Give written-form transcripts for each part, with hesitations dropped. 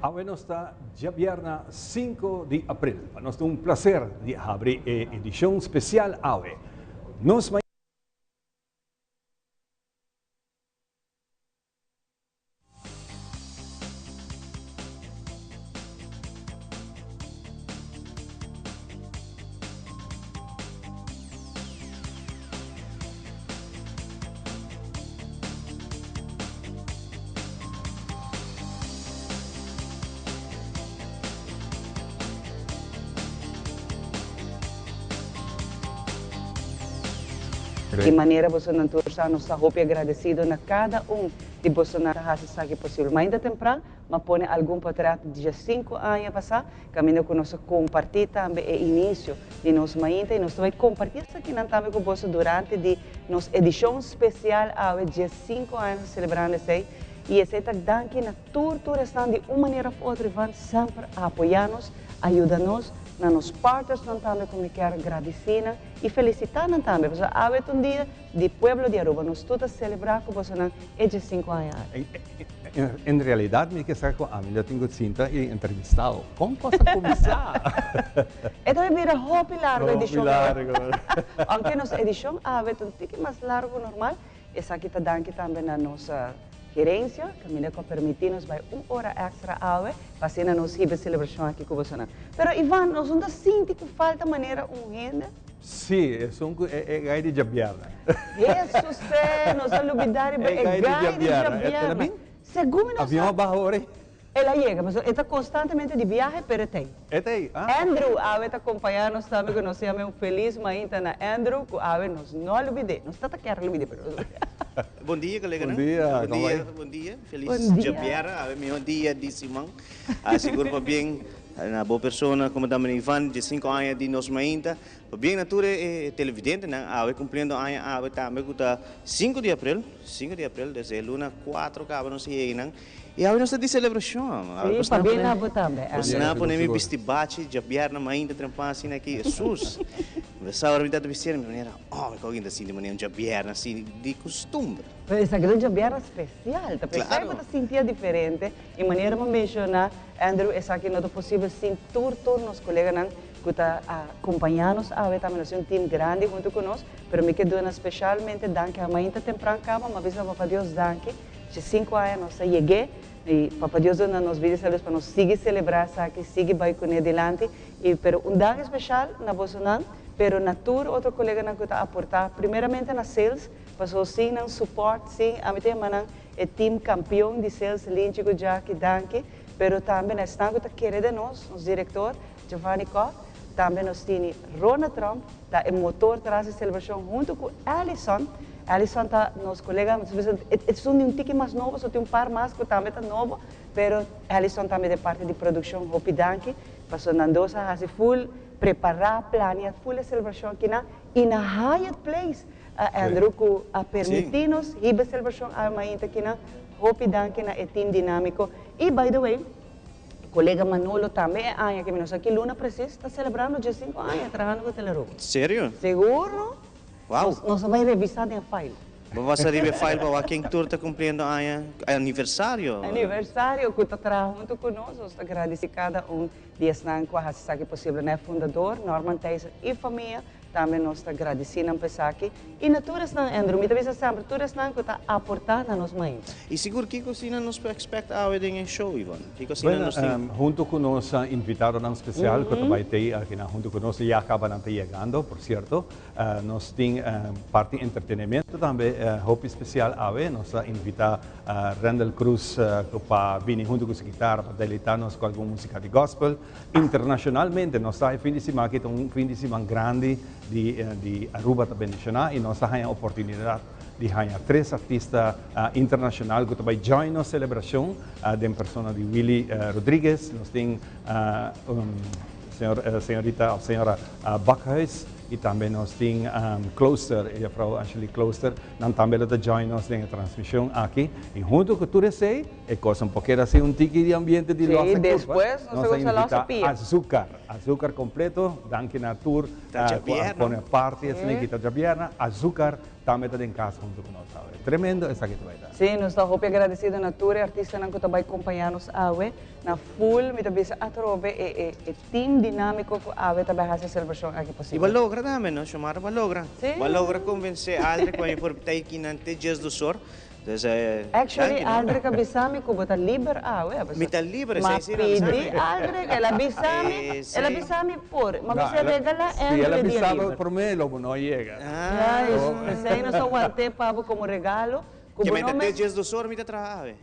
Awe nos ta djabièrna 5 di april. Pa nos ta un plaser di habri e edishon spesial awe. Nos. Di manera bosonan tur sa nos ta hopi agradecido na cada un di bosonan ta haci esaki posibel. Mainta tempran m'a pone algun potret di dje cinco aña pasa caminda cu nos a comparti tambe e inicio di nos mainta y nos ta bay comparti esakinan tambe cu boso durante di nos edicion special awe dje cinco aña nos ta celebrando esey y esey ta danki na tur tur esnan di un manera of otro Ivan semper a apoya nos, a yuda nos, na nos partnersnan tambe cu mi kier gradici nan y felicita nan tambe pasobra awe ta un dia di pueblo di Aruba nos tur ta celebra cu bosonan e dje cinco aña aki. En realidad mi ke sa cu ami lo tin cu sinta y entrevistao. Con cos a cuminsa? E ta bay bira hopi largo edicion Hopi largo. Aunke nos edicion awe ta un tiki mas largo cu normal, esaki ta danki tambe na nos gerencia caminda cu a permiti nos bay un ora extra awe pa asina nos hiba e celebracion aki cu bosonan. Pero Ivan, nos no ta sinti cu falta manera un hende? Sí, esun ku e gai di djabièrnè. Hesus eh, nos a lubidá riba e gai di djabièrnè. El a bin? Segun mi nos Avion a baha ora ei. El a yega, pasobra e ta konstantemente di biahe, pero e ta ei. E ta ei, ah. Andrew awe ta kompañá nos tambe ku nos yama un felis mainta na Andrew ku awe nos no a lubid'é. Nos ta ta kier lubid'é pero nos lubid'é. Bon dia koleganan. Bon dia, Bon dia, bon dia. Felis djabièrnè, awe mihó dia di siman. Sigur pabien Na bo persona como ta Meneer Ivan, 15 aña di nos mainta. Pabien na tur e televidentenan awe cumpliendo aña awe tambe cu ta 5 di april, 5 di april desde e luna 4 caba nos yega y awe nos ta di celebracion. Sí, pabien na bo tambe. Nos na pone mi bisti bachi djabièrnè mainta trempan asina aki, Hesus! Besa ora mi ta bistiendo mi manera, oh mi koki ta sinti manera un djabièrnè asina di custumber. Pero esaki ta un djabièrnè special, ta pesai bo ta sintia diferente y manera bo menciona. Andrew, esaki no ta posibel sin tur tur nos coleganan cu ta acompaña nos awe tambe. Nos tin un team grandi hunto cu nos, pero mi ke duna specialmente danki a mainta tempran caba, m'a bisa Papa Dios danki, dje cinco aña nos a yeg'é y Papa Dios duna nos bida y salud pa nos sigui celebra esaki, sigui bay cun'é dilanti y pero un danki special na bosonan, pero na tur otro coleganan cu ta aporta, primeramente na sales, paso sin nan support, sin, ami ta yama nan E team campeon di sales Linchi cu Jackie danki, pero tambe na esnan cu ta kere den nos, nos director Giovanni Kock, tambe nos tini Rona Tromp ta e motor tras di celebracion hunto cu Allison, Allison ta nos colega, esun di un tiki mas nobo, so tin un par mas cu tambe ta nobo, pero Allison tambe den parti di produccion hopi danki, pasobra nan dos a haci full prepara, planea full e celebracion akinan y na Hyatt Place. A Andrew cu a permiti nos hiba e celebracion awe mainta akinan. Hopi danki na e team dinamico. Y by the way, colega Manolo tambe e aña aki, mi no sa ki luna precies, ta celebrando 15 aña trahando cu Telearuba. Serio? Sigur no? Wow. Nos a bay revisa den e file. Bo basa riba e file pa wak ken tur ta cumpliendo aña, aniversario. Aniversario cu ta traha hunto cu nos. Nos ta gradici cada un di esnan cu a haci esaki posibel. Na e fundador, Norman Thijssen y famia. Tambe nos ta gradisí nan pa esaki i na tur esnan, Andrew, mi ta bisa semper, tur esnan ku ta aportá na nos mainta. I sigur kiko asina nos por expect awe den e show, Ivon? Kiko asina nos tin? Bueno, hunto ku nos invitadonan spesial ku ta bai tei akinan hunto ku nos, ya kaba nan ta yegando, por sierto. Nos tin parti entretenimiento tambe hopi spesial awe. Nos a invitá Randall Cruz pa bini hunto ku su kitara pa deleitá nos ku algun musika di gospel. Internacionalmente nos ta e fin di siman aki ta un fin di siman grandi di di Aruba ta bendiciona y nos ta haña oportunidad di haña tres artista internacional cu ta bay join nos celebracion den persona di Willy Rodriguez, nos tin señor señorita of señora Bakhuis. y tambe nos tin Klooster, e juffrouw Angelique Klooster, nan tambe lo ta join nos den e transmision aki. Y hunto cu tur esey, e cos un por keda sin un tiki di ambiente di Sí, losa curpa. despues nos Nos ta a goza losa invita pia. Azucar, Azucar completo, danki na tur Ta cu a djabièrnè. pone parti esaki ta djabièrnè, Azucar tambe ta den cas hunto cu nos awe. Tremendo esaki ta bay ta. Sí, nos ta hopi agradecido na tur e artistanan cu ta bay compaña nos awe. Na full mi ta bisa atrobe e e e team dinamico cu awe ta bay haci e celebracion aki Y posibel. bo a logra tambe, no? Xiomara, bo a logra. Sí. Bo a logra convence Aldrich pa mi por ta aki nan te djes dos or. Dus, Actually, danki, no? Aldrich a bisa mi cu bo ta liber awe. A Mi ta liber, Ma esey sí, el a bisa mi. pidi Aldrich, el a bisa mi, el a bisa mi por. Ma No, bisa el a, regala si el a Andrew dia bisa bo liber. prome, lo bo no yega. Ah. Juist, esey nos a want'é pa bo como regalo. Ku Ke bo menta no te mes. djes dos or mi ta traha awe.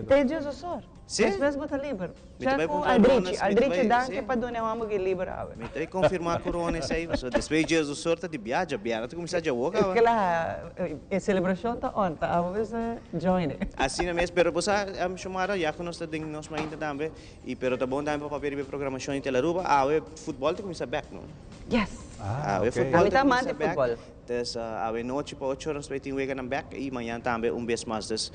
Te djes dos or. Si. Despues bo ta liber. Mi ta Check bai ku konfirma Aldrichi. Rones, mi ta Aldrichi bai, danki si. pa duna e homber ki liber awe. Mi ta bai konfirma ku Rones ei, pasobra despues djes dos or ta di biaha, djabièrnè ta kuminsá djawoka awe. Kla, e selebrashon ta on, ta abo mester join e. Asina mes, pero bo sa, Xiomara, ya ku nos ta den nos mainta tambe, i pero ta bon tambe pa papia riba e programashon di Telearuba, awe futbòl ta kuminsá bèk, no? Yes! Ah, Awe ok. futbòl Ami ta ta amante kuminsá bèk. futbòl. Dus awe nochi pa ocho ora nos bay tin weganan bek y mañan tambe un bes mas. Dus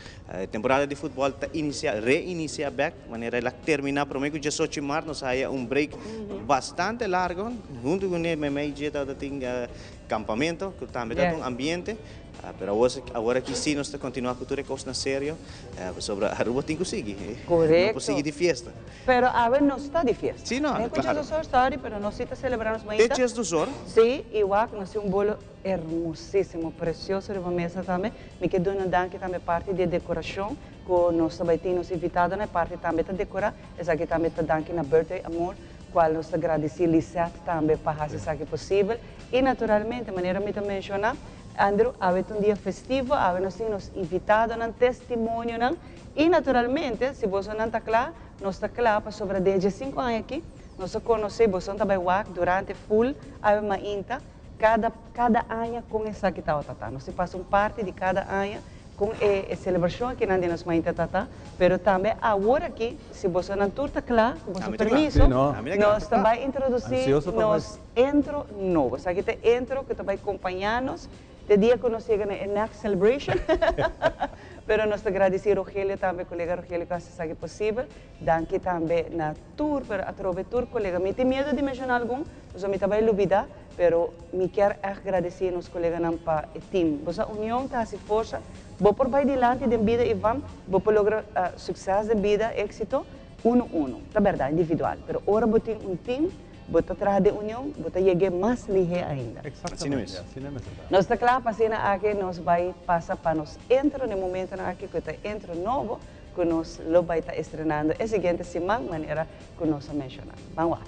temporada di futbol ta inicia, reinicia bek, manera el a termina prome cu diesocho di maart nos a haya un break bastante largo. Hunto cu ne meme y tabata tin campamento cu tambe tabata un ambiente. Pero awor, awor aki si nos ta continua cu tur e cosnan serio, pasobra Aruba tin cu sigui. No por sigui di fiesta. Pero awe no sta di fiesta. Sí, no, Mi claro. cu djes sorry, pero nos sí ta celebra nos mainta. Te djes dos or. Sí, y wak nos tin un bolo hermosísimo, precioso riba mesa tambe. Mi ke duna danki tambe parti di e decoracion cu nos ta bay tin nos invitadonan, e parti tambe ta decora. Esaki tambe ta danki na Birthday Amor, cual nos ta gradici Lisette tambe pa haci esaki posibel. Y naturalmente, manera mi ta menciona, Andrew, awe ta un dia festivo, awe nos tin nos invitadonan, testimonionan. Y naturalmente, si bosonan ta cla, nos ta cla pasobra den e sinku aña aki, nos a conoce, boson ta bay wak durante full awe mainta, cada, cada aña con esaki tabata ta. Nos tin pasa un parti di cada aña con e, e celebracion akinan den nos mainta ta ta, pero tambe awor aki, si bosonan tur ta cla, cu boso Ami ta cla. permiso, Sí, no. Ami ta cla. nos ta bay introduci Ansioso pa nos intro nobo. Esaki ta e intro cu ta bay compaña nos Te dia cu nos yega na e next celebration. Pero nos ta gradici Rogelio tambe, colega Rogelio cu haci esaki posibel. Danki tambe na tur, pero atrobe tur colega. Mi tin miedo di menciona algun, pasobra mi ta bay lubida, pero mi kier echt gradici nos coleganan pa e team. Bo sa union ta haci forsa. Bo por bay dilanti den bida Ivan, bo por logra succes den bida, exito, uno uno. Ta berdad, individual, pero ora bo tin un team, Bo ta traha den union, bo ta yeg'é mas lihé ainda. Exactamente, asina mester ta. Nos ta kla pa asina aki nos bai pasa pa nos intro na e momentonan aki ku ta intro nobo ku nos lo bai ta estrenando e siguiente siman manera ku nos a menshoná. Ban wak.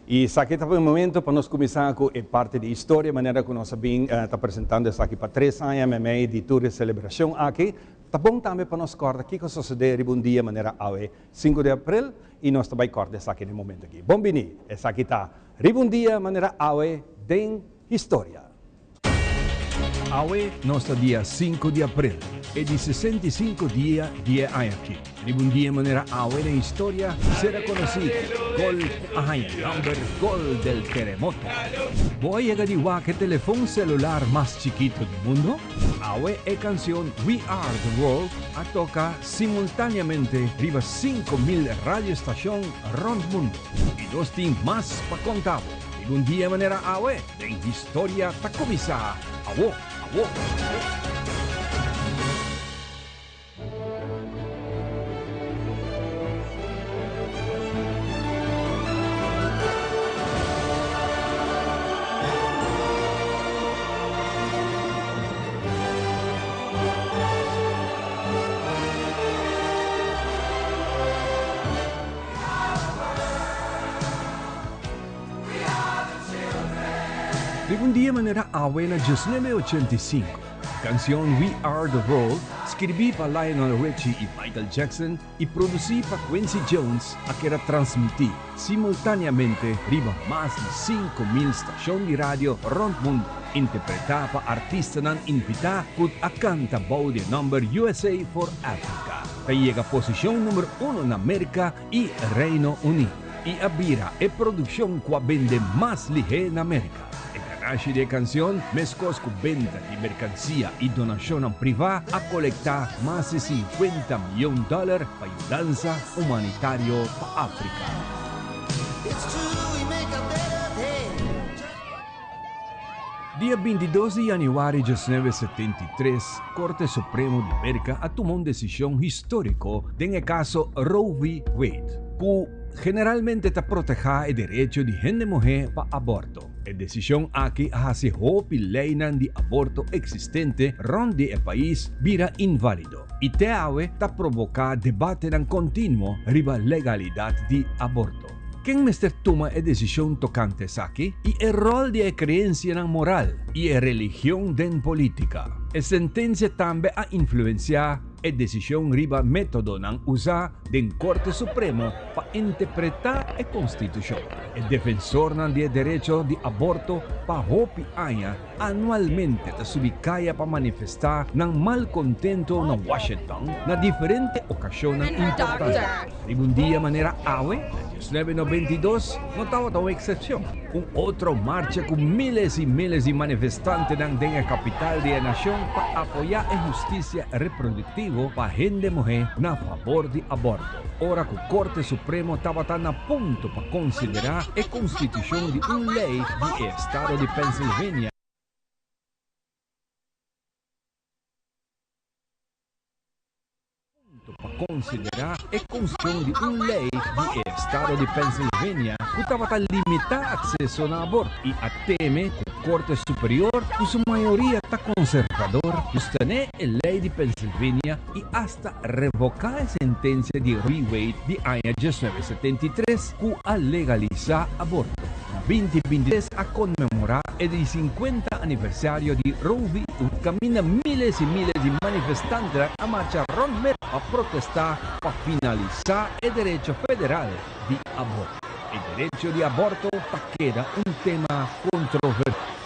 Y esaki ta un momento pa nos cuminsa cu e parti di historia, manera cu nos a bin ta presentando esaki pa tres aña meimei di tur e celebracion aki. Ta bon tambe pa nos corda kico sosode riba un dia manera awe, sinku di april, y nos ta bay corda esaki na e momento aki. Bon bini, esaki ta Riba un dia manera awe den historia. Awe nos ta dia sinku di april, e di 65 dia di e aña aki. Riba un dia manera awe den historia sera konosí ku gol ku a haña nòmber Gol del Terremoto. Bo a yega di wak e telefon selular mas chikitu di mundu? Awe e kansion We Are The World a toka simultáneamente riba 5000 radiostashon rònt mundu. I nos tin mas pa konta bo. Riba un dia manera awe den historia ta kuminsá awo, awo, awo. Riba un dia manera awe na 1985, kansion We Are The World, skirbí pa Lionel Richie i Michael Jackson i produsí pa Quincy Jones a keda transmití simultáneamente riba mas di 5000 stashon di radio rònt mundu, interpretá pa artistanan invitá ku a kanta bou di e nòmber USA for Africa, ta yega posishon number uno na Merka i Reino Uní i a bira e produkshon ku a bende mas lihé na Merka. E ganashi di e kansion, meskos ku benta di merkansia i donashonnan privá, a kolektá mas di 50 mion dòler pa yudansa humanitario pa Afrika. Dia 22 di yanüari 1973, Korte Supremo di Merka a tuma un desishon históriko den e kaso Roe v. Wade, ku generalmente ta protehá e derecho di hende muhé pa aborto. E desishon aki a hasi hopi leinan di aborto eksistente rònt di e pais bira inválido i te awe ta provoká debatenan kontinuo riba legalidat di aborto. Ken mester tuma e desishon tokante esaki? I e ròl di e kreensianan moral i e religion den polítika? E sentensia tambe a influensiá e desishon riba métodonan usá den Korte Supremo pa interpretá e Konstitushon. E defensornan di e derecho di aborto pa hopi aña anualmente ta subi kaya pa manifestá nan malkontento na Washington na diferente okashonnan importante. Riba un dia manera awe, na 1992, no tabata un eksepshon. Un otro marcha ku míles i míles di manifestantenan den e kapital di e nashon pa apoyá e hustisia reproduktivo pa hende muhé na fabor di aborto, ora ku Korte Supremo tabata na punto pa konsiderá e konstitushon di un lei di e estado di Pennsylvania. Punto pa konsiderá e konstitushon di un lei di e estado di Pennsylvania ku tabata limitá akseso na aborto i a teme ku Korte Superior, ku su mayoria ta konservador, lo sostené e lei di Pennsylvania i asta revoká e sentensia di Roe v. Wade di aña 1973 ku a legalisá aborto. Na 2023 a konmemorá e di 50 aniversario di Roe v. Wade kaminda míles i míles di manifestantenan a marcha rònt Merka pa protestá pa finalisá e derecho federal di aborto. E derecho di aborto ta keda un tema kontroversial.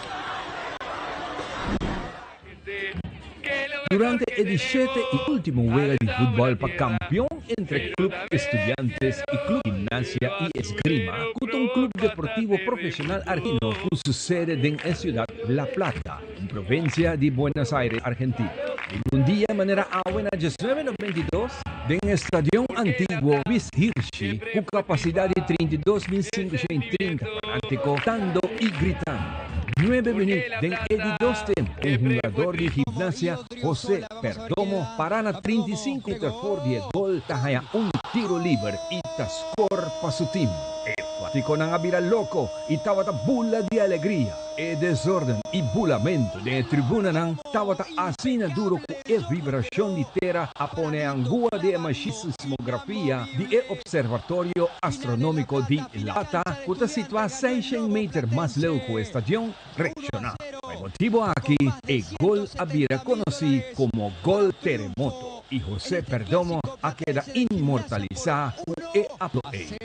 Durante e di shete i ultimo wega di futbòl pa kampion entre Club Estudiantes i Club Gimnasia y Esgrima, ku ta un klub deportivo profeshonal argentino ku su sede den e siudat La Plata, den provinsia di Buenos Aires, Argentina. Den un dia manera awe na 1992, den e stadion antiguo Luis Hirschi ku kapasidat di 32.530 fanátiko tando i gritando. Nuebe minuut den e di dos tempo, un hungador di Gimnasia, José Perdomo, para na 35 meter for di e gol ta haña un tiro liber i ta skor pa su tim. E fanátikonan a bira loko i tabata bula di alegria. E desorden i bulamentu den e tribunanan tabata asina duro ku e vibrashon di tera a pone angua di e mashin sismografia di e Observatorio Astronómiko di La Plata, ku ta situá 600 meter mas leu ku e stadion, reakshoná. Pa e motibu aki e gol a bira konosí komo Gol Teremoto i José Perdomo a keda inmortalisá ku e apodo ei.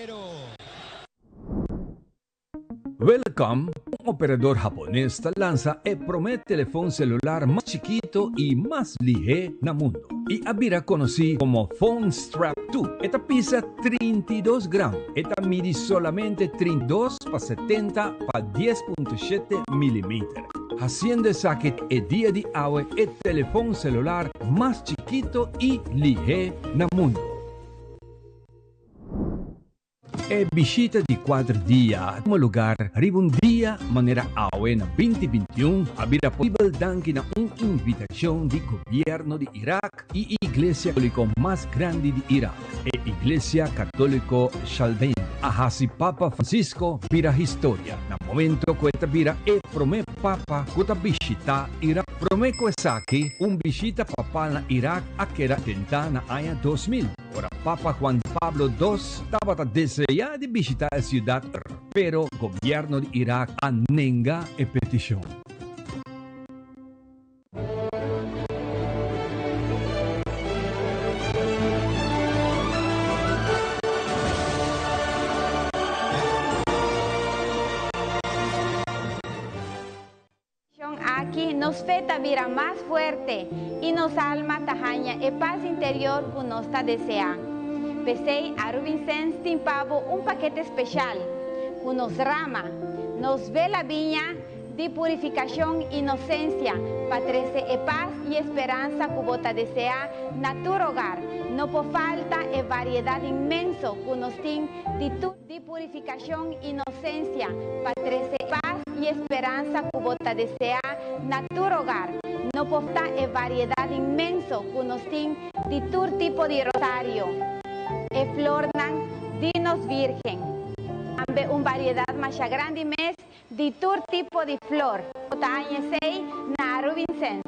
Welcome, un operador hapones ta lansa e promé telefon celular mas chikito i mas lihé na mundu i a bira konosí komo Phone Strap 2. E ta pisa 32 gram, e ta midi solamente 32 pa 70 pa 10.7 milimeter, hasiendo esaki e dia di awe e telefon celular mas chikito i lihé na mundu. E bishita di kuater dia a tuma lugar riba un dia manera awe na 2021 a bira posibel danki na un invitashon di gobierno di Irak i iglesia katoliko mas grandi di Irak, e Iglesia Katoliko Chaldean. A hasi Papa Francisco bira historia na momento ku e ta bira e promé papa ku ta bishitá Irak. Promé ku esaki, un bishita papal na Irak a keda tentá na aña 2000. Ora Papa Juan Pablo dos tabata desea di bishita e ciudad pero gobierno di Irak a nenga e peticion. Shon aki nos fe ta bira mas fuerte i nos alma ta haña e pas interior ku nos ta deseá. P'esei Arubinsens tin pa bo un pakete speshal ku nos rama, nos vela biña di purifikashon i inosensia pa trese e pas i e speransa ku bo ta deseá na tur hogar. No por falta e variedat inmenso ku nos tin di tur. Di purifikashon i inosensia pa trese pas i e speransa ku bo ta deseá na tur hogar. No por falta e variedat inmenso ku nos tin di tur tipo di rosario, e flornan di nos Virgen. Tambe un variedat masha grandi mes di tur tipo di flor. Bo ta haña esei na Arubinsens.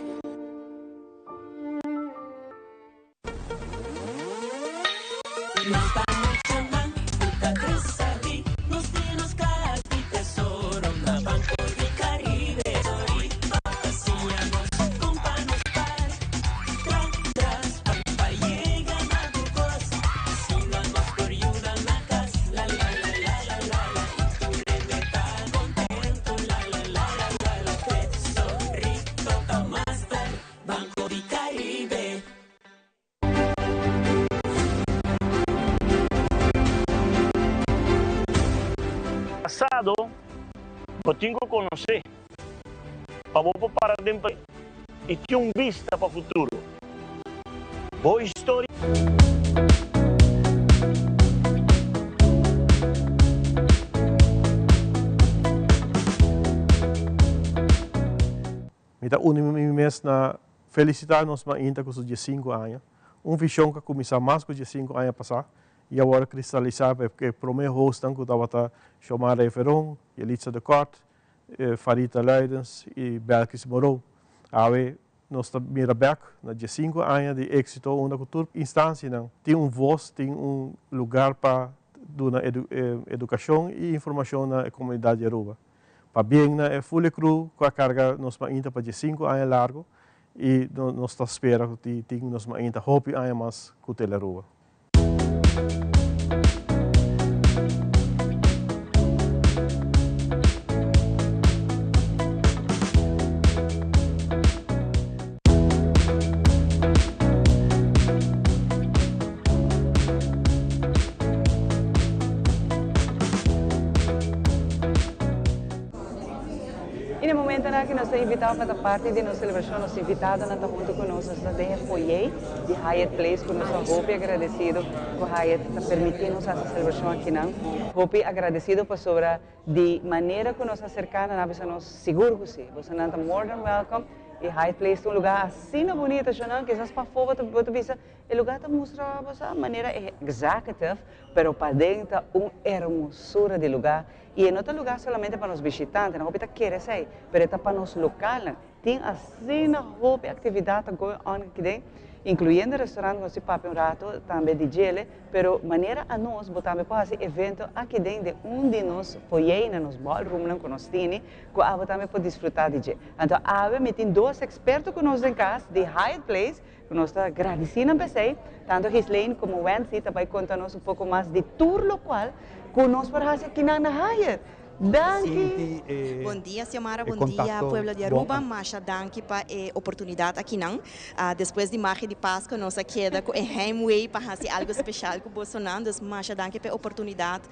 Pasado bo tin ku konosé pa bo por para den presente i tin un bista pa futuro. Bo historia. Mi ta uni mi mes na felicita nos mainta cu su diescinco aña. Un vision cu a cuminsa mas cu diescinco aña pasa y a worde cristalisa pa e prome hostnan cu tabata Xiomara Reveron, Yelitza de Kort, Farita Luidens y Belkis Moreau. Awe nos ta mira bek na diescinco aña di exito unda cu tur instancianan tin un voz, tin un lugar pa duna educacion y informacion na e comunidad di Aruba. Pabien na e Fule Crew cu a carga nos mainta pa diescinco aña largo y nos ta spera cu tin nos mainta hopi aña mas cu Telearuba. Y na e momentonan aki nos ta invitado pa ta parti di nos celebracion. Nos invitadonan ta hunto cu nos. Nos ta den e foyer di Hyatt Place cu nos ta hopi agradecido cu Hyatt ta permiti nos haci e celebracion akinan. Hopi agradecido pasobra di manera cu nos a acerca nan a bisa nos sigur cu si. Bosonan ta more than welcome. Y Hyatt Place ta un lugar asina bunito, shownan. Kisas pafó bo ta bisa E lugar ta mustra bo sa manera executive, pero paden ta un hermosura di lugar y e no ta lugar solamente pa nos bishitantenan, hopi ta kere esey, pero e ta pa nos localnan. Tin asina hopi actividad ta going on aki den, incluyendo restaurant cu nos tin papia un rato tambe di djele, pero manera anos bo tambe por haci evento aki den den un di nos foyer na nos ballroomnan cu nos tini, cu abo tambe por disfruta di dje. Anto awe mi tin dos experto cu nos den cas di Hyatt Place, Ku nos ta gradisí nan p'esei. Tantu Ghislaine komo Wency ta bai konta nos un poko mas di tur lokual ku nos por hasi akinan na Hyatt. Danki! Bon dia Xiomara, bon dia pueblo di Aruba, masha danki pa e oportunidad akinan. Despues di magia di Pasco nos a keda cu e heimwee pa haci algo special cu bosonan, dus masha danki pa e oportunidad.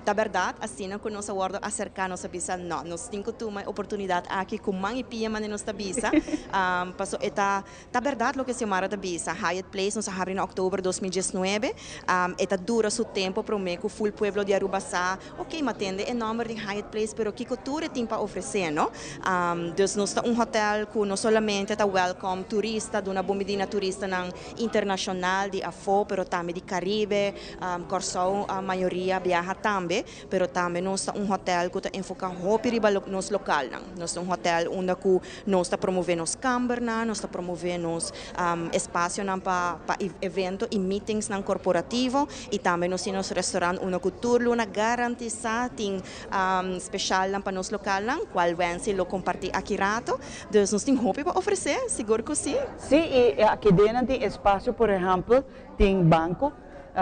Ta berdad, asina cu nos a wordo acerca nos a bisa no, nos tin cu tuma e oportunidad aki cu man y pia manera nos ta bisa, paso e ta ta berdad loke Xiomara ta bisa, Hyatt Place nos a habri na october 2019, e ta dura su tempo prome cu full pueblo di Aruba sa, ok, ma tende e nomber. kamber di Hyatt Place pero kiko tur e tin pa ofresé no. Dus nos ta un hotel ku no solamente ta welcome turista, duna bon bini na turistanan internashonal di afó pero tambe di Karibe, Kòrsou mayoria biaha tambe, pero tambe nos ta un hotel ku ta enfoká hopi riba nos lokalnan. Nos ta un hotel unda ku nos ta promové nos kambernan, nos ta promové nos espasionan pa pa evento i meetingsnan korporativo i tambe nos tin nos restaurant unda ku tur luna garantisá tin specialnan pa nos localnan, cual Wency lo comparti aki rato. Dus nos tin hopi pa ofrece, sigur cu si. Si, y aki den tin espacio, por ehempel, tin banco,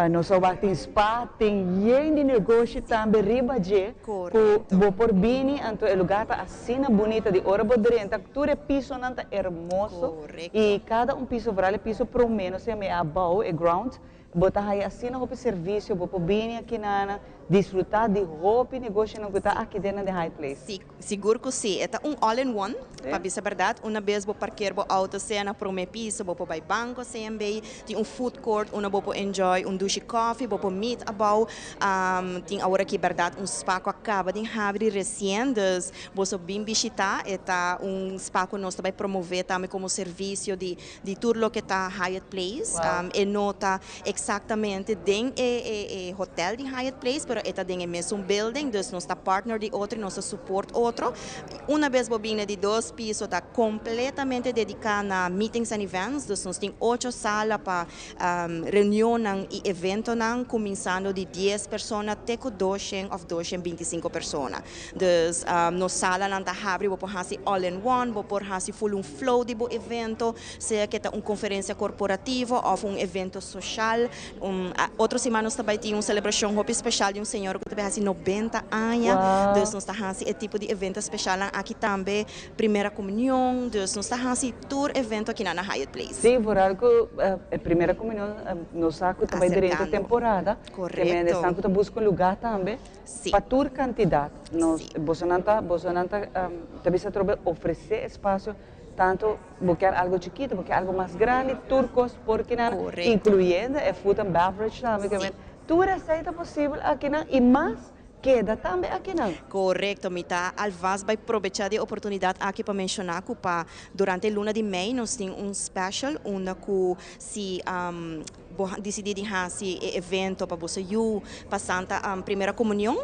nos a wak tin spa, tin yen di negoshi tambe riba dje cu bo por bini, anto e lugar ta asina bunita di ora bo drenta, tur e pisonan ta hermoso y cada un piso, vooral e piso prome, nos yama e abao, e ground, Bo ta haya asina hopi servicio, bo por bini aki nana, disfruta di hopi negoshonan cu ta aki den na The High Place. Si, sigur cu si. E ta un all in one, pa bisa berdad. Una bes bo parkeer bo auto sea na prome piso, bo por bay banco CMB, tin un food court unda bo por enjoy un dushi coffee, bo por meet abao. Tin awor aki berdad un spa cu a caba di habri recien, dus boso bin bishita. E ta un spa cu nos ta bay promove tambe como servicio di di tur loke ta Hyatt Place. E no ta exactamente den e hotel di Hyatt Place, pero e ta den e mesun building, dus nos ta partner di otro y nos ta support otro. Una bes bo bini di dos piso ta completamente dedica na meetings and events, dus nos tin ocho sala pa reunionnan y eventonan cuminsando di dies persona te cu doshen of doshen binticinco persona. Dus nos salanan ta habri, bo por haci all in one, bo por haci full un flow di bo evento, sea ke ta un conferencia corporativo of un evento social. Un otro siman nos ta bay tin un celebracion hopi special di un señora cu ta bay haci nobenta aña. Dus nos ta haci e tipo di evento specialnan aki tambe, primera comunion, dus nos ta haci tur evento akinan na Hyatt Place. Sí, vooral cu e primera comunion nos sa cu ta bay drenta temporada, Correcto. Esnan cu ta busca un lugar tambe. Sí. Pa tur kantidat nos Sí. bosonan ta bosonan ta ta bisa atrobe ofresé espasio tantu bo kier algo chikitu bo kier algo mas grandi tur kos por kinan Korekto. inkluyendo e food and beverage tambe Sí. tur esei ta posibel akinan i mas keda tambe akinan. Korekto, mi ta alvast bai probechá di e oportunidat aki pa menshoná ku pa durante e luna di mei nos tin un special unda ku si Bo disidí di hasi e evento pa boso yu pa Santa Primera Komunion.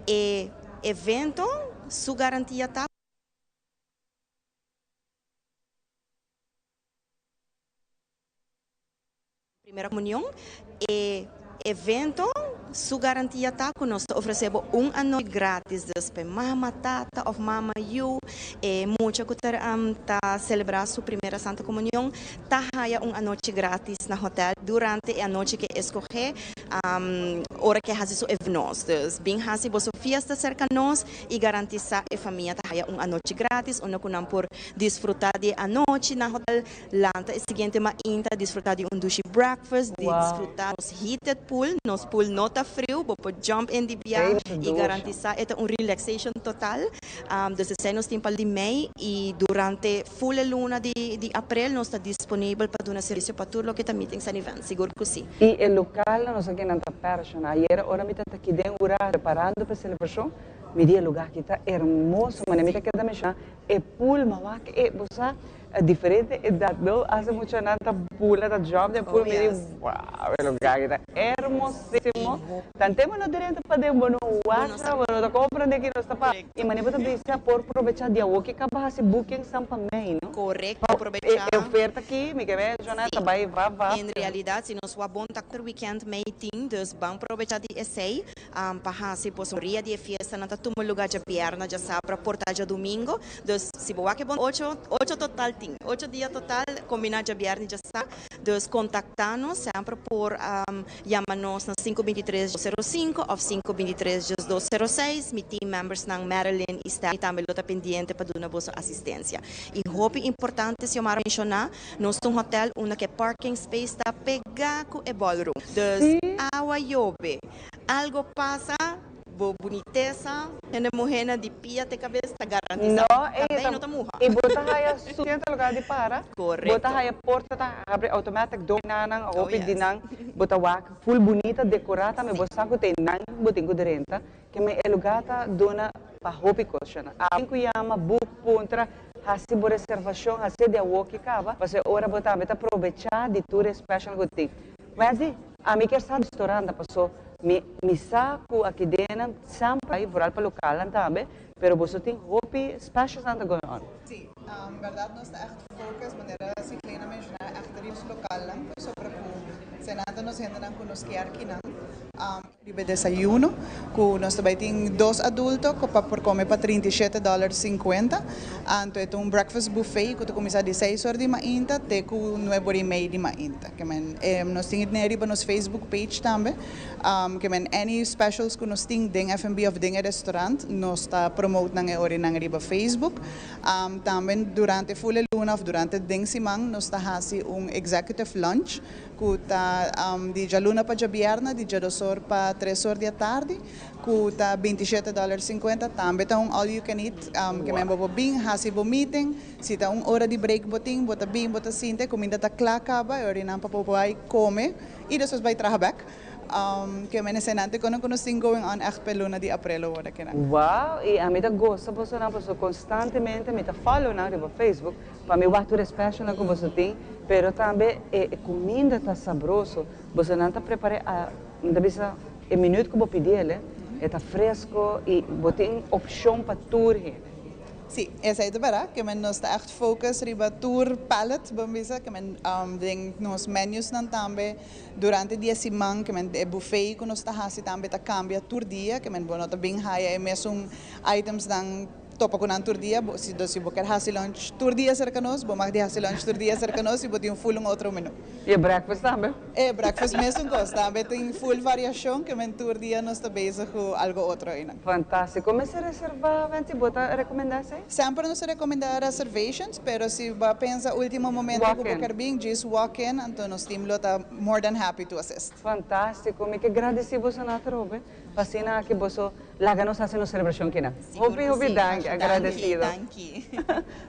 E evento su garantia ta. Primera Komunion. E evento su garantia ta ku nos ta ofresé bo un anochi grátis. Dus pa e mama, tata òf mama, yu, e mucha ku ta ta selebrá su Primera Santa Komunion ta haya un anochi gratis na hotel durante e anochi ke escoge ora ke haci su evento nos. Dus bin haci boso fiesta cerca nos y garantisa e famia ta haya un anochi gratis unda cu nan por disfruta di e anochi na hotel, lanta e siguiente mainta disfruta di un dushi breakfast, disfruta nos heated pool, nos pool no ta friu, bo por jump in di bia y garantisa e ta un relaxation total. Dus esei nos tin pa di mei y durante full e luna di di aprel nos ta disponibel pa duna servicio pa tur loke ta meetings and events, sigur cu si. Y e localnan nos a kinan ta pershona. Ayera ora mi ta ta aki den ura preparando pa e celebracion, mi di e lugar aki ta hermoso, manera mi ta keda menciona e pool, ma wak e, bo sa, diferente edad no, hace muchanan ta bula, ta jump den pool, mi di wow, e lugar aki ta hermosisimo. Tantemo no drenta paden bo no wak, bo no ta comprende ki nos ta pa. I manera bo ta bisa por probecha di awor ki kaba hasi booking san pa mei, no? Korekto, Pa probecha. e oferta aki, mi ke menshoná, ta bai va va. En realidat, si nos wak bon ta tur weekend mei tin, dus ban probecha di esei pa hasi boso ria di e fiestanan ta tuma luga djabièrnè, djasabra, por ta djadumingo. Dus si bo wak e bon ocho, ocho total tin, ocho dia total kombiná djabièrnè i djasabra. Dus kontaktá nos semper por Yama nos na sinku bintitres dos sero sinku òf sinku bintitres diesdos sero seis. Mi team membersnan Marilyn i Stanley tambe lo ta pendiente pa duna boso asistensia. I hopi importante Xiomara menshoná, nos ta un hotel unda ku e parking space ta pegá ku e ballroom. Dus awa yobe, algo pasa. Bo bunitesa, hende muhénan di pia te kabes ta garantisá. No, e Kabei ta no ta muha. I bo ta haya suficiente lugar di para. Bo ta Korekto. haya porta ta habri automatic door nan, Oh hopi di yes. nan bo ta wak full bunita decorá tambe Sí. bo sa ku te nan bo tin ku drenta. Ke men e lugar ta duna pa hopi kosnan. Abo tin ku yama, book, puntra, hasi bo reservashon, hasi di awoki kaba, pasobra e ora bo tambe ta probechá di tur e special ku tin. Wendy, ami kier sa restaurant ta paso mi mi sa ku aki den semper ai vooral pa lokalnan tambe, pero boso tin hopi specials nan ta going on. Sí, berdad nos ta echt focus manera Siclena menciona echt riba nos lokalnan pasobra ku senan ta nos hendenan ku nos kier kinan. Riba e desayuno ku nos ta bai tin dos adulto ku pa por kome pa 37 dòler 50. Anto e ta un breakfast buffet ku ta kuminsá di seis or di mainta te ku nuebe or i mei di mainta. Ke men nos tin e riba nos Facebook page tambe. Ke men any specials ku nos tin den F&B òf den e restaurant nos ta promote nan e orinan riba Facebook. Tambe durante ful e luna òf durante den siman nos ta hasi un executive lunch ku ta di djaluna pa djabièrnè, di djadosor pa tresor di atardi, ku ta 27 dòler 50. Tambe ta un all you can eat, ke men bo por bin hasi bo meeting, si ta un ora di break bo tin, bo ta bin, bo ta sinta, e kuminda ta kla kaba, e orinan pa bo bai kome i despues bai traha bèk. Ke men eseinan te kono ku nos tin going on ègt pa e luna di aprel awor akinan. Wow, i ami ta gosa bosonan pasobra konstantemente mi ta follow nan riba Facebook pa mi wak tur e specialnan ku boso tin, pero tambe e kuminda ta sabroso, bosonan ta prepar'é a, mi ta bisa e minuut ku bo pidiel e ta fresko i bo tin opshon pa tur hende. Sí, esei ta berdad, ke men nos ta ègt focus riba tur palate, bo bisa, ke men den nos menusnan tambe durante di e siman, ke men e buffet ku nos ta hasi tambe ta kambia tur dia, ke men bo no ta bin haya e mesun itemsnan topa ku nan tur dia. Bo si si bo kier hasi lunch tur dia serka nos, bo mag di hasi lunch tur dia serka nos i bo tin full un otro menu. I e breakfast tambe? E breakfast mesun kos, tambe tin full variashon, ke men tur dia nos ta bezig ku algo otro einan. Fantástiko. Mester reservá, Wency? Bo ta rekomendá esei? Semper nos ta rekomendá reservations, pero si bo a pensa último momento ku Walk bo in. kier bin, djis walk in, anto nos team lo ta more than happy to assist. Fantástiko. Mi ke gradisí boso na atrobe pa asina aki boso laga nos hasi nos selebrashon kinan. Sigur Hopi, ku hopi sí. danki. Masha danki, Agradesido. danki.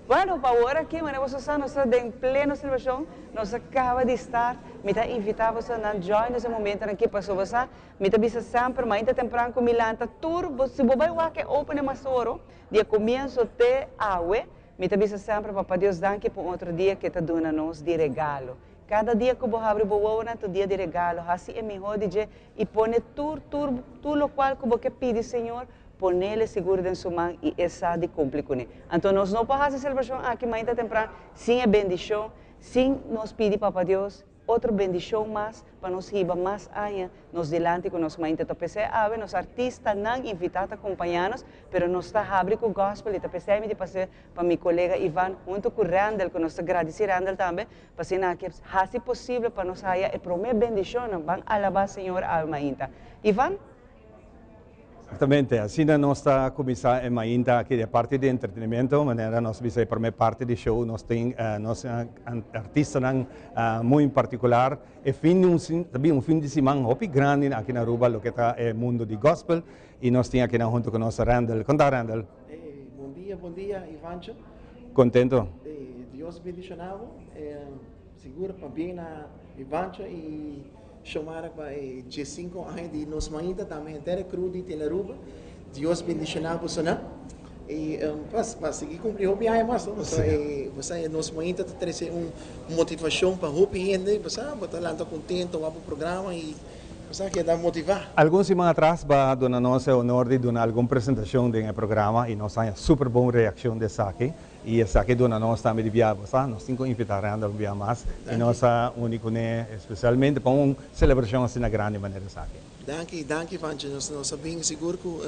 Bueno, pa awor aki, manera boso sa, nos ta den pleno selebrashon. Nos a kaba di start. Mi ta invitá boso nan join nos e momentonan aki pasobra bo sa, mi ta bisa semper, mainta tempran ku mi lanta tur bo, si bo bai wak e open e masoro, di e komienso te awe, mi ta bisa semper, Papa Dios danki pa un otro dia ke ta duna nos di regalo. Kada dia ku bo habri bo wowonan ta dia di regalo. Hasi e mihó di dje i pone tur, tur, tur lokual ku bo ke pidi Señor, ponele sigur den su man i e sa di kumpli kuné. Anto nos no por hasi selebrashon aki mainta tempran sin e bendishon, sin nos pidi Papa Dios otro bendishon mas pa nos hiba mas aña nos dilanti ku nos mainta. Ta p'esei awe nos artistanan invitá ta kompañá nos, pero nos ta habri ku gòspel i ta p'esei mi di pas'é pa mi kolega Ivan huntu ku Randel, ku nos ta gradisí Randel tambe, pa asina aki hasi posible pa nos haya e promé bendishonnan. Ban alabá Señor awe mainta. Ivan? Exactamente, asina nos ta cuminsa e mainta aki di e parti di entretenimento, manera nos bisa e prome parti di show nos tin nos artistanan muy en particular. E fin di un ta bin un fin di siman hopi grandi aki na Aruba loke ta e mundo di gospel y nos tin akinan hunto cu nos Randall. Con ta Randall? Hey, bon dia, bon dia Ivancho. Contento? Dios bendiciona bo, sigur pabien na Ivancho y Shomara pa e 15 aña di nos mainta tambe henter e crew di Telearuba. Dios bendiciona bosonan y pa sigui cumpli hopi aña mas no. Pasobra e bo sa nos mainta ta trece un motivacion pa hopi hende bo sa bo ta lanta contento wak bo programa y bo sa keda motiva. Algun siman atras ba duna nos e honor di duna algun presentacion den e programa y nos haña super bon reaccion di esaki. I esaki duna nos tambe di bia bo sa, nos tin ku invitá Randall un bia mas i nos a uni kuné espesialmente pa un selebrashon asina grandi manera esaki. Danki, danki Pancho, nos nos a bin sigur ku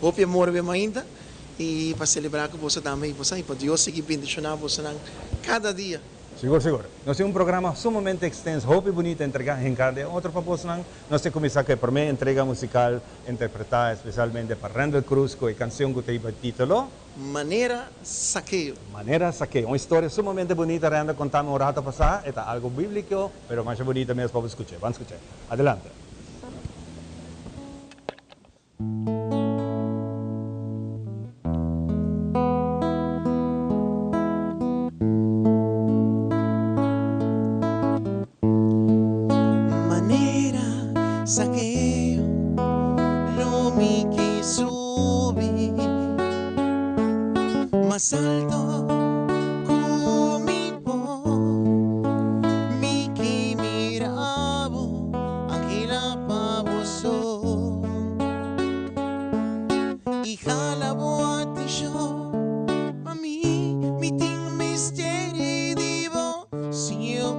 hopi amor be mainta i pa selebrá ku boso tambe i bo sa i pa Dios sigui bendishoná bosonan kada dia. Sigur, sigur. Nos tin un programa sumamente extenso, hopi bunita entregá hinká den otro pa bosonan. Nos tin kuminsá ku e promé entrega musikal interpretá espesialmente pa Randall Cruz ku e kansion ku ta hiba título. Manera Sakeo. Manera Sakeo. Un historia sumamente bunita Randall contami un rato pasa. E ta algo biblico, pero masha bunita mes pa bo scuche. Ban scuche. Adelante. mi ke subi mas alto ku mi por Mi ke mira bo anhela pa bo so I hala bo atenshon pa mi Mi tin mester di bo Señor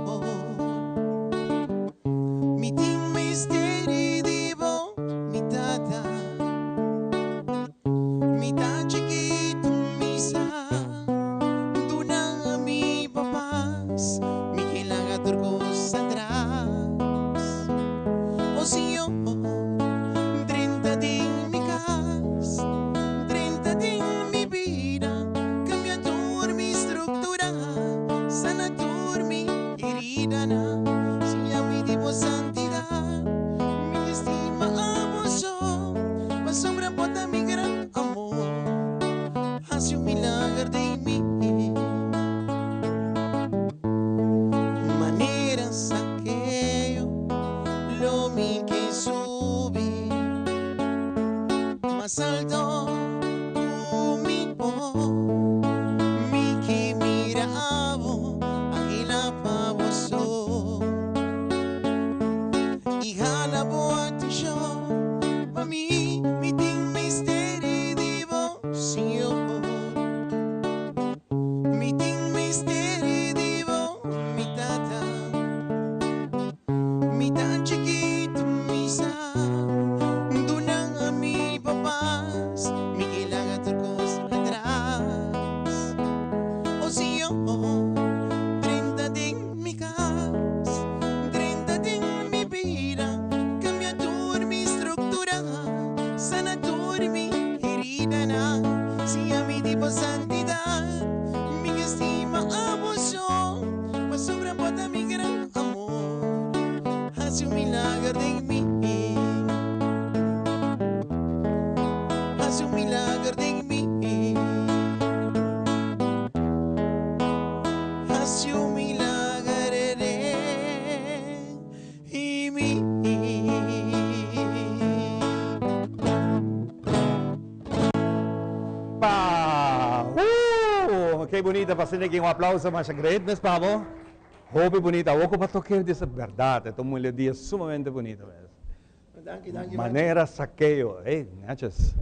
Mi tin mester di bo mi Tata Mi ta chikitu mi sa Duna mi bo pas Mi ke laga tur kos atras O Señor Drenta den mi kas Drenta den mi bida Kambia tur mi struktura Sana tur mi heridanan Siña mi di bo santidat Mi stima abo so Pasobra bo ta mi gran amor Hasi un milager den mi Manera Sakeo lo mi ke subi Mas alto ku mi por Mi ke mira abo anhela pa bo so I hala bo atenshon pa mi Mi tin mester di bo Señor Mi tin mester di bo mi Tata Mi ta chikitu mi sa Duna mi bo pas Mi ke laga tur kos atras O Señor Drenta den mi kas Drenta den mi bida Kambia tur mi struktura Sana tur mi heridanan Siña mi di bo santidat Mi ke stima abo so Pasobra bo ta mi gran amor Hasi un milager den mi Hasi un milager den mi Hasi un milager den mi. Pa! Woo! Ke bunita pa sinti un aplauso masha great mes pa bo. Hopi bunita. Awor ku bo a toke di berdad e ta un melodia sumamente bunita mes. Danki, danki. Manera Sakeo. Ey, netjes.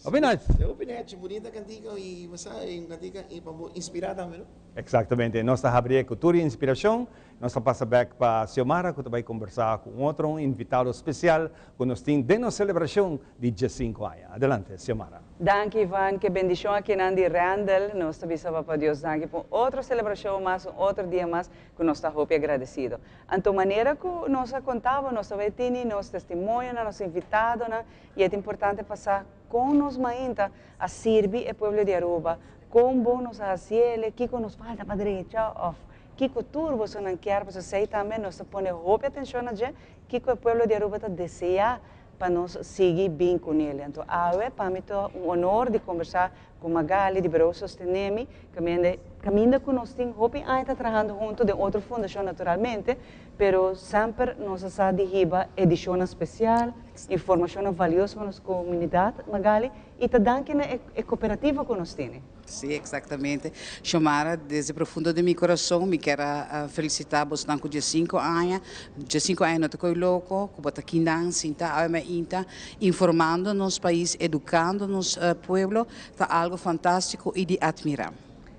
Hopi nice. Hopi netjes, bunita kantika y bo sa un kantika pa bo inspira tambe no. Exactamente. Nos ta habri e ku tur inspiracion. Nos ta pasa bek pa Xiomara ku ta bai kombersá ku un otro invitado spesial ku nos tin den nos selebrashon di diesinku aña. Adelante, Xiomara. Danki Ivan, ke bendishon akinan di Randall. Nos ta bisa Papa Dios danki pa un otro selebrashon mas, un otro dia mas ku nos ta hopi agradesido. Anto manera ku nos a konta bo, nos ta bai tini nos testimonionan, nos invitadonan, i e ta importante pa sa kon nos mainta a sirbi e pueblo di Aruba, kon bon nos a hasiele, kiko nos falta pa drecha òf Kiko tur bosonan kier pasobra esei tambe nos ta pone hopi atencion na dje, kiko e pueblo di Aruba ta desea pa nos sigui bin cu nele. Anto awe pa mi ta un honor di conversa cu Magali di Bureau Sostenemi, caminda caminda cu nos tin hopi aña ta trahando hunto den otro fundacion naturalmente, pero semper nos a sa di hiba edicionnan special, informacionnan valioso pa nos comunidad, Magali, y ta danki na e cooperativa cu nos tene. Sí, exactamente. Xiomara, desde profundo di mi corazon mi kier a felicita bosnan cu diescinco aña. Diescinco aña no ta coy loco, cu bo ta kindan sinta awe mainta informando nos pais, educando nos pueblo, ta algo fantastico y di admira.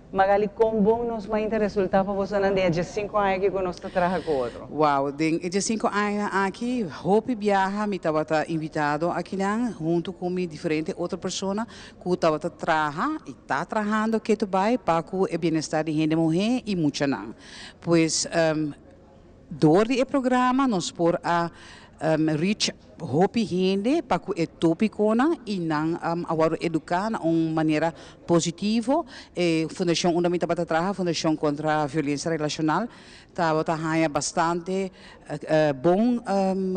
Magali, con bon nos mainta resulta pa bosonan den e diescinco aña aki cu nos ta traha cu otro? Wow, den e diescinco aña aki hopi biaha mi tabata invitado akinan hunto cu mi diferente otro persona ku tabata traha i ta trahando ketu bai pa ku e bienestar di hende muhé i muchanan. Pues dor di e programa nos por a reach hopi hende pa ku e topikonan i nan a wòrdu eduká na un manera positivo. E fundashon unda mi tabata traha, Fundashon Kontra Violensia Relashonal, Tabata haña bastante bon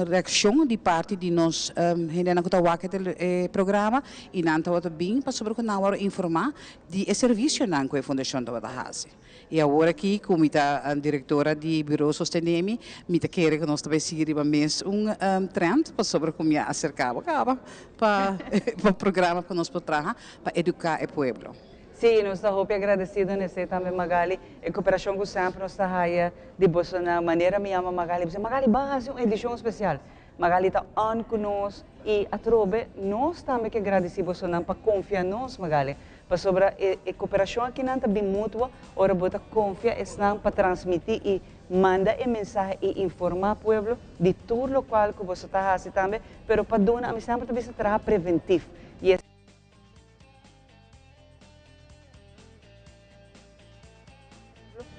reaccion di parti di nos hendenan cu ta wak e programa y nan tabata bin pasobra cu nan worde informa di e servicionan cu e fundacion tabata haci. Y awor aki cu mi ta directora di Bureau Sostenemi, mi ta kere cu nos ta bay sigui riba mes un trend pasobra. Pasobra ku mi a aserká bo kaba pa e programa ku nos por traha pa eduká e pueblo. Sí, nos ta hopi agradecido n'esei tambe Magali, e cooperacion cu semper nos ta haya di boso na manera mi yama Magali, bisa Magali ban haci un edicion especial. Magali ta on cu nos y atrobe nos tambe ke gradici bosonan pa confia nos Magali, pasobra e e cooperacion akinan ta bin mutuo ora bo ta confia esnan pa transmiti y manda e mensahe y informa pueblo di tur locual cu boso ta haci tambe, pero pa duna ami semper ta bisa traha preventiv y e.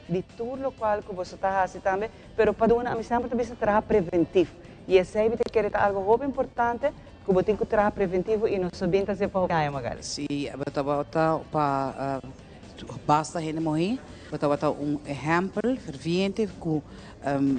Di tur locual cu boso ta haci tambe, pero pa duna ami semper ta bisa traha preventiv. Y esey mi ta kere ta algo hopi importante cu bo tin cu traha preventivo y nos a bin ta haci pa hopi aña Magali. Si, bo tabata pa basta hende mohe, bo tabata un ehempel ferviente cu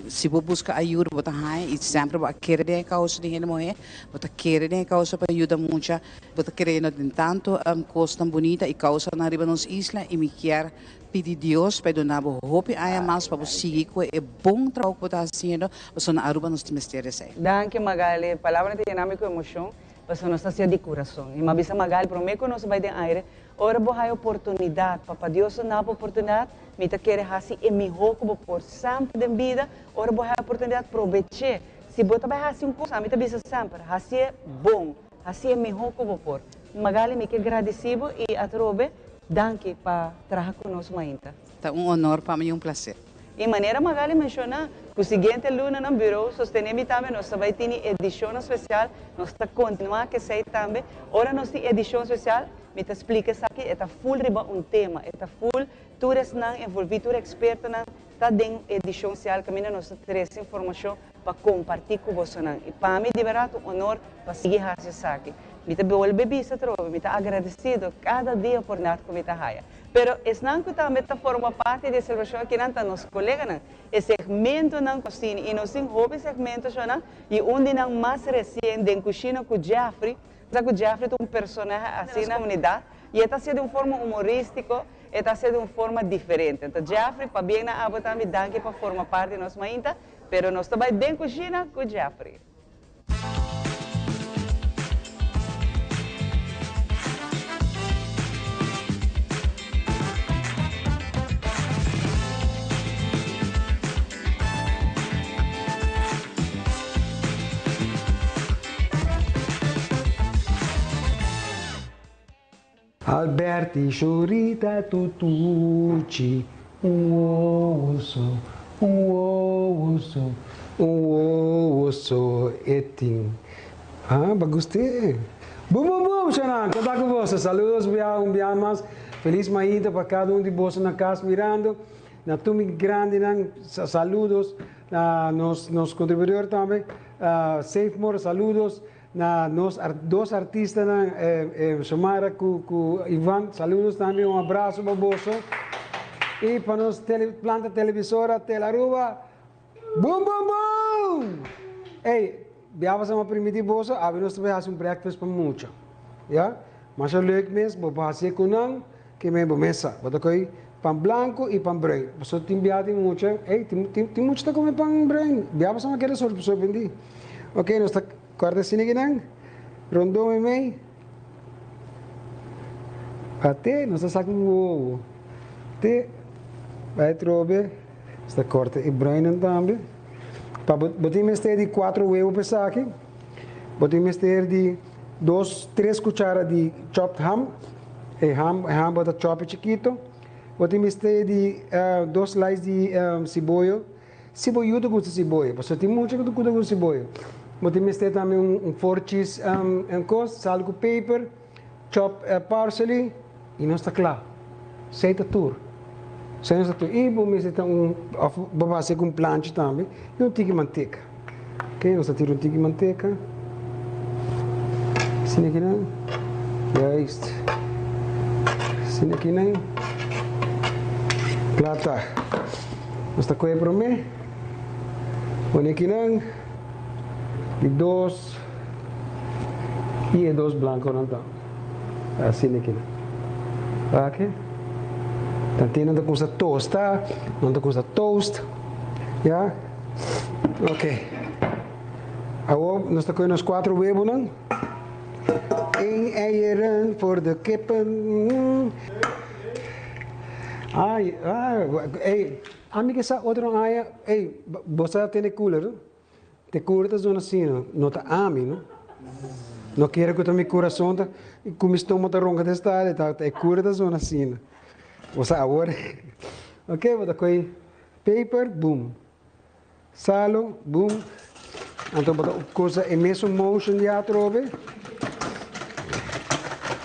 si bo busca ayuda bo ta haña y semper bo a kere den e causa di hende mohe, bo ta kere den e causa pa yuda mucha. Bo ta kreyendo den tantu kosnan bunita i kousanan riba nos isla i mi kier pidi Dios pa e duna bo hopi aña mas pa bo sigui ku e bon trabou ku bo ta hasiendo pasobra na Aruba nos tin mester di esei. Danki Magali, palabranan ta yena mi ku emoshon pasobra nos ta hasia di kurason. I mi a bisa Magali prome ku nos a bai den aire, ora bo haya oportunidat, Papa Dios a duna bo oportunidat, mi ta kere hasi e miho ku bo por semper den bida, ora bo haya oportunidat probech'é. Si bo ta bai hasi un kos, ami ta bisa semper, hasié bon. Hasi e mihó ku bo por. Magali mi ke gradisí bo i atrobe danki pa traha ku nos mainta. Ta un honor pa mi i un placer. I manera Magali menshoná, ku siguiente lunanan Bureau Sostené Mi Tambe nos ta bai tini edishonnan spesial, nos ta kontinuá ku esei tambe. Ora nos tin edishon spesial, mi ta splika esaki, e ta ful riba un tema, e ta ful tur esnan envolví, tur ekspertonan ta den edishon spesial kaminda nos ta trese informashon pa kompartí ku bosonan. I pa mi di bèrdat un onor pa sigui hasi esaki. Mi ta bolbe bisa atrobe, mi ta agradesido kada dia oportunidat ku mi ta haya. Pero esnan ku tambe ta forma parti di e selebrashon akinan ta nos koleganan, e segmentonan ku nos tin. I nos tin hopi segmento shona i un di nan mas resien den kushina ku Jeffrey. Sa ku Jeffrey ta un personahe asina den nos komunidat i e ta hasié di un forma humorístiko, e ta hasié di un forma diferente. Anto Jeffrey, pabien na abo tambe, danki pa forma parti di nos mainta. Pero nos ta bai den cushina cu Jeffrey. Alberti Shorita Tutuchi Un wowo so, un wowo so, un wowo so e tin. Ah, ba gust'é. Bum bum bum, Shanan, kon ta ku boso? Saludos bia un bia mas. Felis mainta pa kada un di boso na kas mirando. Na tur mi grandinan, saludos. Na nos nos kontribuidor tambe, Safemore, saludos. Na nos dos artistanan Xiomara cu cu Ivan saludos tambe un abrazo pa boso y pa nos tele planta televisora Telaruba boom boom boom ey bia pasa ma primiti boso awe nos ta bay haci un breakfast pa mucha ya masha leuk mes bo por hacié cu nan ke men bo mesa bo ta coy pan blanco y pan bruin pasobra tin bia tin mucha ey tin tin mucha ta come pan bruin bia pasa ma keda sorprendi ok nos ta Corta asina ki nan rondó meimei. Ate nos ta saca un wowo. Te bai trobe nos ta corta e bruinnan tambe. Pa bo bo tin mester di cuatro huevo pa esaki. Bo tin mester di dos tres cuchara di chopped ham. E ham e ham bo ta chop chikito. Bo tin mester di dos slice di siboyo. Si bo yu ta gusta siboyo, pasobra tin mucha ku ta gusta siboyo. Bo tin mester tambe un four cheese kos, sal ku peper, chop parsley i nos ta kla. Esei ta tur. Esei nos ta tur. I bo mester ta un, òf bo por hasi ku un plancha tambe i un tiki manteka. Ok, nos ta tira un tiki manteka. Asina kinan. Juist. Asina kinan. Kla ta. Nos ta kohe promé. Pone kinan. Di dos. I e dos blankonan tambe. Asina kinan. Wak. Tantin nan ta kumsa tosta. Nan ta kumsa toast. Ya. Ok. Awor nos ta kohe nos cuatro webonan. Eén eieren voor de kippen. Ai, ai, ey, ami ke sa otro aña, ey, bo sa tene cooler, no? Te cooler ta zona asina, no ta ami, no? No kere ku ta mi kurason ta, ku mi stoma ta ronka den stad, ta e cooler ta zona asina. Bo sa awor, ok, bo ta kohe paper, boom. Salo, boom. Anto bo ta usa e mesun motion di atrobe.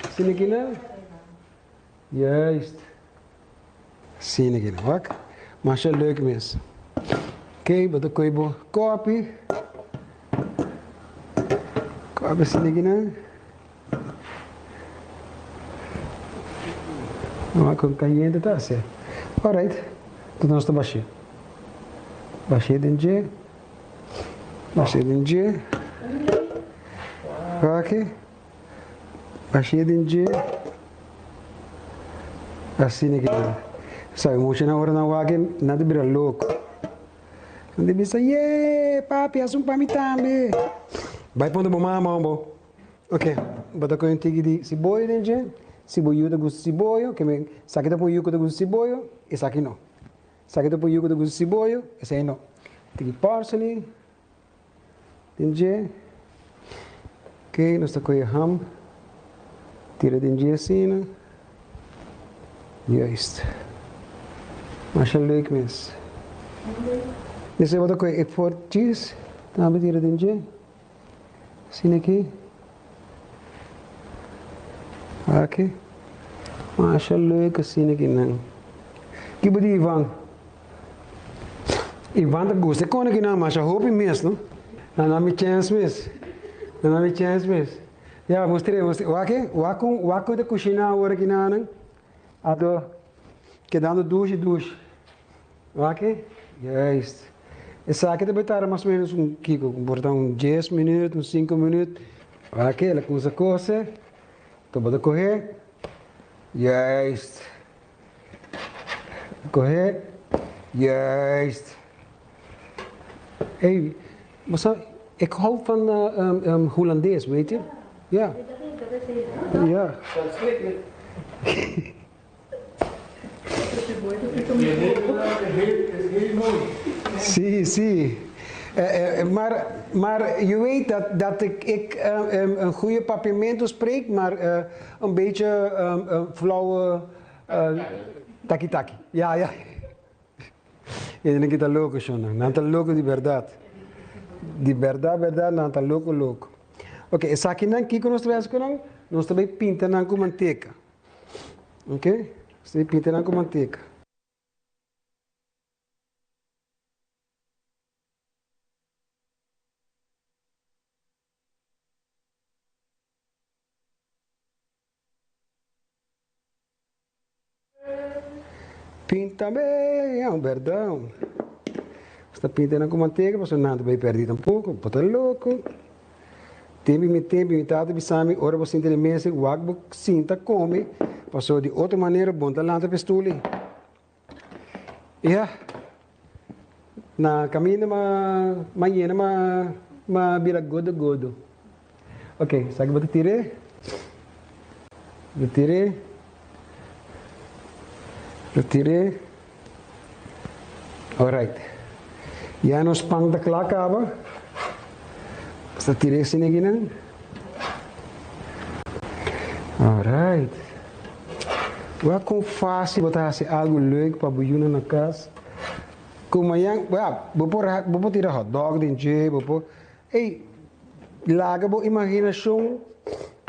Asina aki nan. Juist. Asina aki nan. Wak. Masha leuk mes. Ok, bo ta koe bo kopi. Kopi asina aki nan. Wak kon kayente ta hacia. Alright. Anto nos ta bash'é. Bash'é den dje. Bash'é den dje. Wak. Bash'é den dje. Asina ki nan. Sabe muchanan ora nan wak nan ta bira loko. Nan ta bisa, Yee, papi hasi un pa mi tambe. Bai puntra bo mama bo. Ok, bo ta kohe un tiki di siboyo den dje. Si bo yu ta gusta siboyo, ke men esaki ta pon yu ku ta gusta siboyo, esaki no. Esaki ta pon yu ku ta gusta siboyo, esei no. Tiki parsley den dje. Ok, nos ta kohe ham, tira den dje asina. Juist. Masha leuk mes. Despues bo ta kohe Eckford cheese, tambe tira den dje. Asina aki. Aki. Masha leuk asina aki nan. Ki bo di Ivan? Ivan ta gusta e kone aki nan masha hopi mes no. Nan na mi chens mes. Nan na mi chens mes. Ya mustr'e mustr'e. Wak e wak kon wak kon ta kushina awor aki nan. Ato kedando dushi dushi. Wak e? Juist. Esaki ta bay tarda mas o menos un kiko, por ta un dies minuut, un sinku minuut. Wak e, el a kumsa kose. To bo ta kohe. Juist. Kohe. Juist. Ey, bo sa, ik hou van Holandes, weet je? Ja. Ja. Sí, sí. Maar, maar je weet dat, dat ik, ik een goede papiamento spreek, maar een beetje flauwe taki taki. Ja, ja. Esnan ki ta loko shonnan. Nan ta loko di bèrdat. Di bèrdat bèrdat nan ta loko loko. Ok, esakinan kiko nos ta bai hasi ku nan? Nos ta bai pinta nan ku manteka. Ok, nos ta bai pinta nan ku manteka. Pinta be, ya un berdad. Sta pinta nan ku manteka pasobra nan ta bai perdi tampoko. Bo ta loko. Tempi mi tempi mi tata bisa mi ora bo sinta den mesa wak bo sinta kome pasobra di otro manera bo no ta lanta pa e stoel ei. Ya. Na kaminda ma yena ma bira godo godo. Ok, esaki bo ta tir'é. Bo ta tir'é. Bo ta tir'é. Alright. Ya nos pan ta kla kaba. Nos ta tir'é asina akinan. Alright. Wak kon fásil bo ta hasi algu leuk pa bo yunan na kas. Ku mañan, wèl, bo por bo por tira hotdog den dje, bo por, ey, laga bo imaginashon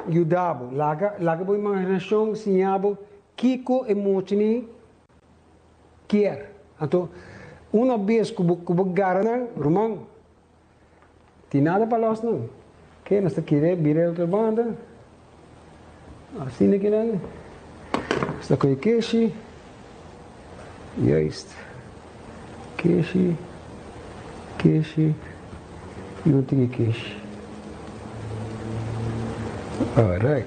yuda bo, laga laga bo imaginashon siña bo kiko e mochini kier. Anto, una bes ku bo ku bo gara nan, ruman, Tin nada pa los nan. Ke nos ta kere bira e otro banda. Asina ki nan. Nos ta kohe keshi. Juist. Keshi. Keshi. I un tiki keshi. Alright.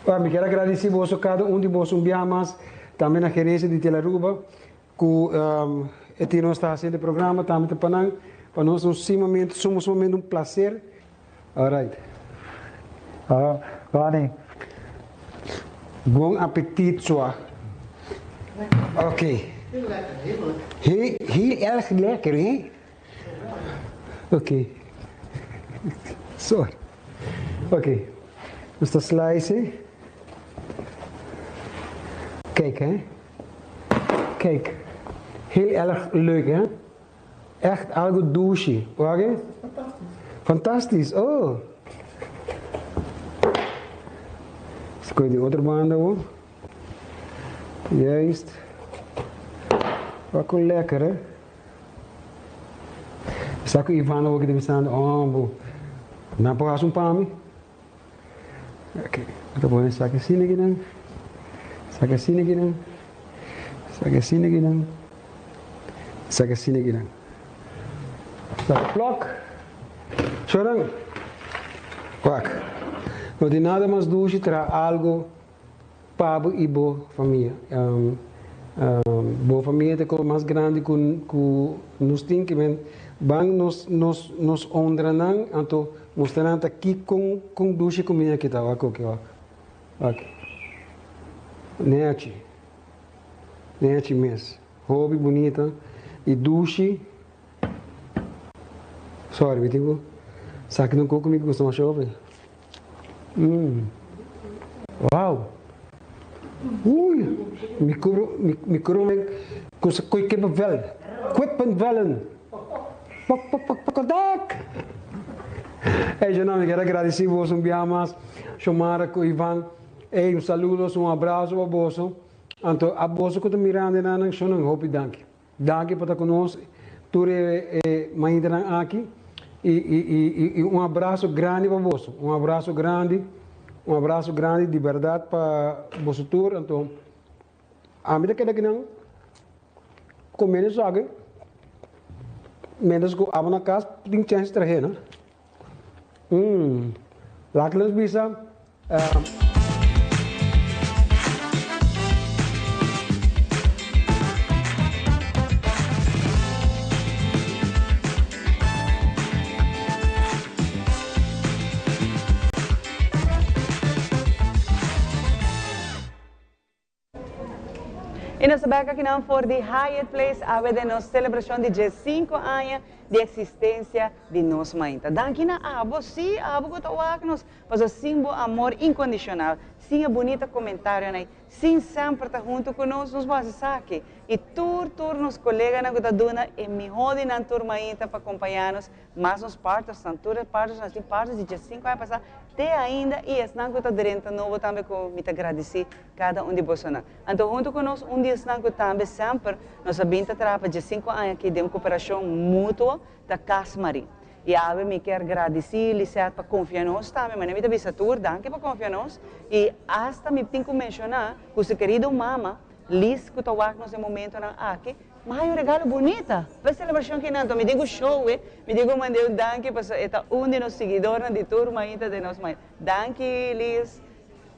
Ora mi kier a gradisi boso kada un di boso un biaha mas. Tambe na gerencia di Telaruba. Ku e tin nos ta hasiendo e programa tambe ta pa nan. Pa nos un sumamente, sumamente un placer. Alright. Ah, Ronnie. Bon apetit, sua. Oké. Heel, heel erg lekker, hè? Oké. Sorry. Oké. Dus dat slice. Kijk, hè? Kijk. Heel erg leuk, hè? Echt algo dushi. Oké? Fantastisch. Fantastisch, oh. Skooi die otro banda hoor. Juist. Wat lekker, hè? Sa ku Ivana ook de staan, oh, bo. Na por un pami. Oké, dan pone saki sine kinan. Saki sine kinan. Saki sine kinan. Saki sine kinan. Saki plok. Chorang. Wak. No tin nada mas dushi traha algo pa bo y bo famia. Bo famia ta e cos mas grandi cu cu nos tin ki men ban nos nos nos honra nan anto mustra nan ta ki con con dushi comida ki ta. Wak oke wak. Wak. Nechi. Nechi mes. Hopi bunita y dushi. Sorry, mi tin ku saki un koko mi gusta masha hopi. Mm. Wow. Ui, mi kuro, mi, mi kuro me kusa koi kippenvel. Kippenvellen. Pok, pok, pok, pok, dak. Hey, yo no, mi quiero agradecer vos un biaha mas, Shomara ku Ivan. Hey, un saludos, un abrazo pa boso. Anto, a boso ku ta mirando nan, shonan hopi danki. Danki pa ta ku nos tur e maintanan aki i i un abraso grandi pa boso, un abraso grandi, un abraso grandi di bèrdat pa boso tur, anto ami ta keda kinan kome esaki mientras ku abo na kas tin chèns trahe no. Laat nos bisa. Y nos ta bek akinan for di Hyatt Place awe den nos celebracion di diescinco aña di existencia di nos mainta. Danki na abo, sí, abo cu ta wak nos, pasobra sin bo amor incondicional, sin e bunita comentarionan, sin semper ta hunto cu nos, nos bo haci esaki. Y tur, tur nos coleganan cu ta duna e miho di nan tur mainta pa acompaña nos, Mas nos partersnan, tur e partersnan, nos tin parters di diescinco aña pasá te ainda i esnan ku ta drenta nobo tambe ku mi ta gradisí kada un di bosonan. Anto huntu ku nos un di esnan ku tambe semper nos a bin ta traha pa diescinco aña aki den un koperashon mutuo ta Cas Marie. I awe mi kier gradisí Lisette pa konfia nos tambe, manera mi ta bisa tur danki pa konfia nos i asta mi tin ku menshoná ku su kerido mama Liz ku ta wak nos den momentonan aki, M'a haña un regalo bunita pa e selebrashon kinan. Anto mi di ku show e, mi di ku mand'é un danki pasobra e ta un di nos siguidornan di tur mainta den nos mainta. Danki Liz.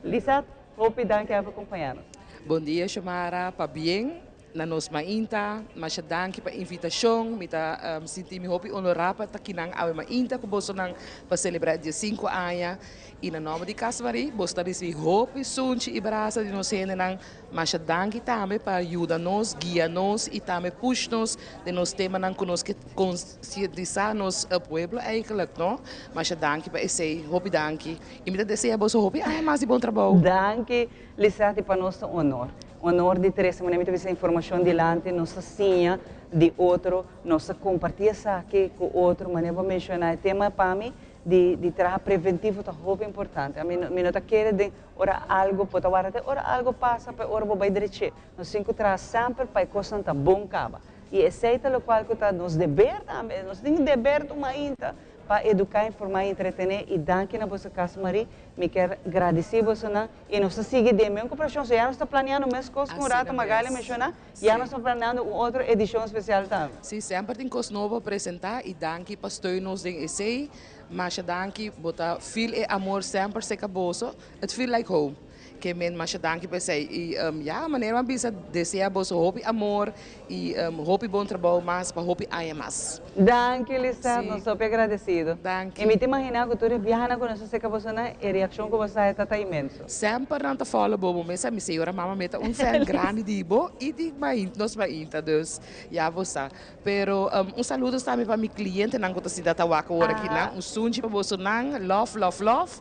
Lizette, hopi danki pa kompañá nos. Bon dia Xiomara, pabien na nos mainta. Masha danki pa invitashon. Mi ta sinti mi hopi honorá pa ta kinan awe mainta ku bosonan pa selebrá e diesinku aña. I na nòmber di Cas Marie, boso ta risibí hopi sunchi i brasa di nos hendenan. Masha danki tambe pa yuda nos, guia nos i tambe push nos den nos temanan ku nos ke konsientisá nos pueblo eigenlijk, no? Masha danki pa esei, hopi danki. I mi ta desea boso hopi aña mas di bon trabou. Danki, Lisette, i pa nos ta un honor. Honor di trese manera mi ta bisa informashon dilanti, nos ta siña di otro, nos ta kompartí esaki ku otro, manera bo a menshoná e tema pa mi di di traha preventivo ta hopi importante. Ami mi no ta kere den ora algo por ta warda te ora algo pasa pa e ora bo bai dreché. Nos tin ku traha semper pa e kosnan ta bon kaba. I esei ta lokual ku ta nos deber tambe. Nos tin deber tuma ainda pa eduká, informá i entretené. I danki na boso Cas Marie. Mi kier gradisí bosonan. I nos ta sigui den meun koperashon. So ya nos ta planeando meskos ku un Asina rato Magaly a mes. menshoná. Ya Sí. nos ta planeando un otro edishon spesial tambe. Sí, semper tin kos nobo pa presentá i danki pa steun nos den esei. Masha danki, bo ta feel e amor semper serka boso. It feel like home. Ke men masha danki pa esei. I ya, manera mi a bisa, desea boso hopi amor i hopi bon trabou mas pa hopi aña mas. Danki Lisette, nos hopi agradecido. Danki. I mi ta imagina ku tur e biahanan ku nos a seka boso nan, e reakshon ku boso a haya ta ta inmenso. Semper nan ta follow bo, bo mes a mi señora mama mi ta un fan grandi di bo i di nos mainta, dus ya bo sa. Pero un saludos tambe pa mi clientenan cu ta sinta ta wak awor aki nan. Un sunchi pa boso nan. Love, love, love.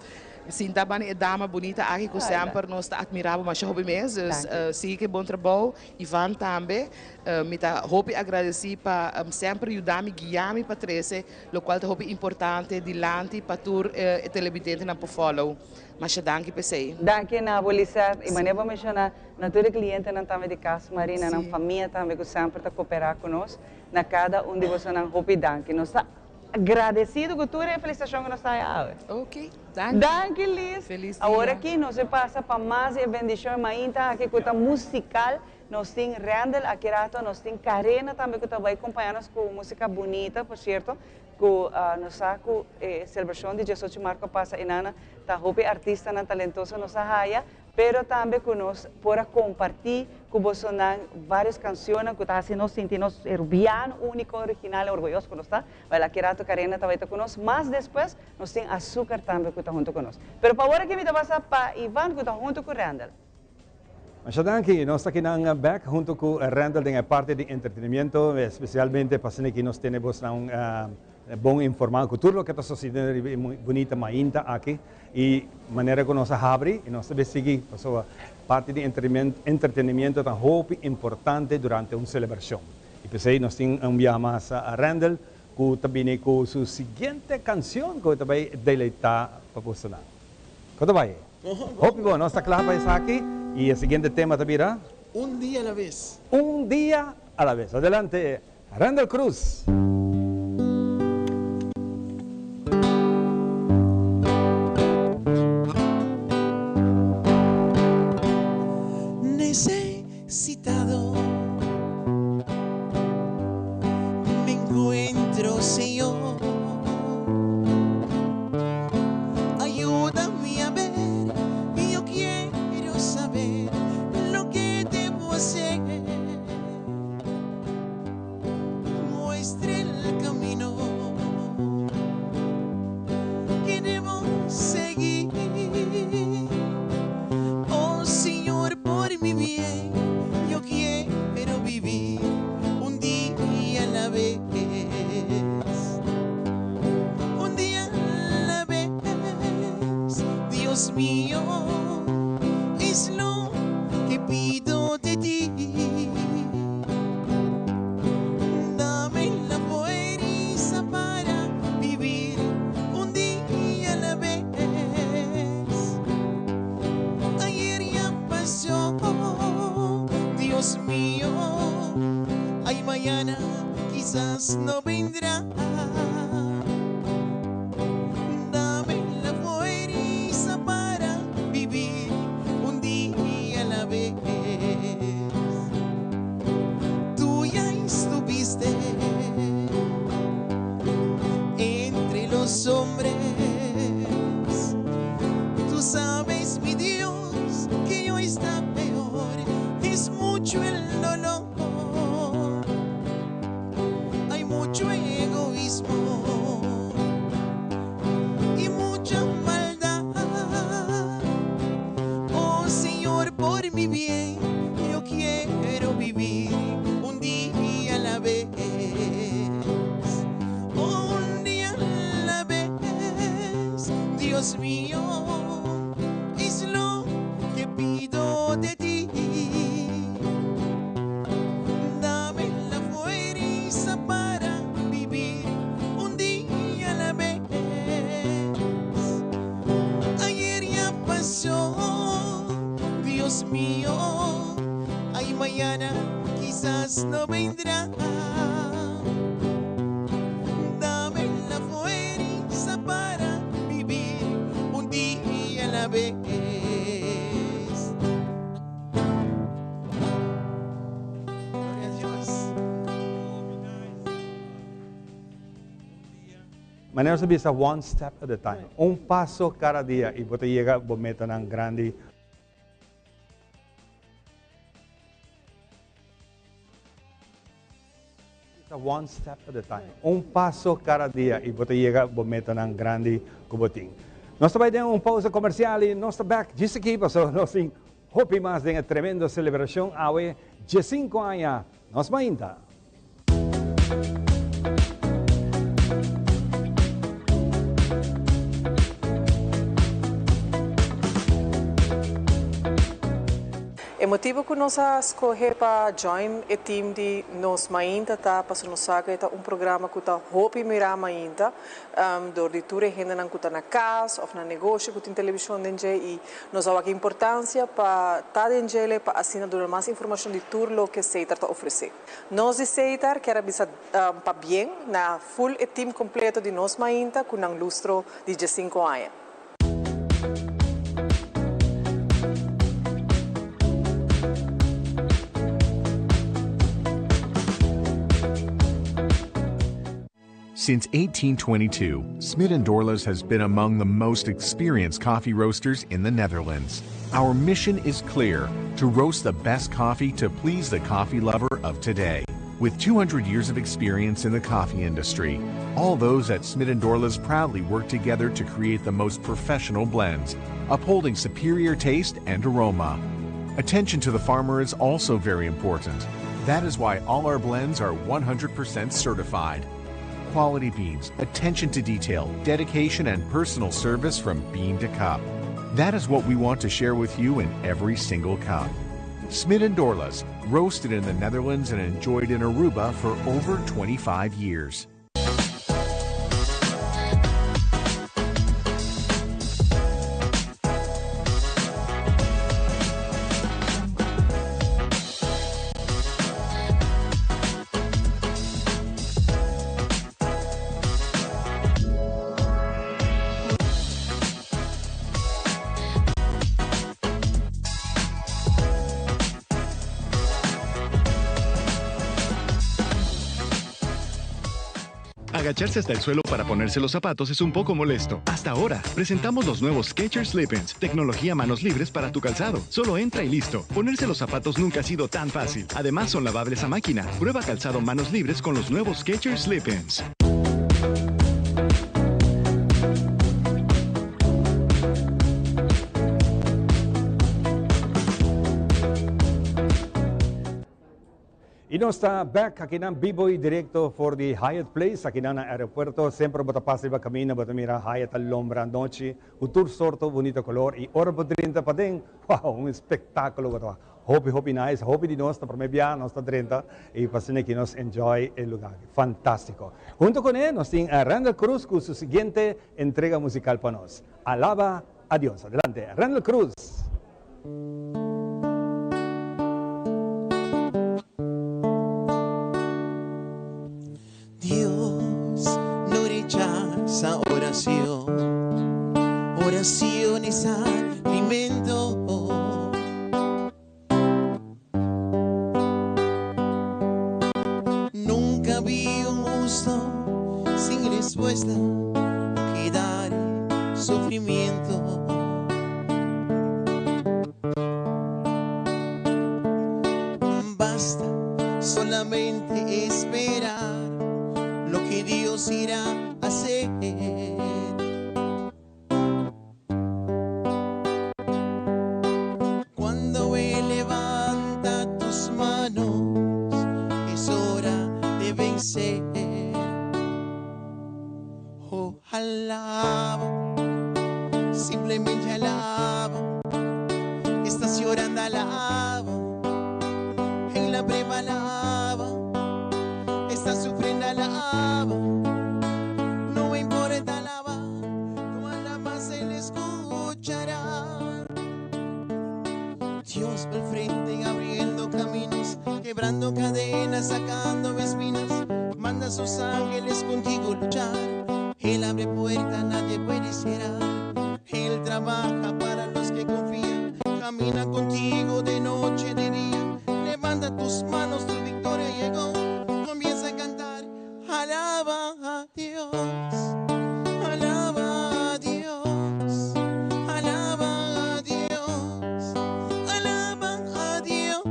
Sinta bani e dama bunita aki cu semper nos ta admira bo masha hopi mes. Dus sigui cu e bon trabou. Ivan tambe. Mi ta hopi agradeci pa semper yuda mi, guia mi pa trece locual ta hopi importante dilanti pa tur e televidentenan por follow. Masha danki p'esey. Danki na bo Lisette. Y manera bo a menciona na tur e clientenan tambe di Cas Marina, nan famia tambe cu semper ta coopera cu nos. Na cada un di bosonan hopi danki. Nos ta agradecido cu tur e felicitacion cu nos ta haya awe. Ok, danki. Danki Liz. Feliz dia. Awor aki nos e pasa pa mas di e bendicion e mainta aki cu ta musical. Nos tin Randall aki rato, nos tin Karena tambe cu ta bay compaña nos cu musica bunita, por cierto. Cu nos sa cu e celebracion di diesocho marco a pasa enana ta hopi artistanan talentoso nos a haya, pero tambe cu nos por a comparti cu bosonan varios cancionnan cu ta haci nos sinti nos Arubiano unico, original y orguyoso cu nos ta. Wel aki rato Karina ta bay ta cu nos, mas despues nos tin Azucar tambe cu ta hunto cu nos. Pero pa awor aki mi ta pasa pa Ivan cu ta hunto cu Randall. Masha danki, nos ta kinan bek hunto cu Randall den e parti di entretenimiento, especialmente pa asina ki nos tene bosnan bon informa cu tur loke ta sucediendo riba e bunita mainta aki y manera cu nos a habri y nos ta bay sigui pasobra parti di entretenimiento ta hopi importante durante un celebracion y pesey nos tin un biaha mas Randall cu ta bini cu su siguiente cancion cu ta bay deleita pa bosnan. Con ta bay? Hopi bon, nos ta kla pa esaki y e siguiente tema ta bira. Un dia a la vez. Un dia a la vez. Adelante Randall Cruz. Necesitado me encuentro, Señor. Ayúdame a ver, yo quiero saber lo que debo hacer. Muestre el camino que debo seguir. Oh Señor, por mi bien, yo quiero vivir un día a la vez. Un día a la vez, Dios mío, es lo que pido de ti. Dame la fuerza para vivir un día a la vez. Ayer ya pasó, Dios mío, ay mañana quizás no vendrá. Dame la fuerza para vivir un día a la vez. Tú ya estuviste entre los hombres. Tú sabes, mi Dios, que hoy está peor. Es mucho el dolor. Hay mucho egoísmo y mucha maldad. Oh Señor, por mi bien, yo quiero vivir un día a la vez. Un día a la vez, Dios mío, es lo que pido de ti. Dame la fuerza para vivir un día a la vez. Ayer ya pasó, Dios mío, ay mañana quizás no vendrá. Dame la fuerza para vivir un día a la vez. Gloria a Dios. Manera nos ta bisa one step at a time, un paso cada dia y bo ta yega bo metanan grandi. One step at a time. Un paso cada dia y bo ta yega bo metanan grandi cu bo tin. Nos ta bay den un pausa comercial y nos ta back djis aki pasobra nos tin hopi mas den e tremendo celebracion awe diescinco aña nos mainta. E motibo cu nos a scoge pa join e team di Nos Mainta ta pasobra nos sa cu e ta un programa cu ta hopi mira mainta dor di tur e hendenan cu ta na cas of na negoshi cu tin television den dje y nos a wak e importancia pa ta den djele pa asina duna mas informacion di tur loke Setar ta ofrece. Nos di Setar kier a bisa pabien na full e team completo di Nos Mainta cu nan lustro di diescinco aña. Since 1822, Smit & Dorlas has been among the most experienced coffee roasters in the Netherlands. Our mission is clear to roast the best coffee to please the coffee lover of today. With 200 years of experience in the coffee industry, all those at Smit & Dorlas proudly work together to create the most professional blends, upholding superior taste and aroma. Attention to the farmer is also very important. That is why all our blends are 100% certified. Quality beans, attention to detail, dedication, and personal service from bean to cup. That is what we want to share with you in every single cup. Smit and Dorlas, roasted in the Netherlands and enjoyed in Aruba for over 25 years. Agacharse hasta el suelo para ponerse los zapatos es un poco molesto. Hasta ahora, presentamos los nuevos Skechers Slip-ins, tecnología manos libres para tu calzado. Solo entra y listo. Ponerse los zapatos nunca ha sido tan fácil. Además, son lavables a máquina. Prueba calzado manos libres con los nuevos Skechers Slip-ins. Y nos ta back akinan bibo y directo for di Hyatt Place, akinan na aeropuerto. Semper bo ta pasa riba camino, bo ta mira Hyatt ta lombra anochi, cu tur sorto bunito color. Y ora bo drenta paden, wow, un espectaculo bo ta wak. Hopi, hopi nice. Hopi di nos ta prome bia, nos ta drenta y pa asina aki nos enjoy e lugar aki. Fantastico. Hunto cu ne nos tin Randall Cruz cu su siguiente entrega musical pa nos. Alaba a Dios. Adelante, Randall Cruz. Dios no rechaza oración, oración es alimento. Nunca vi un justo sin respuesta quedar en sufrimiento. Basta solamente esperar lo que Dios irá a hacer. Cuando Él levanta tus manos, es hora de vencer. Oh, alaba, simplemente alaba. Estás llorando, alaba. En la prueba, alaba. Estás sufriendo, alaba. No me importa, alaba. Tu alabas, Él escuchará. Dios va al frente abriendo caminos, quebrando cadenas, sacando espinas. Manda a sus ángeles contigo luchar. Él abre puertas, nadie puede cerrar. Él trabaja para los que confían. Camina contigo de noche, de día. Levanta tus manos, tu victoria llegó. Comienza a cantar, alaba a Dios. Alaba a Dios. Alaba a Dios. Alaba a Dios.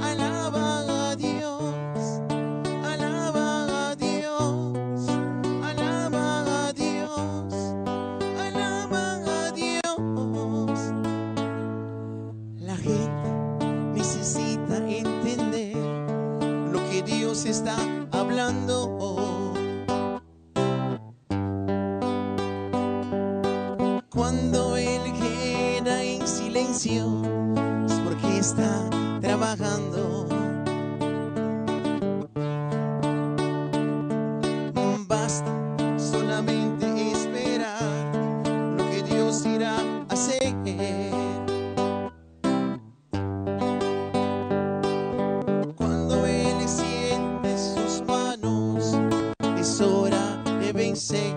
Alaba a Dios. Cuando él queda en silencio, es porque está trabajando. Basta solamente esperar lo que Dios irá a hacer. Cuando Él extiende sus manos, es hora de vencer.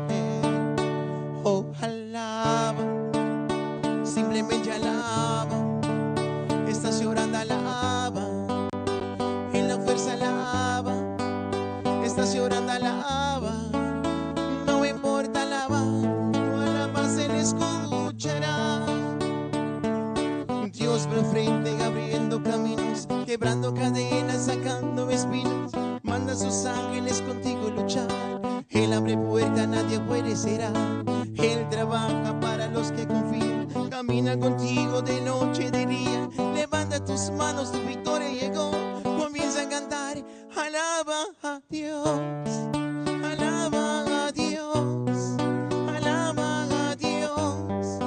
Oh, alaba, simplemente alaba. Estás llorando, alaba. En la fuerza, alaba. Estás llorando, alaba. No importa, alaba. Tu alaba se le escuchará. Dios va frente, abriendo caminos, quebrando cadenas, sacando espinas. Manda a sus ángeles contigo luchar. Él abre puerta, nadie puede cerrar. Él trabaja para los que confían. Camina contigo de noche, de día. Levanta tus manos, tu victoria llegó. Comienza a cantar, alaba a Dios. Alaba a Dios. Alaba a Dios.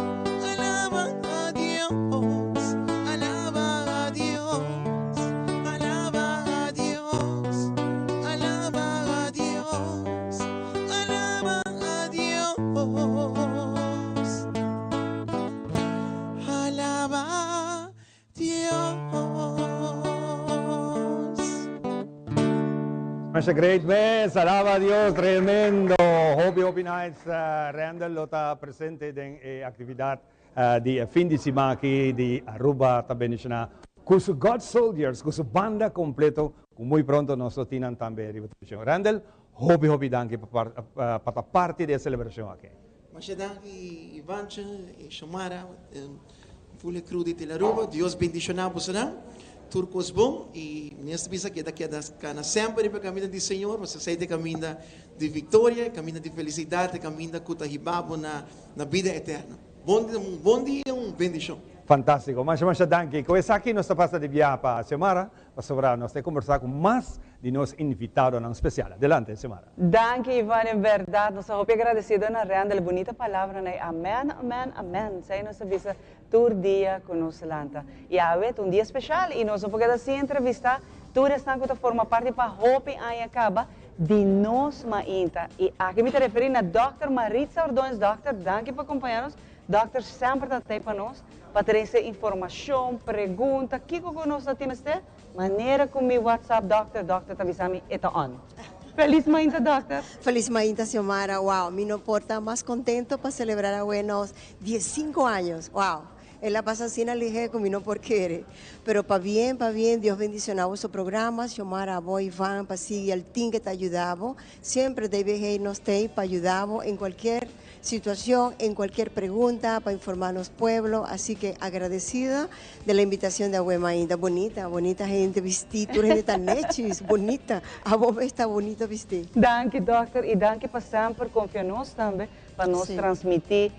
Alaba a Dios. Alaba a Dios. Alaba a Dios. Alaba a Dios. Alaba a Dios. Alaba a Dios. Masha great mes, alaba Dios, tremendo. Hopi hopi nice, Randall lo ta presente den e actividad di fin di siman aki di Aruba ta bendiciona cu su God Soldiers, cu su banda completo, cu muy pronto nos lo tin nan tambe riba television. Randall, hopi hopi danki pa pa ta parti di e celebracion aki. Masha danki Ivancha y Xiomara, full e crew di Telearuba. Dios bendiciona bosonan. Tur cos bon y mi a bisa keda keda cana semper riba e caminda di Señor, pasobra esey ta e caminda di victoria, e caminda di felicidad, e caminda cu ta hiba bo na na bida eterno. Bon un bon dia y un bendicion. Fantastico. Masha masha danki. Cu esaki nos ta pasa di biaha pa Xiomara, pasobra nos ta combersa cu mas di nos invitadonan special. Adelante, Xiomara. Danki Ivan, en berdad nos ta hopi agradecido na Randall, bunita palabranan. Amen, amen, amen. Esey nos ta bisa Tur dia ku nos lanta. I awe ta un dia speshal i nos no por keda sin entrevistá tur esnan ku ta forma parti pa hopi aña kaba di nos mainta. I aki mi ta referí na Dòkter Maritza Ordonez. Dòkter, danki pa kompañá nos. Dòkter semper ta tei pa nos pa trese informashon, pregunta, kiko ku nos ta tin mester. Manera ku mi WhatsApp dòkter, dòkter ta bisa mi e ta on. Felis mainta dòkter. Felis mainta Xiomara, wow mi no por ta mas contento pa celebrar awe nos diescinco años, wow el a pasa asina lihe cu mi no por kere, pero pabien pabien Dios bendiciona boso programa Xiomara abo Ivan pa sigui al tin que ta ayuda bo, siempre DBG nos tey pa ayuda bo en cualkier situacion, en cualkier pregunta pa informa nos pueblo, así que agradecida de la invitacion de awe mainta, bonita, bonita hende bisti, tur hende ta nechis, bonita, abo mes ta bonito bisti. Danki dokter y danki pa semper confia nos tambe pa nos transmiti,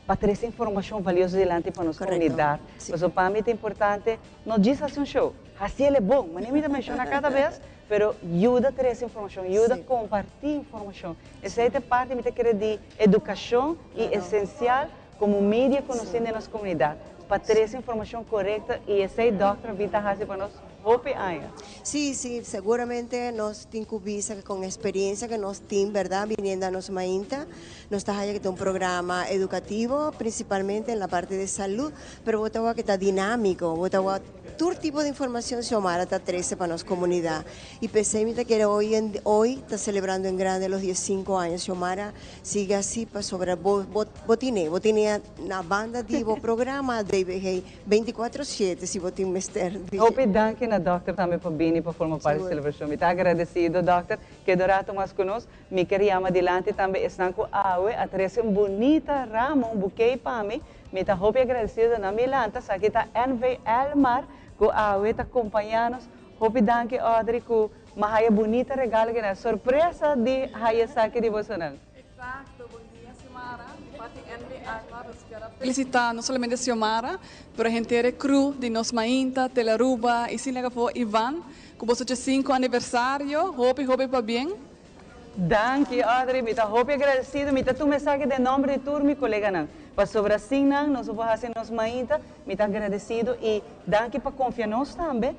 pa trece informacion valioso dilanti pa nos comunidad, pasobra pa mi ta importante no djis haci un show, haci el e bon, manera mi ta menciona cada bes, Pero yuda trese informashon, yuda kompartí informashon. Esei ta e parti mi ta kere di edukashon i esensial komo media ku nos tin den nos komunidat pa trese informashon korekto i esei dòkter a bin ta hasi pa nos hopi aña. Sí, sí, seguramente nos tin ku bisa ku kon experiencia ku nos tin, bèrdat, biniendo a nos mainta, nos ta haya ku ta un programa edukativo, prinsipalmente en la parte de salud, pero bo ta wak ku ta dinámiko, bo ta wak. Tur tipo di informacion Xiomara ta trece pa nos comunidad y p'esey mi ta kere hoy en hoy ta celebrando en grande los diescinco aña Xiomara sigue asi pasobra bo bo bo tine bo tine na banda di bo programa DBG beinticuatro siete si bo tin mester di. Hopi danki na dokter tambe pa bini pa forma parti di celebracion. Mi ta agradecido dokter. Keda un rato mas cu nos. Mi ker yama dilanti tambe esnan cu awe a trece un bunita ramo, un bouquet pa mi. Mi ta hopi agradecido na mi lanta esaki ta NV Elmar cu awe ta compaña nos. Hopi danki Audrey cu m'a haya bunita regalo ki na sorpresa di haya esaki di bosonan. Exacto, bon dia Xiomara, di parti NV Elmar nos kier a felicita no solamente Xiomara, pero henter e crew di Nos Mainta, Telearuba y sin laga afo Ivan cu boso djesinco aniversario, hopi hopi pabien. Danki Audrey, mi ta hopi agradecido, mi ta tuma esaki den nomber di tur mi coleganan. Pasobra sin nan nos no por hasi Nos Mainta. Mi ta agradecido y danki pa confia nos tambe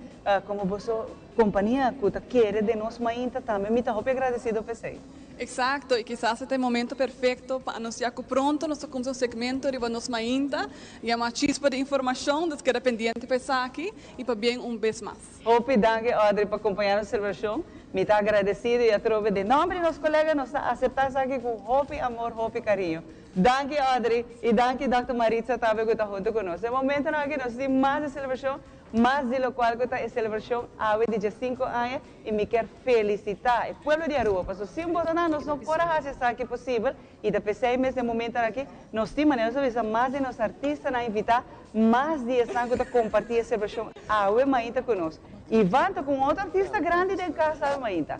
como boso compania cu ta kere den Nos Mainta tambe. Mi ta hopi agradecido p'esey. Exacto, y kisas e ta e momento perfecto pa anuncia cu pronto nos ta cuminsa un segmento riba Nos Mainta yama Chispa di Informacion, dus keda pendiente pa esaki y pabien un bes mas. Hopi danki Audrey pa compaña nos celebracion. Mi ta agradecido y atrobe den nomber di nos colega nos ta acepta esaki cu hopi amor, hopi cariño. Danki Audrey y danki Dòkter Maritza tambe cu ta hunto cu nos. E momentonan aki nos tin mas di celebracion, mas di locual cu ta e celebracion awe di diescinco aña y mi kier felicita e pueblo di Aruba pasobra sin bosonan nos no por a haci esaki posibel y ta pesey mes den momentonan aki nos tin manera nos a bisa mas di nos artistanan invita, mas di esnan cu ta comparti e celebracion awe mainta cu nos. Ivan ta cu un otro artista grandi den cas awe mainta.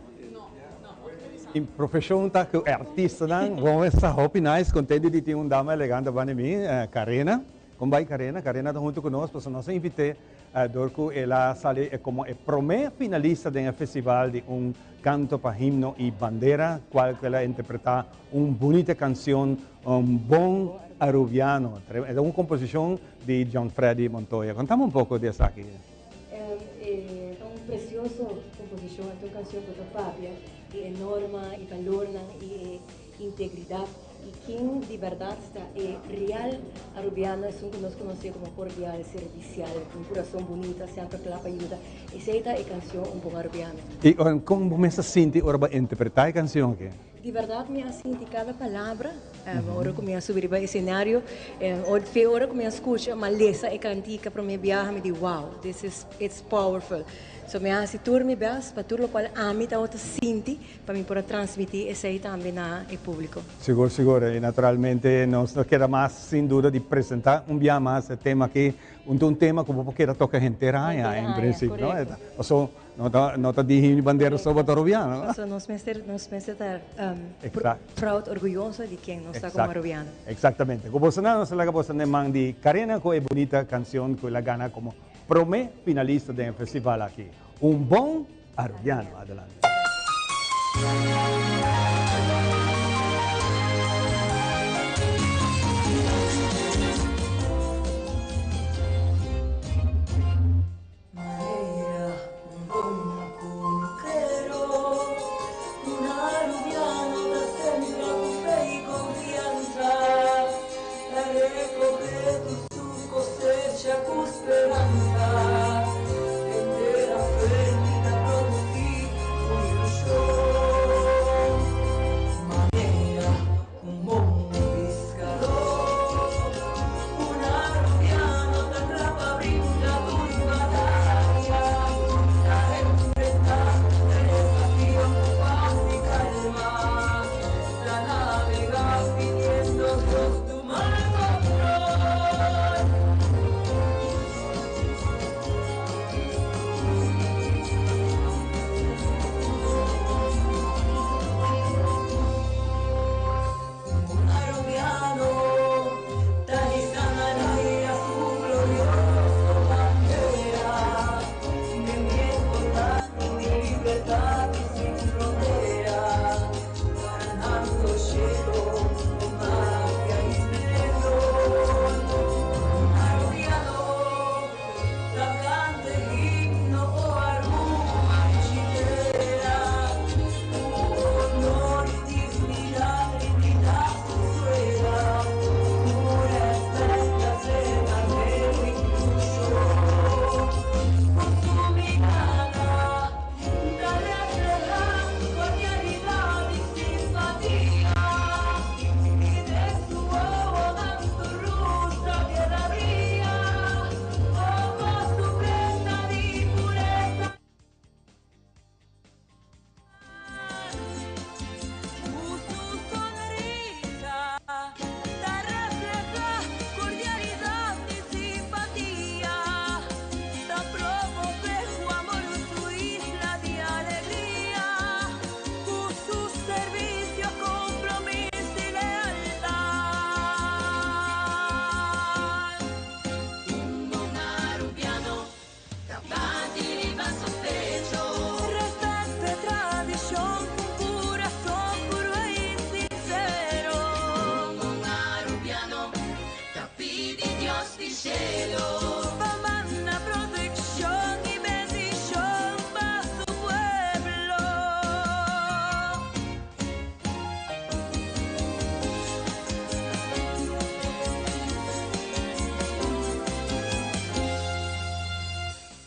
Mi profesion ta cu artistanan. Bon esta hopi nice, contento di tin un dama elegante banda di mi, Karena. Con bay Karena? Karena ta hunto cu nos pasobra nos a invit'e dor cu el a sali como e prome finalista den e festival di un canto pa himno y bandera, cual cu el a interpreta un bunita cancion, Un bon Arubiano. E ta un composicion di John Freddy Montoya. Contame un poco di esaki. E ta un precioso composicion, e ta un cancion cu ta papia di e norma y balornan y e integridad y ken di berdad ta e real Arubiano, esun cu nos conoce como cordial, servicial, cu un curason bunita, semper cla pa yuda. Esey ta e cancion Un Bon Arubiano. Y con bo mes ta sinti ora bo a interpreta e cancion aki? Di berdad mi a sinti cada palabra ora cu mi a subi riba escenario. Fe ora cu mi a scucha, mi a lesa e cantica prome biaha, mi di wow, this is, it's powerful. So mi a haci tur mi best pa tur locual ami tabata sinti pa mi por a transmiti esey tambe na e publico. Sigur, sigur. Y naturalmente nos no keda mas sin duda di presenta un bia mas e tema aki. Un ta un tema cu bo por keda toca henter aña en principio, no? Paso No ta no ta di himno bandera so bo ta Rubiano. Paso nos mester nos mester ta proud orguyoso di ken nos ta como Rubiano. Exactamente. Cu boso nan nos ta laga boso den man di Karina cu e bunita cancion cu el a gana como prome finalista den e festival aki. Un bon Arubiano. Adelante. Dios di shelu pa manda protekshon i bendishon pa su pueblo.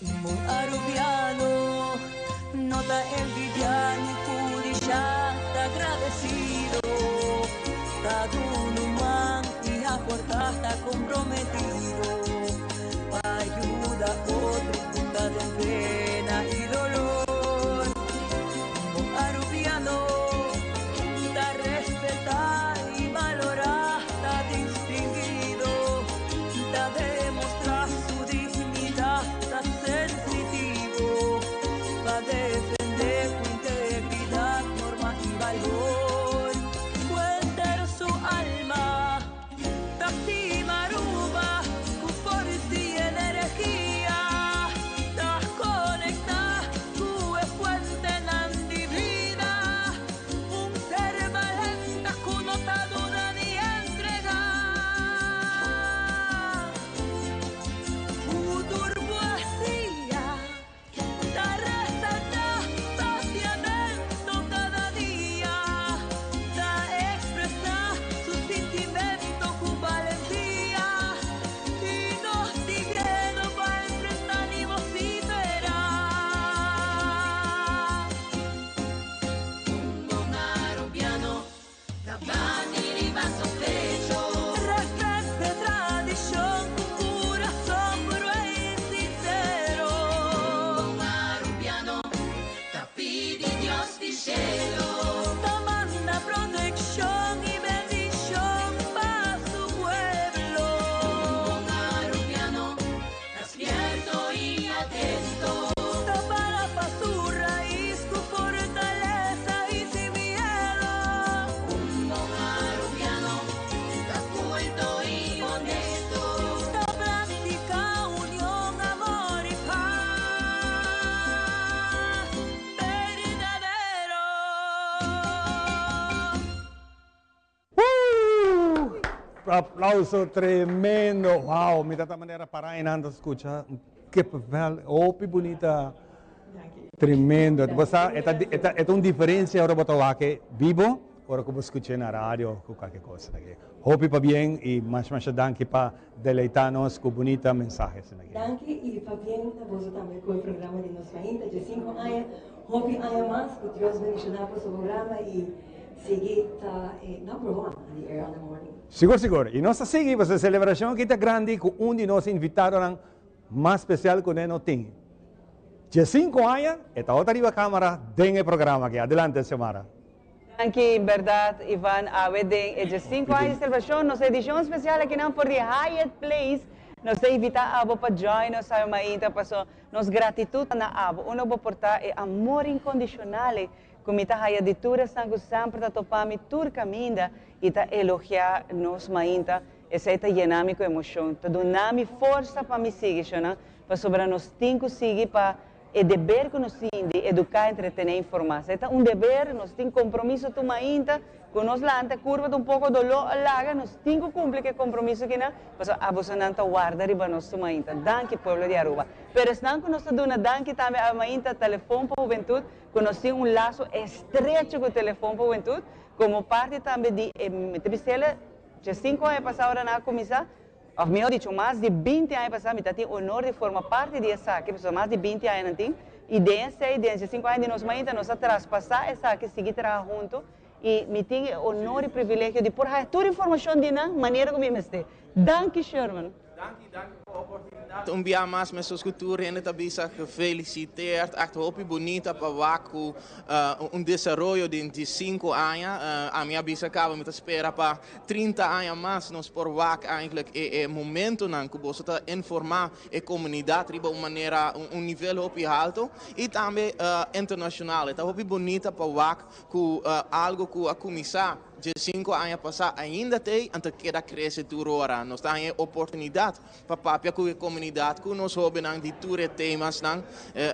Un bon Arubiano no ta envidiá ni kudishá, ta gradesido, ta duna un man i aportá, ta komprometido pa yuda otro ku ta den pena i dolor. Un bon Arubiano ta respetá i balorá, ta distinguido, ta demostrá su dignidat, ta sensitivo pa defendé ku integridat norma i balor. Ku henter su alma ta stima Aruba ku forsa i energia, ta konektá ku e fuentenan di bida, un ser balente ku no ta duda ni entregá. Ku tur poesia ta resaltá papiamento kada dia, ta ekspresá su sintimento ku balentia i no tin miedo pa enfrentá ni vosiferá. Un bon Arubiano ta bati riba su pecho. Respet e tradishon ku kurason puro i sinsero. Un bon Arubiano ta pidi Dios di shelu. Ta manda protekshon i bendishon pa su pueblo. Un bon Arubiano ta spierto i atento. Ta para pa su rais ku fortalesa i sin miedo. Un bon Arubiano ta kulto i honesto. Ta praktiká union, amor i pas berdadero. Woo! Aplauso tremendo. Wow, mi ta ta manera para y nan ta scucha. Kippenvel, hopi bunita. Tremendo. Bo sa, e ta, e ta, e ta un diferencia ora bo ta wak bibo, ora cu bo scucha na radio cu cualkier cosa aki. Hopi pabien y masha masha danki pa deleita nos cu bunita mensahe asina aki. Danki y pabien na boso tambe cu e programa di Nos Mainta dje cinco aña. Hopi aña mas cu Dios bendiciona boso programa y sigui ta e number one on the air on the morning. Sigur sigur. Y nos ta sigui pasobra e celebracion aki ta grandi cu un di nos invitadonan mas special cu ne no tin. Dje cinco aña e ta ota riba camara den e programa aki. Adelante Xiomara. Danki, berdad Ivan, awe den e dje cinco aña di celebracion, nos edicion special akinan for di Hyatt Place, nos ta invita abo pa join nos awe mainta paso nos gratitud ta na abo, unda bo por ta e amor incondicional ei cu mi ta haya di tur esnan cu semper ta topa mi tur caminda y ta elogia nos mainta, esey ta yena mi cu emocion, ta duna mi forsa pa mi sigui, shownan, pasobra nos tin cu sigui pa e deber cu nos tin di educa, entretene, informa. Esey ta un deber, nos tin compromiso tur mainta cu nos lanta curva ta un poco dolor a laga, nos tin cu cumpli cu e compromiso kinan, pasobra abosonan ta warda riba nos tur mainta. Danki pueblo di Aruba. Pero esnan cu nos ta duna danki tambe awe mainta, Telefon pa Hubentud, cu nos tin un laso estrecho cu Telefon pa Hubentud, como parti tambe di e, mi ta bisele, dje cinco aña pasa ora nan a cuminsa, Of mihó dicho, mas di binti aña pasá mi ta tin honor di forma parti di esaki, pasobra mas di binti aña nan tin, i den esei, den e sinku aña di nos mainta, nos a traspasá esaki, sigui traha huntu, i mi tin e honor i privilegio di por haña tur informashon di nan manera ku mi mester. Danki, Sherman. Danki, danki pa oportunidat. Un bia mas mesos ku tur hende ta bisa gefeliciteerd. Echt hopi bunita pa wak ku un desaroyo den di sinku aña. Ami a bisa kaba mi ta spera pa 30 aña mas nos por wak eigenlijk e e momentonan ku boso ta informá e komunidat riba un manera un nivel hopi halto i tambe internashonal. E ta hopi bunita pa wak ku algo ku a kuminsá. 15 aña pasá ainda t'ei, anto keda krese tur ora. Nos ta haña e oportunidat pa papia ku e komunidat, ku nos hóbennan di tur e temasnan.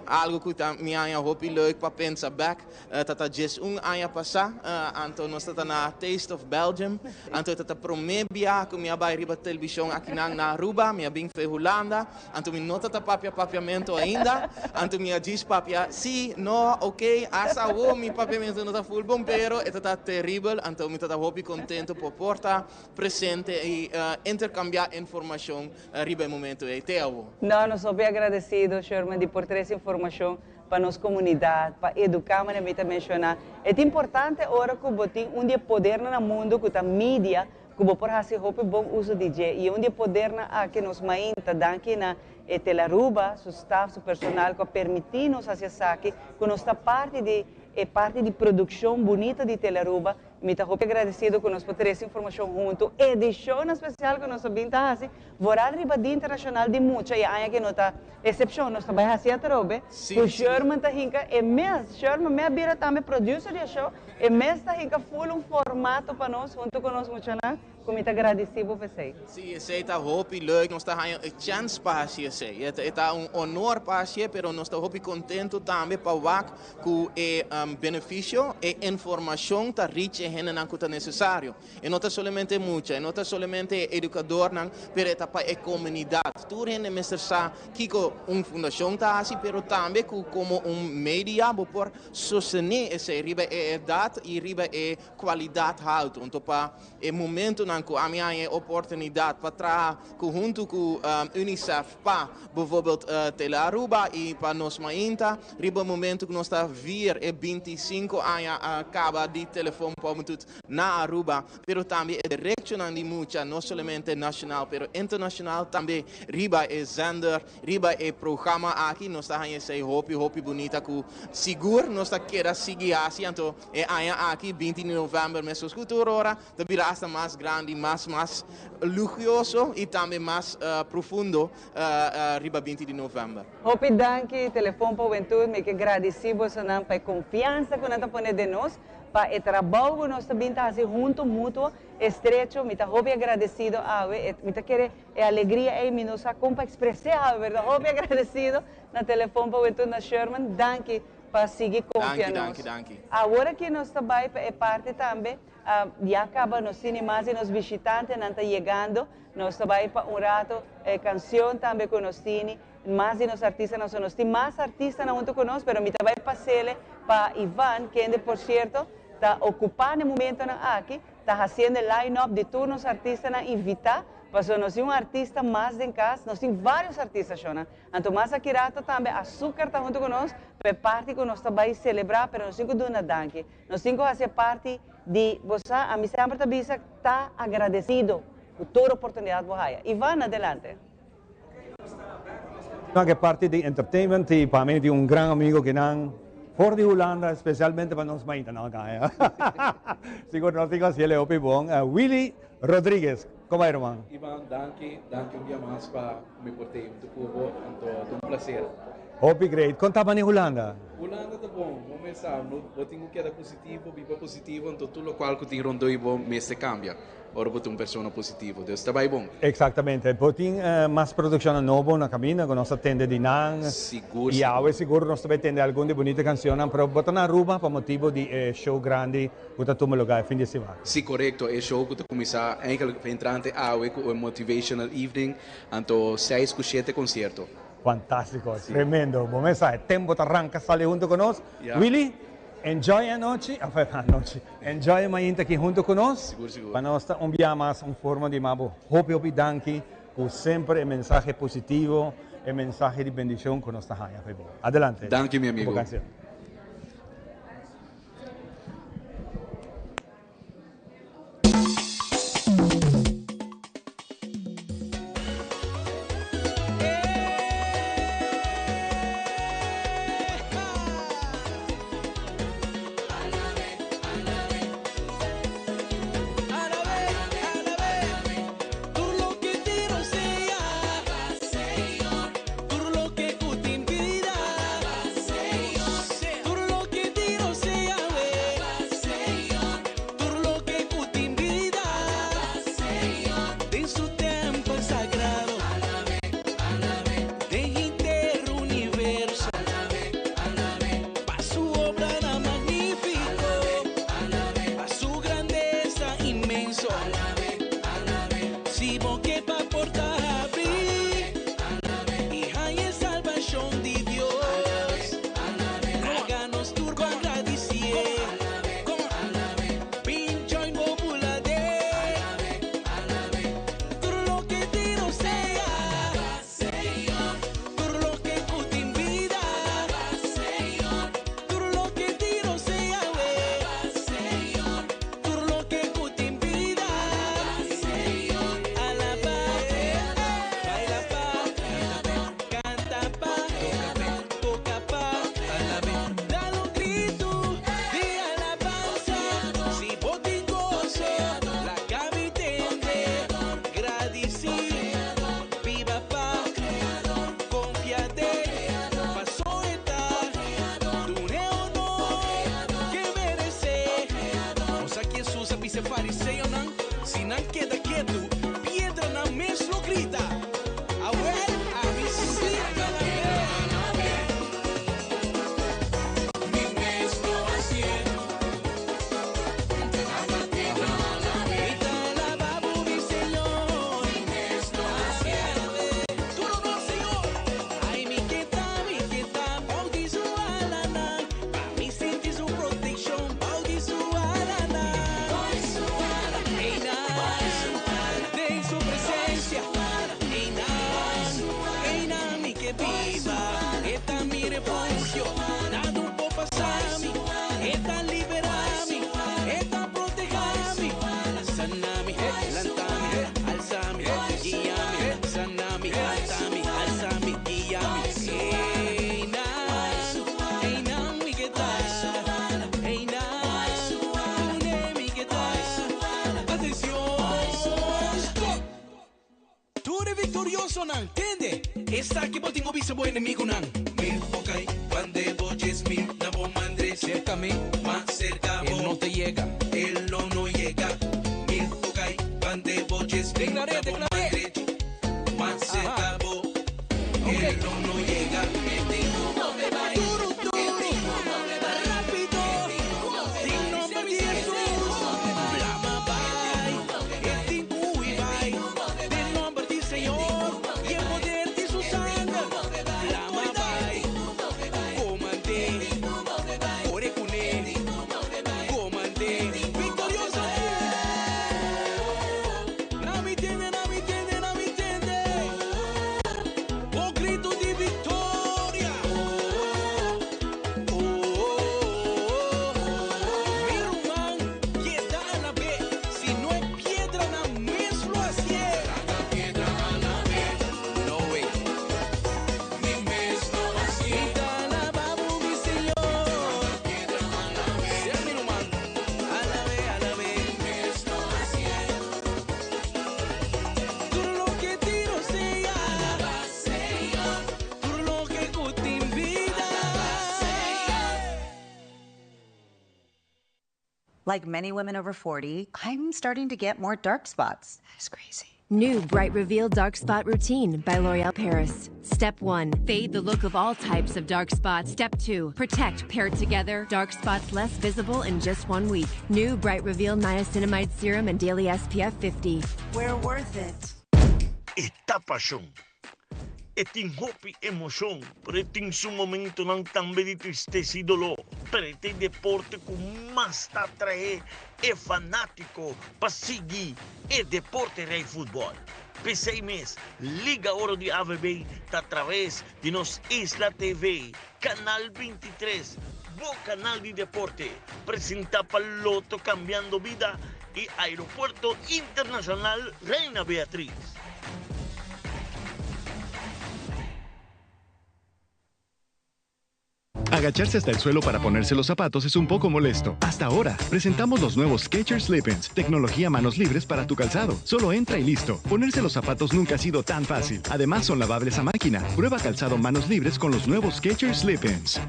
Algu ku ta mi haña hopi leuk pa pensa bèk, ta ta 11 aña pasá, anto nos ta ta na Taste of Belgium, anto e ta ta promé bia ku mi a bai riba televishon akinan na Aruba, mi a bin fe Hulanda. Anto mi no ta ta papia papiamento ainda, anto mi a djis papia si, no, ok, hasta awo mi papiamento no ta full bon, pero e ta ta teribel, anto mi ta ta hopi contento por por ta presente y intercambia informacion riba e momento ey te awo. No, nos hopi agradecido, Sherman, di por trece informacion pa nos comunidad, pa educa, manera mi ta menciona. E ta importante ora cu bo tin un di e podernan na mundo cu ta media, Ku bo por hasi hopi bon uso di dje i un di e podernan aki nos mainta danki na e Telaruba, su staf, su personal ku a permití nos hasi esaki, ku nos ta parti di e parti di produkshon bunita di Telaruba. Mi ta hopi agradesido ku nos por trese informashon huntu. Edishonnan spesial ku nos a bin ta hasi vooral riba Dia Internashonal di Mucha i aña aki no ta esepshon, nos ta bai hasi atrobe ku Sherman ta hinka e mes, Sherman me a bira tambe producer di e show, E mes ta hinka full un formato pa nos hunto ku nos muchanan ku mi ta gradisí bo p'esei. Sí, esei ta hopi leuk. Nos ta haña e chèns pa hasi esei. E ta un honor pa hasié, pero nos ta hopi kontentu tambe pa wak ku e benefisio, e informashon ta reach e hendenan ku ta nesesario. E no ta solamente e mucha, e no ta solamente e edukadornan, pero e ta pa e komunidat. Tur hende mester sa kiko un fundashon ta hasi, pero tambe ku komo un media bo por Sostené esei riba e edat i riba e kualidat haltu. Anto pa e momentunan ku ami haña e oportunidat pa traha ku huntu ku UNICEF pa bijvoorbeeld Tele Aruba i pa Nos Mainta, riba e momentu ku nos ta vier e 25 aña kaba di Telefon pa Hubentud na Aruba, pero tambe e derechonan di mucha, no solamente nashonal pero internashonal tambe riba e zender. Riba e programa aki nos ta haña esei hopi hopi bunita ku sigur nos ta keda sigui hasi anto e aña aki 20 di novèmber meskos ku tur ora ta bira asta mas grandi mas mas lugioso i tambe mas profundo riba 20 di novèmber. Hopi danki Telefon pa Hubentud, mi ke gradisí bosonan pa e konfiansa ku nan ta pone den nos, pa e trabou ku nos ta bin ta hasi huntu mutuo estrecho, mi ta hopi agradesido awe, mi ta kere E alegria ei mi no sa kon pa ekspres'é awe, pero ta hopi agradesido na Telefon pa Hubentud na Sherman. Danki pa sigui konfia Danki, nos. danki, danki. Awor aki nos ta bai pa e parti tambe, ya kaba nos tini mas di nos bishitantenan ta yegando. Nos ta bai pa un rato e kansion tambe ku nos tini, mas di nos artistanan, so nos tin mas artistanan huntu ku nos, pero mi ta bai pas'ele pa Ivan, kende por sierto ta okupá na e momentonan aki. Ta haciendo e line up di tur nos artistanan invita, pasobra nos tin un artista mas den cas, nos tin varios artista shona. Anto mas aki rato tambe Azucar ta hunto cu nos pa e parti cu nos ta bay celebra, pero nos tin cu duna danki. Nos tin cu haci e parti di, bo sa, ami semper ta bisa ta agradecido cu tur oportunidad bo haya. Ivan, adelante. Nan ke parti di entertainment y pa mi di un gran amigo ke nan for di Hulanda especialmente pa nos mainta nan kaya. Sigur nos tin haciele hopi bon. Willy Rodriguez, como ta ruman? Ivan, danki, danki un dia mas pa mi por te hunto cu bo, anto ta un placer. Hopi great. Con ta bani Hulanda? Hulanda ta bon, bo mes sa, bo tin cu keda positivo, biba positivo, anto tur locual cu tin rondoi bo mester cambia. Ora bo ta un persona positivo, Dios ta bai bon. Exactamente. Bo tin mas produccionnan nobo na caminda cu nos ta tende di nan. Sigur, Y sigur. awe sigur nos ta bai tende algun di bunita cancionnan, pero bo ta na Aruba pa motibo di e show grandi cu ta tuma lugar e fin di semana. Si, corecto. E show cu ta cuminsa eigenlijk entrante awe cu e motivational evening, anto seis cu shete concierto. Fantastico, tremendo. Bo mes sa, e tempo ta ranca sali hunto cu nos. Willy, enjoy e anochi, of anochi, enjoy e mainta aki hunto cu nos. Sigur, sigur. Pa nos ta un bia mas un forma di mabo hopi, hopi danki cu semper e mensahe positivo, e mensahe di bendicion cu nos ta haya pa e bo. Adelante. Danki, mi Cu bo amigo. cancion. Viktoriosonan, tende! Esaki bo tin ku bisa bo enemigunan. Mil por kai banda bo, 10,000 na bo man dres. Serka mi, mas serka bo. E no ta yega, e lo no yega. Mil por kai banda bo, 10,000 na bo man drech. Mas serka bo, e lo no yega. E tin ku move bai. Duru, duru, rapido. Den nomber di Hesus, blama bai. E tin ku hui bai. Den nomber di Señor y e poder di su sanger, blama bai. Comand'é, core cuné, comand'é, victorioso. Na mi tende, na mi tende, na mi tende, bo grito di victoria. Mi ruman, keda alab'é, si no e piedranan mes lo hasié. Laga piedra alab'é, no way. Mi mes lo hasié. Mi ta alabá bo, mi Señor. Laga piedra alab'é. Sea mi ruman, alab'é, alab'é. Mi mes lo hasié. Tur loke tin rosea. Alabá Señor. Tur loke ku tin bida. Alabá Señor. Like many women over 40, I'm starting to get more dark spots. That is crazy. New Bright Reveal Dark Spot Routine by L'Oreal Paris. Step 1. Fade the look of all types of dark spots. Step 2. Protect paired together, dark spots less visible in just one week. New Bright Reveal Niacinamide Serum and Daily SPF 50. We're worth it. E ta pashon. E tin hopi emoshon, pero e tin su momentonan tambe di tristesa i doló. Pero e ta e deporte ku mas ta atraé e fanátiko pa sigui e deporte rei futbòl. P'esei mes, Liga Oro di AVB ta atraves di nos Isla TV, Kanal 23, bo kanal di deporte, presentá pa Lotto Cambiando Bida i Aeropuerto Internacional Reina Beatriz. Agacharse hasta el suelo para ponerse los zapatos es un poco molesto. Hasta ahora, presentamos los nuevos Skechers Slip-ins, tecnología manos libres para tu calzado. Solo entra y listo. Ponerse los zapatos nunca ha sido tan fácil. Además, son lavables a máquina. Prueba calzado manos libres con los nuevos Skechers Slip-ins.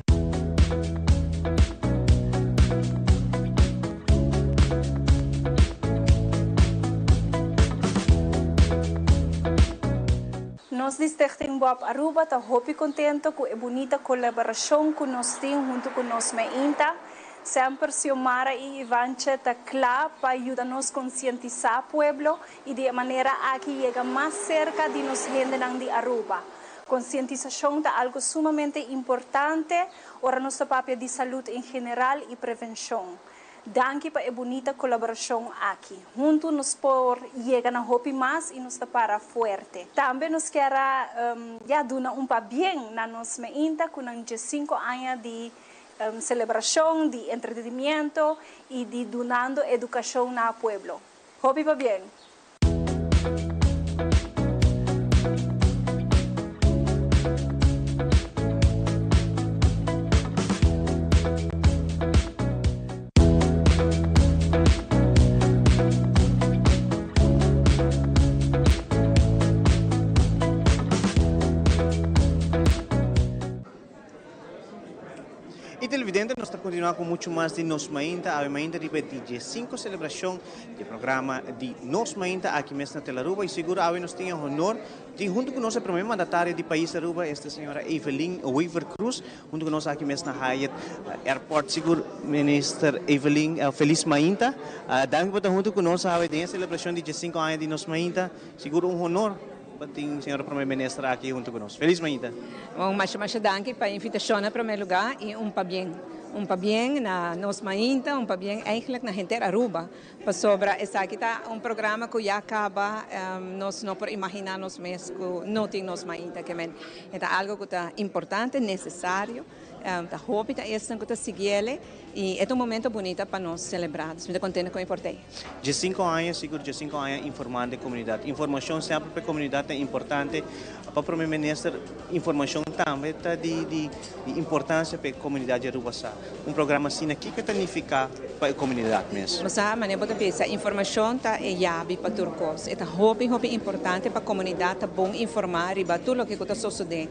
Nos di Stichting Bob Aruba ta hopi contento cu e bunita colaboracion cu nos tin hunto cu Nos Mainta. Semper Xiomara y Ivantje ta cla pa yuda nos concientisa pueblo y di e manera aki yega mas cerca di nos hendenan di Aruba. Concientisacion ta algo sumamente importante ora nos ta papia di salud en general y prevencion. Danki pa e bunita colaboracion aki. Hunto nos por yega na hopi mas y nos ta para fuerte. Tambe nos kier a ya duna un pabien na nos Mainta cu nan 15 aña di celebracion, di entretenimiento y di dunando educacion na pueblo. Hopi pabien! Y televidente, nos ta continua cu mucho mas di Nos Mainta, awe mainta riba e di 5 celebracion di e programa di Nos Mainta aki mes na Telaruba y sigur awe nos tin e honor di hunto cu nos e primer mandatario di pais Aruba, esta señora Evelyn Wever Croes, hunto cu nos aki mes na Hyatt Airport. Sigur Minister Evelyn, feliz mainta. Danki pa ta hunto cu nos awe den e celebracion di 5 aña di Nos Mainta. Sigur un honor pa tin señora Prome Minister aki hunto cu nos. Feliz mainta. Bon, masha masha danki pa e invitacion na prome lugar y un pabien. Un pabien na Nos Mainta, un pabien eigenlijk na henter Aruba. Pasobra esaki ta un programa cu ya caba, nos no por imagina nos mes cu no tin Nos Mainta. Ke men e ta algo cu ta importante, necesario. Ta hopi ta esnan ku ta siguiele i e ta un momento bunita pa nos selebrá. Dus mi ta kontento ku mi por ta ei. Diesinko aña, sigur diesinko aña informando e komunidat. Informashon semper pa e komunidat ta importante. Pa Prome Minister informashon tambe ta di di importansia pa e komunidat di Aruba sa. Un programa asina kiko ta nifiká pa e komunidat mes? Bo sa manera bo ta bisa, informashon ta e yabi pa tur kos. E ta hopi hopi importante pa komunidat ta bon informá riba tur loke ku ta sosodé.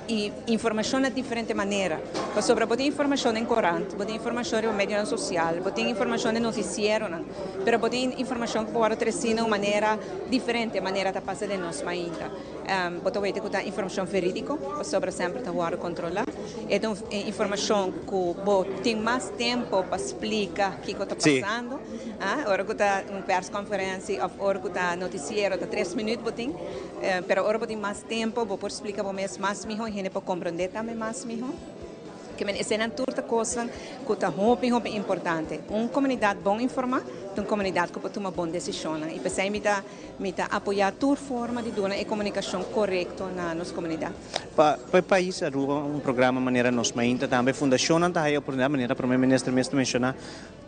I informashon na diferente manera. Pasobra bo tin informashon den korant, bo tin informashon riba medionan sosial, bo tin informashon den notisieronan, pero bo tin informashon ku por wòrdu tresí na un manera diferente, manera ta pasa den nos mainta. Bo ta wete ku ta informashon verídiko, pasobra semper ta wòrdu kontrolá. E ta un informashon ku bo tin mas tempu pa splika kiko ta pasando. Ora ku ta un pèrskonferensi òf ora ku ta notisiero ta tres minüt bo tin. Pero ora bo tin mas tempo, bo por splica bo mes mas miho y hende por comprende tambe mas miho. Ke men esenan tur ta cosnan cu ta hopi hopi importante. Un comunidad bon informa ta un comunidad cu por tuma bon decisionnan y p'esey mi ta mi ta apoya tur forma di duna e comunicacion corecto na nos comunidad. Pa e pais Aruba un programa manera Nos Mainta tambe fundacionnan ta haya oportunidad manera Prome Minister mes ta menciona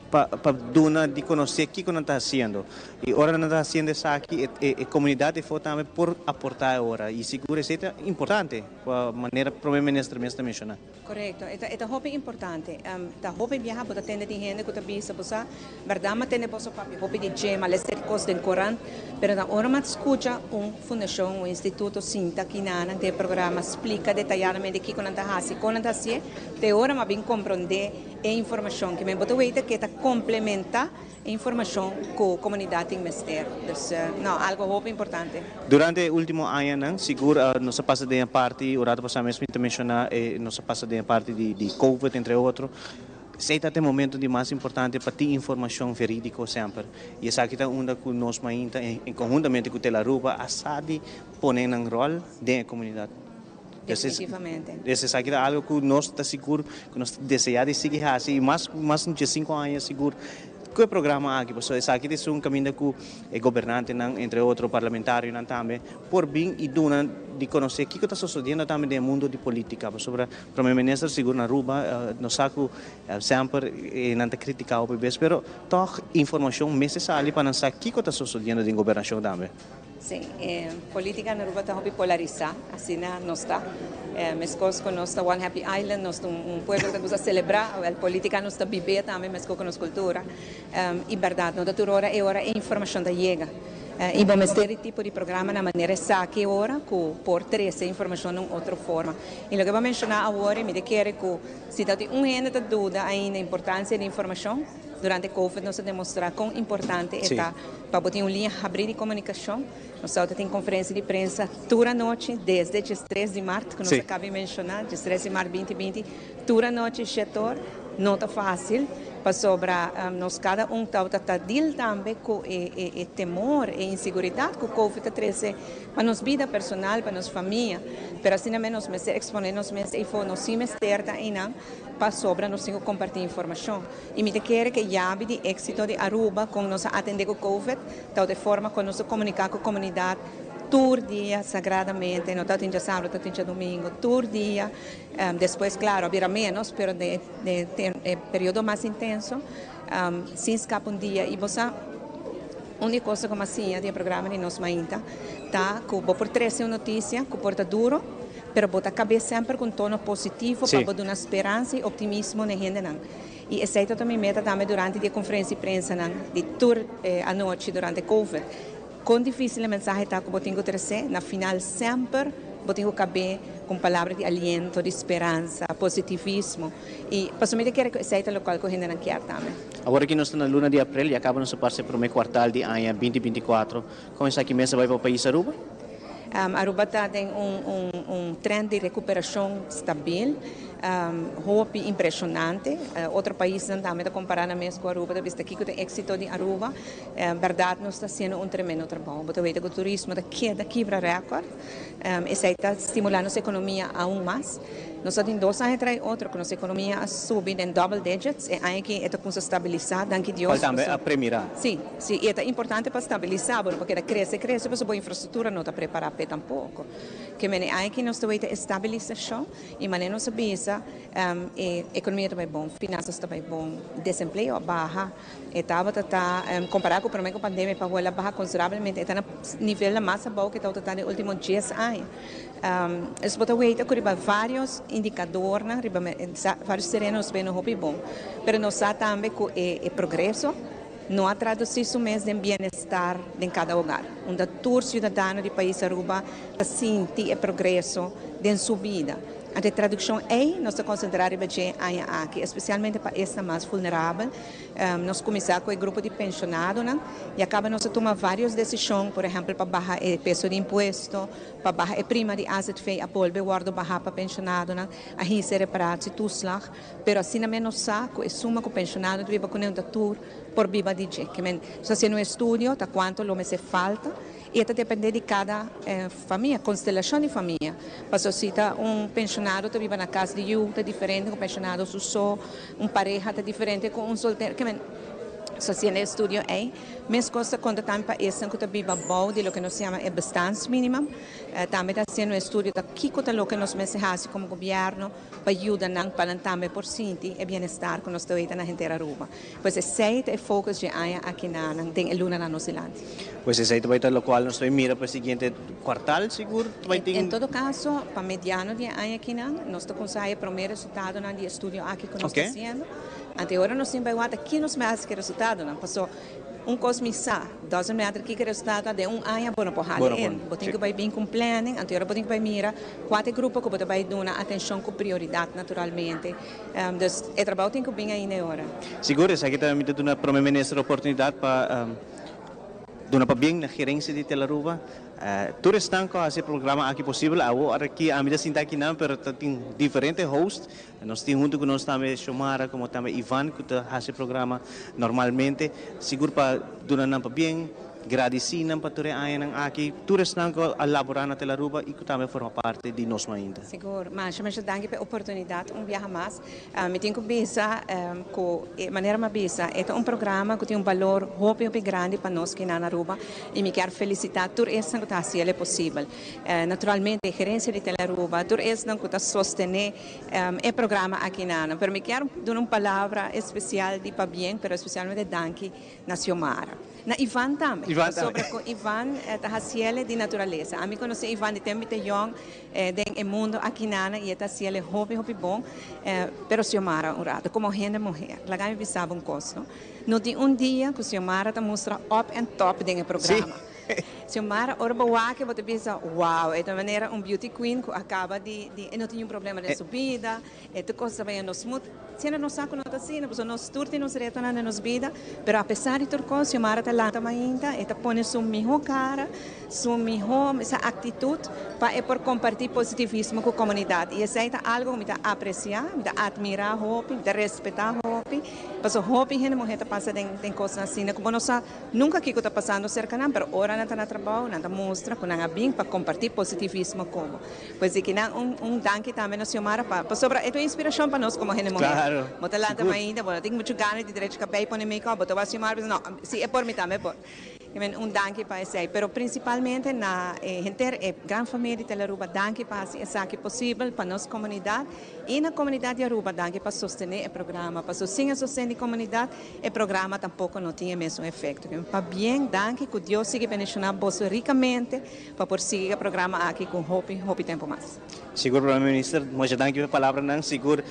pa pa duna di conoce kico nan ta haciendo y ora nan ta haciendo esaki e e comunidad efo tambe por aporta e ora y sigur esey ta importante pa manera Prome Minister mes ta menciona. Corecto, e ta e ta hopi importante. Ta hopi biaha bo ta tende di hende cu ta bisa bo sa berdad m'a tende boso papia hopi di dje, m'a lesa e cos den corant, pero na ora m'a scucha un fundacion, un instituto sinta kinanan den e programa splica detayadamente kico nan ta haci, con nan ta hacié, te ora m'a bin comprende E informacion ki men bo ta weten ke ta complementa e informacion cu comunidad tin mester. Dus no, algo hopi importante. Durante e ultimo añanan, sigur nos a pasa den e parti, un rato pasa mes mi ta menciona, nos a pasa den e parti di covid entre otro. Esey ta e momento di mas importante pa tin informacion veridico semper. Y esaki ta unda cu nos mainta en conhuntamente cu Telaruba a sa di pone nan rol den e comunidad. Definitivamente. Des esaki ta algo ku nos ta sigur ku nos ta desea di sigui hasi i mas mas diesinko aña sigur ku e programa aki pasobra esaki ta esun kaminda ku e gobernantenan entre otro parlamentarionan tambe por bin i duna di konosé kiko ta sosodiendo tambe den e mundo di politika pasobra prome minister sigur na Aruba nos sa ku semper nan ta kritika hopi bes pero tòg informashon mester sali pa nan sa kiko ta sosodiendo den gobernashon tambe. Sí, e politica na Aruba ta hopi polarisa, asina nos ta. Mescos cu nos ta One Happy Island, nos ta un pueblo cu ta gusta celebra, awel politica nos ta bib'é tambe mescos cu nos cultura. Y berdad, no ta tur ora e ora e informacion ta yega. Y bo mester di tipo di programa na manera esaki e ora cu por trece informacion na un otro forma. Y loke bo a menciona awor, mi ta kere cu si ta tin un hende ta duda ainda importancia di informacion, Durante Covid nos a demostrá kon importante e ta pa bo tin un liña habrí di komunikashon. Nos tabata tin konferensia di prensa tur anochi desde diestres di mart ku nos a kaba di menshoná, diestres di mart binti binti, tur anochi shetor. No ta fásil pasobra nos kada un tabata ta dil tambe ku e temor, e inseguridat ku Covid a trese pa nos bida personal, pa nos famia. Pero asina mes nos mester eksponé nos mes eifó, nos sí mester ta einan pasobra nos tin ku kompartí informashon. Y mi ta kere cu e yabi di exito di Aruba con nos a atende cu Covid ta e forma con nos ta comunica cu comunidad tur dia sagradamente, no ta tin djasabra, ta tin djadomingo, tur dia. Despues claro a bira menos pero den e periodo mas intenso sin scapa un dia. Y bo sa un di e cosa cu mi a siña di e programa di Nos Mainta ta cu bo por trece un noticia cu por ta duro, Pero bo ta kab'é semper ku un tono positivo pa bo duna speransa i optimismo na e hendenan. I esei tabata mi meta tambe durante di e konferensia di prensanan di tur anochi durante Covid. Kon difísil e mensahe ta ku bo tin ku tres'é, na final semper bo tin ku kab'é ku un palabra di aliento, di speransa, positivismo. I pasobra mi ta kere ku esei ta lokual ku hendenan kier tambe. Awor aki nos ta na luna di aprel i a kaba nos a parse promé kuartal di aña binti 24. Kon esaki mes a bai pa pais Aruba? Aruba ta den un trend di recuperacion stabil, hopi impresionante. Otro paisnan tambe ta compara nan mes cu Aruba, ta bisa kico ta e exito di Aruba. Berdad nos ta haciendo un tremendo trabao. Bo ta weta cu turismo ta keda kibra record. Esey ta stimula nos economia aun mas. Nos a tin dos aña tras otro ku nos ekonomia a subi den double digits, e aña aki e ta kumsa stabilisá, danki Dios. Cual tambe a premirá. Sí, sí, i e ta importante pa stabilisá, bo no por keda krese krese pasobra bo infrastruktura no ta prepará p'e tampoko. Ke mene aña aki nos ta weta e stabilisashon i manera nos a bisa e ekonomia ta bai bon, finansas ta bai bon, desempleo a baha. E tabata ta kompará ku promé ku pandemia pa wòrdu a baha konsiderablemente. E ta na nivelnan mas abou ku e tabata ta den último dies aña. Es bo ta weta ku riba vários indikadornan, riba vários tereno nos beno hopi bon. Pero nos sa tambe ku e progreso no a tradusí su mes den bienestar den kada hogar, unda tur siudadano di pais Aruba ta sinti e progreso den su bida. Anto e tradukshon ei nos ta konsentrá riba dje aña aki, espesialmente pa esnan mas vulnerabel. Nos kuminsá ku e grupo di penshonadonan i a kaba nos a tuma vários desishon, por ehèmpel pa baha e peso di impuesto, pa baha e prima di azv a bolbe wòrdu bahá pa penshonadonan, a hisa e reparatietoeslag. Pero asina mes nos sa ku e suma ku penshonado ta biba kuné no ta tur por biba di dje. Ke men nos ta hasiendo un estudio ta kuantu lo mester falta. I e ta dependé di kada famia, konstelashon di famia. Pasobra si ta un penshonado ta biba na kas di yu ta diferente ku un penshonado su so, un pareha ta diferente ku un soltero. Ke men so hasiendo e estudio ei. Meskos ta konta tambe pa esnan ku ta biba bou di loke nos yama e bestaansminimum. Tambe ta hasiendo un estudio ta kiko ta loke nos mester hasi komo gobièrnu pa yuda nan pa nan tambe por sinti e bienestar ku nos ta weta na henter Aruba. Pues esei ta e focus dje aña aki na nan den e lunanan nos dilanti. Pues esei ta bai ta lokual nos ta bai mira pa e siguiente kuartal sigur ta bai tin. En todo kaso pa mediano di e aña aki nan nos ta kumsa haya e prome resultadonan di e estudio aki ku nos ta hasiendo. Ante ora nos tin bai wak ki nos mester hasi ku e resultadonan paso un kos mi sa, doesn't matter kiko e resultado ta den un aña bo no por hala in. Bo tin ku bai bin ku un planning anto ora bo tin ku bai mira kua ta e grupo ku bo ta bai duna atenshon ku prioridat naturalmente. Dus e trabou tin ku bin ainda e ora. Sigur esaki ta mi ta duna Prome Minister oportunidat pa duna pabien na gerencia di Telaruba. Tur esnan ku a hasi e programa aki posibel. Awo ora ki ami ta sinta akinan pero ta tin diferente host. Nos tin huntu ku nos tambe Xiomara komo tambe Ivan ku ta hasi e programa normalmente. Sigur pa duna nan pabien. Gradisí nan pa tur e añanan aki, tur esnan ku a laborá na Telaruba i ku tambe a forma parti di Nos Mainta. Sigur. Masha masha danki pa e oportunidat un biaha mas. Mi tin ku bisa ku e manera mi a bisa e ta un programa ku tin un balor hopi hopi grandi pa nos kinan na Aruba i mi kier felisitá tur esnan ku ta hasi el e posibel. Naturalmente e gerensia di Telaruba, tur esnan ku ta sostené e programa akinan. Pero mi kier duna un palabra espesial di pabien pero espesialmente danki na Xiomara. Na Ivan tambe. Ivan tambe. Pasobra cu Ivan ta haciele di naturalesa. Ami conoce Ivan di tempo mi ta yong den e mundo akinana y e ta haciele hopi hopi bon. Pero Xiomara un rato, como hende muher, laga mi bisa bo un cos no. No tin un dia cu Xiomara ta mustra up and top den e programa. Xiomara ora bo wak bo ta bisa wow, e ta manera un beauty queen cu a caba di, di, e no tin niun problema den su bida. E tur kos ta bayendo smooth. Siendo nos sa ku no ta asina, pasobra nos tur tin nos retonan den nos bida, pero apesar di tur kos, Xiomara ta lanta mainta, e ta pone su mihó kara, su mihó sa aktitut pa e por kompartí positivismo ku komunidat. I esei ta algu ku mi ta apresiá, mi ta atmirá hopi, mi ta respetá hopi, pasobra hopi hende muhé ta pasa den den kosnan asina ku bo no sa nunka kiko ta pasando serka nan, pero ora nan ta na trabou, nan ta mustra ku nan a bin pa kompartí positivismo ku bo. Pues di kinan un un danki tambe na Xiomara pa pasobra e ta un inspiracion pa nos como hende muher. Claro, Bo ta lanta sigur. mainta, bo no tin mucho gana di drecha cabey pone make up, bo ta wak Xiomara bisa no, si e por mi tambe por. I men un danki pa esey. Pero principalmente na e henter e gran famia di Telaruba danki pa haci esaki posibel pa nos comunidad y na comunidad di Aruba danki pa sostene e programa. Paso sin e sosten di comunidad e programa tampoco no tin e mesun efecto. Pabien, danki cu Dios sigui bendiciona boso ricamente. Pa por sigui e programa aki ku hopi hopi tempu mas. Sigur Prome Minister, masha danki pa e palabranan. Sigur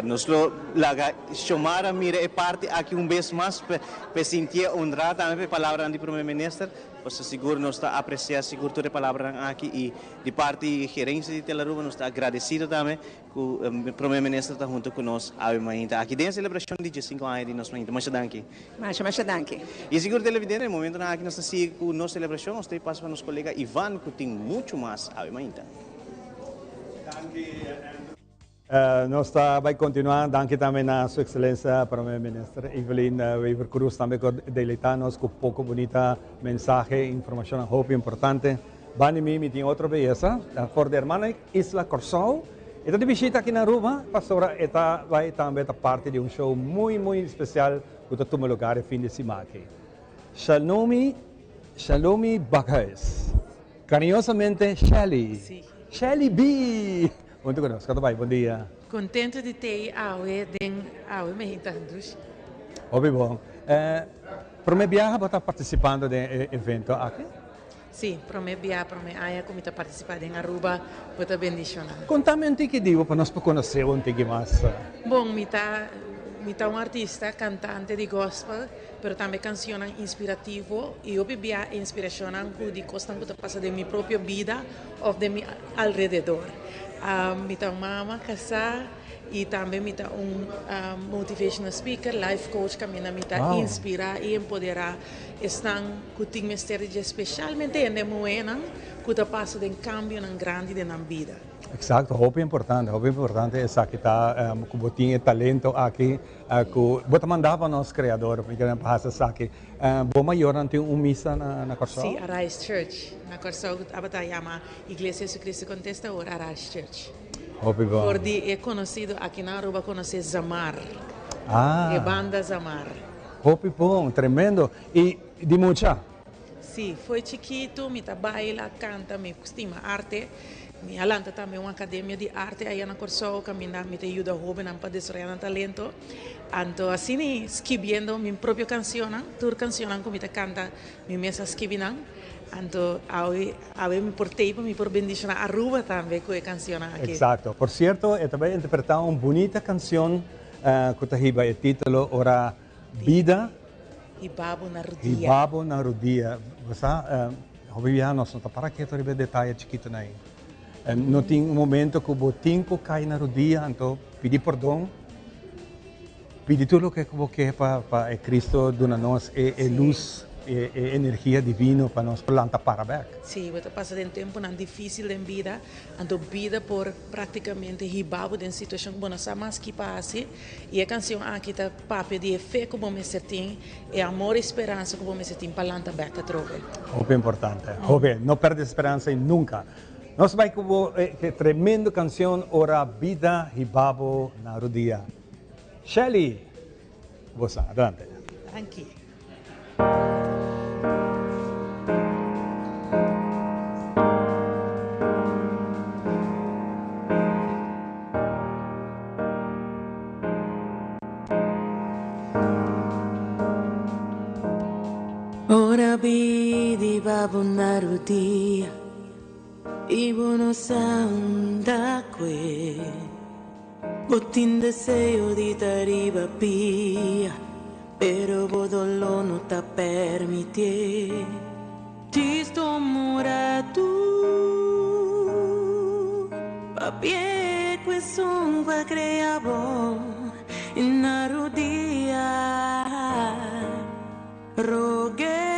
nos lo laga Xiomara mira e parti aki un bes mas pa e sintié honrá tambe pa e palabranan di Prome Minister. Pasobra sigur nos ta apresiá sigur tur e palabranan aki i di parti gerencia di Telaruba nos ta agradesido tambe Ku Prome Minister ta hunto ku nos awe mainta aki den e selebrashon di diesinku aña di nos mainta. Masha danki. Masha masha danki. I sigur televidente, e momentonan aki nos ta sigui ku nos selebrashon. Nos ta pasa pa nos kolega Ivan ku tin muchu mas awe mainta. Danki Andrew. Nos ta bai kontinuá. Danki tambe na Su Ekselensia Prome Minister Evelyn Wever Croes tambe ku a deleitá nos ku poko bunita mensahe i informashonnan hopi importante. Bani mi, mi tin otro beyesa for di hermana Isla Kòrsou. E ta di bishita aki na Aruba, pasobra e ta bai tambe ta parti di un show muy muy special cu ta tuma lugar e fin di sima aki. Shalomi, Shalomi Bakhuis, cariñosamente Shelly, Sí. Shelly B! Hunto cu nos, con ta bai? Bon dia. Contento di tei awe den awe mehita dushi. Hopi bon. Prome biaha bo ta participando den e evento aki? Sí, prome bia, prome aña ku mi ta partisipá den Aruba, bo ta bendishoná. Kontami un tiki di bo pa nos por konosé bo un tiki mas. Bon, mi ta mi ta un artista, kantante di gospel, pero tambe kansionnan inspirativo i hopi bia e inspirashonnan ku di kosnan ku ta pasa den mi propio bida òf den mi alrededor. Mi ta un mama kasá i tambe mi ta un motivational speaker, life coach kaminda mi ta inspirá i empoderá esnan ku tin mester di dje, spesialmente hende muhénan ku ta pasa den kambionan grandi den nan bida. Eksakto, hopi importante, hopi importante esaki ta ku bo tin e talento aki ku bo ta manda pa nos Kreador mi kere pa hasi esaki. Bo mayornan tin un misa na Kòrsou? Sí, Arise Church na Kòrsou ku tabata yama Iglesia Jesucristo Kontesta awor Arise Church. Hopi bon. For di e konosido aki na Aruba konosé Zamar, e banda Zamar. Hopi bon, tremendo. Y di mucha? Si, foi chikitu mi ta baila, canta, mi stima arte. Mi a lanta tambe un academia di arte aya na Corsou caminda mi ta yuda hobennan pa desaroya nan talento. Anto asina skibiendo mi propio cancionnan, tur cancionnan cu mi ta canta mi mes a skibi nan. Anto awe awe mi por tei pa mi por bendiciona Aruba tambe cu e cancionnan aki. Exacto. Por cierto, e ta bay interpreta un bunita cancion cu ta hiba e titulo Ora Bida Hiba bo na rudia. Hiba bo na rudia. Bo sa, hopi biaha nos no ta para keto riba e detaye chikitonan ei. No tin un momento ku bo tin ku kai na rudia, anto pidi pordon, pidi tur loke ku bo ke pa pa e Cristo duna nos e e lus, e e energia divino pa nos por lanta para bèk. Sí, bo ta pasa den tempunan difísil den bida, anto bida por práktikamente hiba bo den situashon ku bo no sa mas ki pa hasi. I e kansion aki ta papia di e fe ku bo mester tin, e amor i speransa ku bo mester tin pa lanta bèk atrobe. Hopi importante. Hopi. No pèrdè speransa i nunka. Nos bai ku bo e tremendo kansion Ora Bida Hiba Bo Na Rudia. Shelly, bo sa. Adelante. Danki. Ora bida hiba bo na rudia i bo no sa unda kue. Bo tin deseo di ta riba pia, pero bo doló no ta permitié. Djis tuma un ratu papia ku esun ku a krea bo i na rudia rog'é.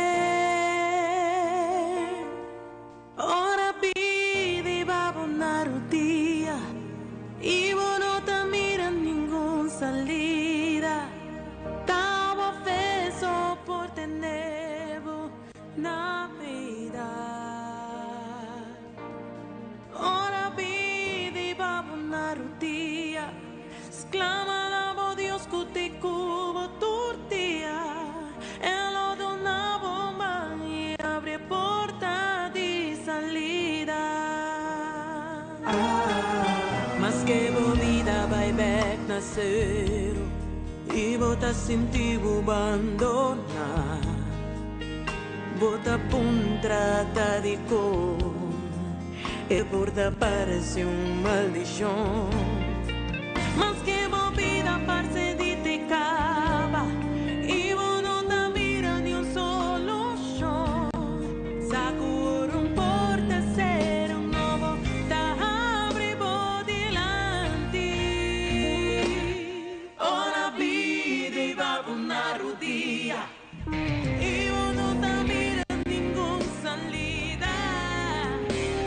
Ora bida hiba bo na rudia i bo no ta mira ningun salida, ta bo fe so por tene bo na bida. Ora bida hiba bo na rudia, sklama na bo Dios ku te ku bo tur dia. E lo duna bo man i abri e porta di salida. Maske bo bida bai bek na sero i bo ta sinti bo bandoná, bo ta puntra ta dikon e por ta parse un maldishon. Maske bo bida parse di te kaba i bo no ta mira niun solushon, sa ku ora un porta sera un nobo ta habri bo dilanti. Ora bida hiba bo na rudia i bo no ta mira ningun salida,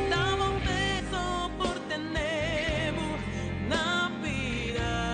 ta bo fe so por tene bo na bida.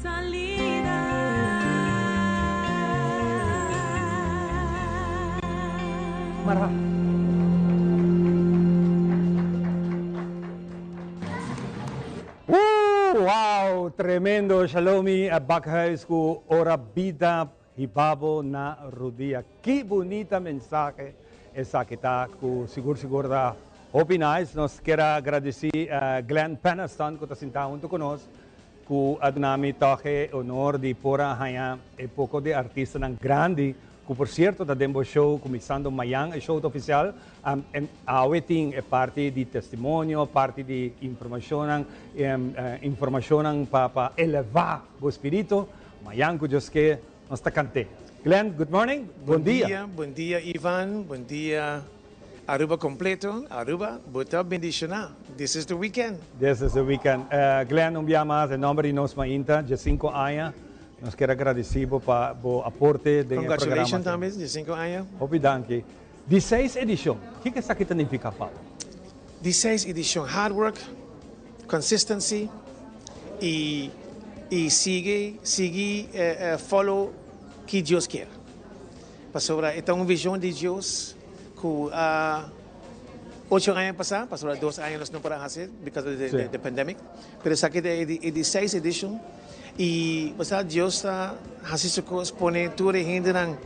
Salida. Mara. Woo! Wow! Tremendo! Shalomi Bakhuis ku Ora Bida Hibabo na Rudia. Ki bunita mensahe esaki ta ku sigur sigur ta hopi nice. Nos kier a gradisí Glenn Penniston ku ta sintá huntu ku nos ku a duna mi tòg e honor di por a haña e poko di artistanan grandi ku por sierto ta den bo show kuminsando mayan e show ta ofisial. Awe tin e parti di testimonio, parti di informashonnan, informashonnan pa pa elevá bo spiritu. Mayan ku Dios ke nos ta kant'é. Glenn, good morning, bon dia. Bon dia Ivan, bon dia Aruba completo, Aruba bo ta bendiciona, this is the weekend. This is the weekend. Glenn, un bia mas en nomber di nos mainta, djesinco aña, nos kier a gradeci bo pa bo aporte den e programa. Congratulations tambe, djesinco aña. Hopi danki. Di seis edicion, kiko esaki ta nifica pa bo? Di seis edicion, hard work, consistency y y sigui sigui follow ki Dios kier. Pasobra e ta un vision di Dios cu a ocho aña pasa, pasobra dos aña nos no por a haci because of the pandemic, pero esaki ta e di seis edicion y bo sa Dios ta haci su cos pone tur e hendenan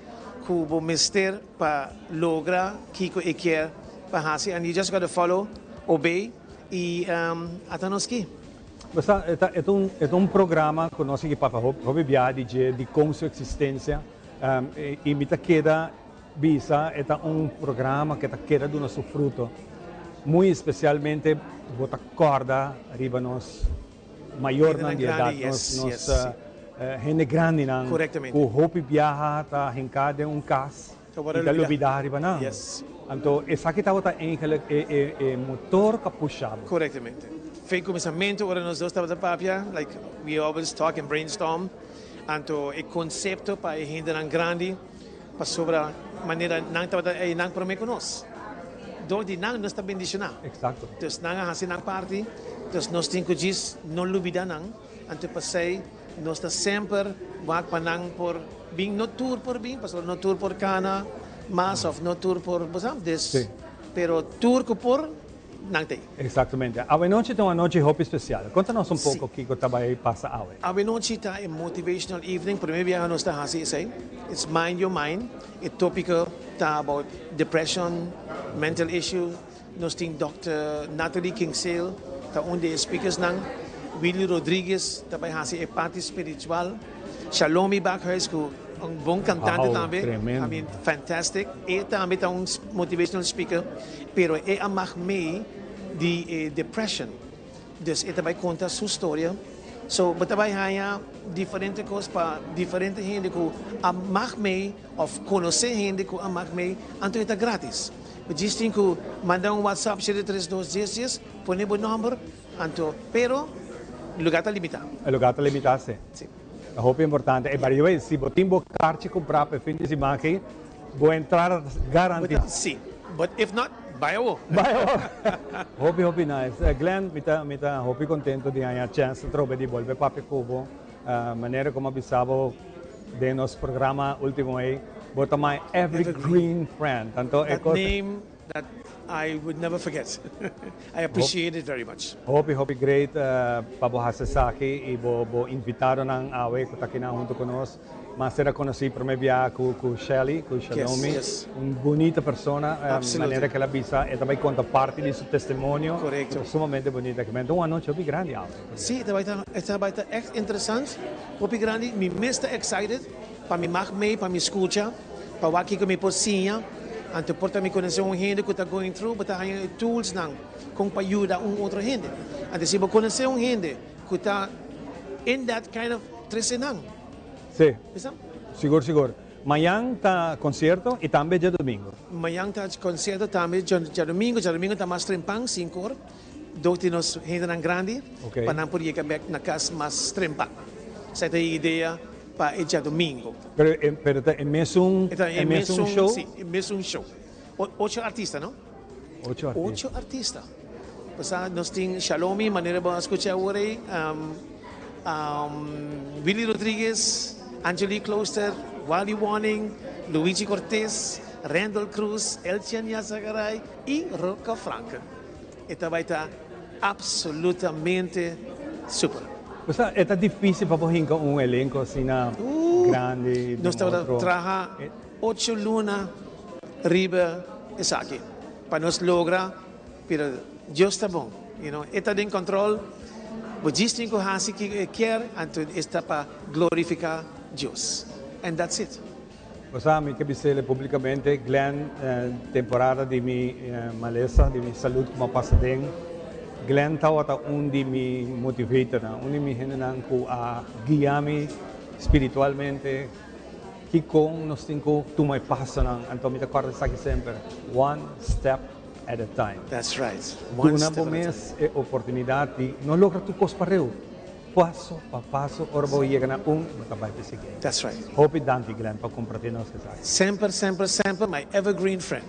cu bo mester pa logra kico e kier pa haci and you just gotta follow, obey y ata nos ki. Bo sa e ta e ta un programa cu nos sigui papia hopi biaha di dje dicon su existencia y mi ta keda bisa e ta un programa cu ta keda duna su fruto muy especialmente bo ta corda riba nos mayornan di edad, nos nos hende grandinan cu hopi biaha ta hinca den un cas y ta lubida riba nan. Anto esaki tabata eigenlijk e e motor cu a pusha bo. Correctamente. Fe cuminsamento ora nos dos tabata papia, like we always talk and brainstorm, anto e concepto pa e hendenan grandi pasobra manera nan tabata eynan prome cu nos. Dor di nan nos ta bendiciona. Exacto. Dus nan a haci nan parti, dus nos tin cu djis no lubida nan, anto pasey nos ta semper wak pa nan por bin, no tur por bin pasobra no tur por cana mas of no tur por, bo sa, dus, Sí. pero tur cu por nan ta ey. Exactamente. Awenochi ta un anochi hopi special. Conta nos un Sí. poco kico ta bay pasa awe. Awenochi ta e motivational evening, prome biaha nos ta haci esey, it's mind your mind. E topico ta about depression, mental issue. Nos tin Dòkter Natalie Kingsale ta un di e speakersnan. Willy Rodriguez ta bai haci e parti spiritual. Shalomi Bakhuis cu un bon cantante Wow, tambe. tremendo. I mean, fantastic. E tambe ta un motivational speaker, pero e a mag mee di e depression. Dus e ta bai konta su storia. So bo ta bai haña diferente kos pa diferente hende ku a mag mei òf konosé hende ku a mag mei, anto e ta grátis. Bo djis tin ku manda un whatsapp shete tres dos dies dies, pone bo nòmber, anto pero lugá ta limitá. E lugá ta limitá, si. Si. Ta hopi importante. E by the way, si bo tin bo karchi kumprá pa e fin di siman aki, Bo entrada ta garantisa. Si, but if not, bai awo. Bai awo. Hopi hopi nice. Glenn, mi ta mi ta hopi contento di haña chance atrobe di bolbe papia cu bo. Manera como a bisa bo den nos programa ultimo ei, bo ta my evergreen friend. Tanto e That cos. name that I would never forget. I appreciate it very much. Hopi hopi great pa bo haci esaki y bo bo invitadonan awe cu ta akinan hunto cu nos. Mas ser a conoci prome bia cu cu Shelly, cu Shalomi. Un bunita persona, manera cu el a bisa e ta bay conta parti di su testimonio. Correcto. Cu ta sumamente bunita. Cu menta un anochi hopi grandi awe. Si, e ta bay ta e ta bay ta echt interesant, hopi grandi. Mi mes ta excited pa mi mag mee, pa mi scucha, pa wak kico mi por siña. Anto por ta mi conoce un hende cu ta going through, bo ta haña e tools nan con pa yuda un otro hende. Anto si bo conoce un hende cu ta in that kind of trece nan. Sí. Bisa? Sigur, sigur. Mañan ta concierto y tambe djadomingo. Mañan ta concierto tambe djadomingo. Djadomingo ta mas trempan, cinco or. Dor di nos hendenan grandi pa nan por yega bek na cas mas trempan. Esaki ta e idea pa e djadomingo. Pero pero ta e mesun e mesun show? Sí, e mesun show. Ocho artista, no? Ocho artista. Ocho artista. Pasá nos tin Shalomi, manera bo a scucha awor ei. Willy Rodriguez, Angelique Klooster, Wally Warning, Luigi Cortez, Randall Cruz, Eltian Yazagaray y Roca Franken. E ta bay ta absolutamente super. O sea, e ta dificil pa bo hinca un elenco asina grandi den Nos tabata otro. traha ocho luna riba esaki pa nos logra, pero Dios ta bon, you know, e ta den control, bo djis tin cu haci kico e kier, anto esta pa glorifica Dios, and that's it. Bo sa, mi ke bis'el publicamente, Glenn, temporada di mi malesa, di mi salud cu mi a pasa den, Glenn tawata un di mi motivatornan, un di mi hendenan cu a guia mi spiritualmente, kikon nos tin cu tuma e pasonan. Anto mi ta corda esaki semper, one step at a time. That's right, one Duna step bo at a time. mes e oportunidad di no logra tur cos pareu. Paso pa paso ora bo yega na un bo ta bai pa e siguiente. That's right. Hopi danki Glenn pa comparti nos esaki. Semper semper semper my evergreen friend.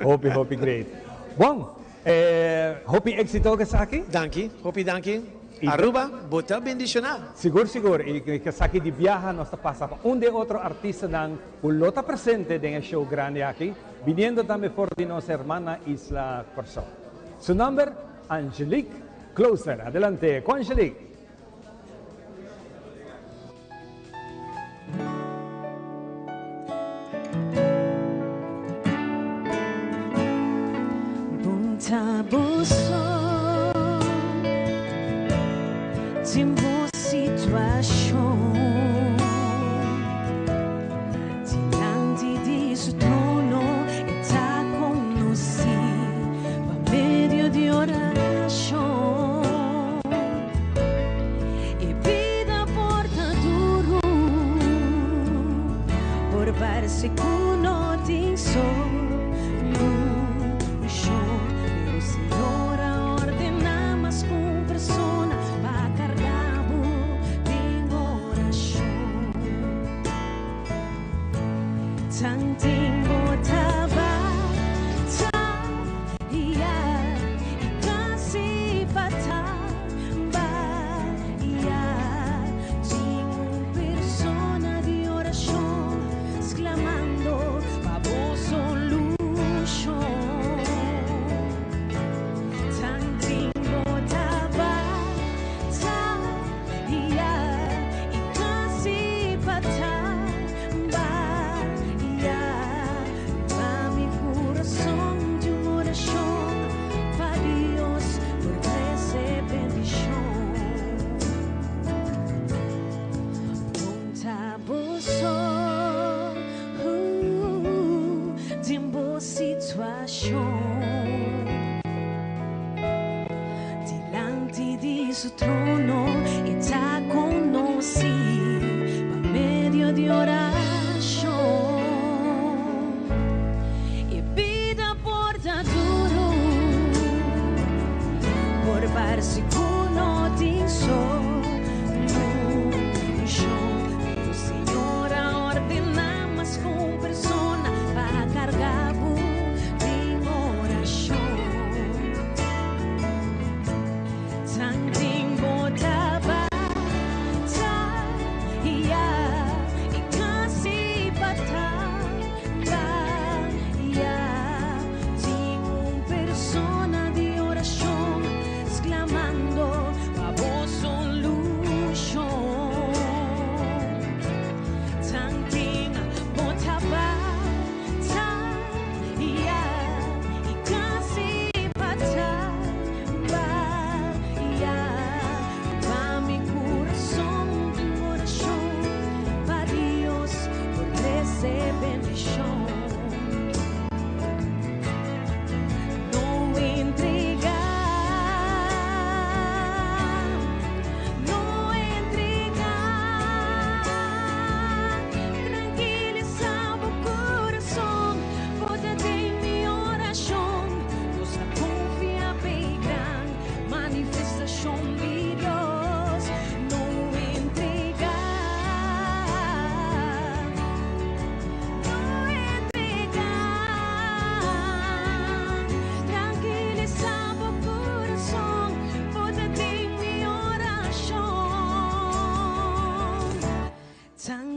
Hopi hopi great. Bon, hopi exito ku esaki. Danki, hopi danki. Aruba, bo ta bendiciona. Sigur sigur, y ku esaki di biaha nos ta pasa pa un di e otro artistanan ku lo ta presente den e show grandi aki, biniendo tambe for di nos hermana isla Corsou. Su nomber, Angelique Closer, adelante cu Angelique. Bo ta bo so den bo situacion Dilanti di su trono e ta conoci pa medio di orashon. E bida por ta duru, por parse ku no tin solushon, pero Señor a ordená mas ku un persona pa karga bo den orashon. Tantin bo tabata ya i kasi pa tambaya. Tin un persona di orashon sklamando pa bo solushon. Tantin bo tabata ya i kasi pa tambaya.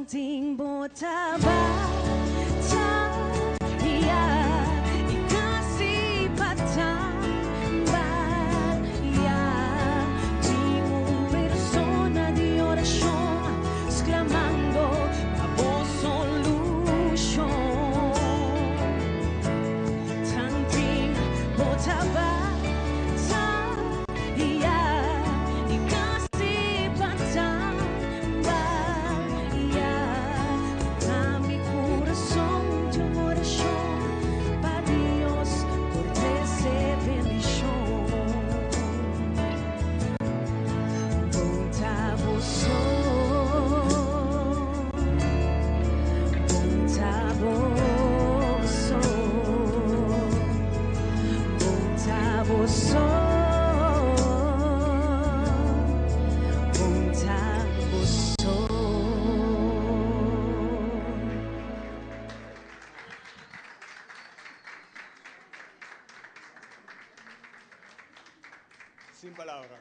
Tantin bo ta bataya i kasi pa tambalea. Tin un persona di orashon sklamando pa bo solushon. Tantin bo ta bataya i kasi pa tambalea. Na mi kurason tin un orashon pa Dios por trese bendishon. Bo ta bo so, bo ta bo so, bo ta bo so, bo ta bo so. Sin palabra.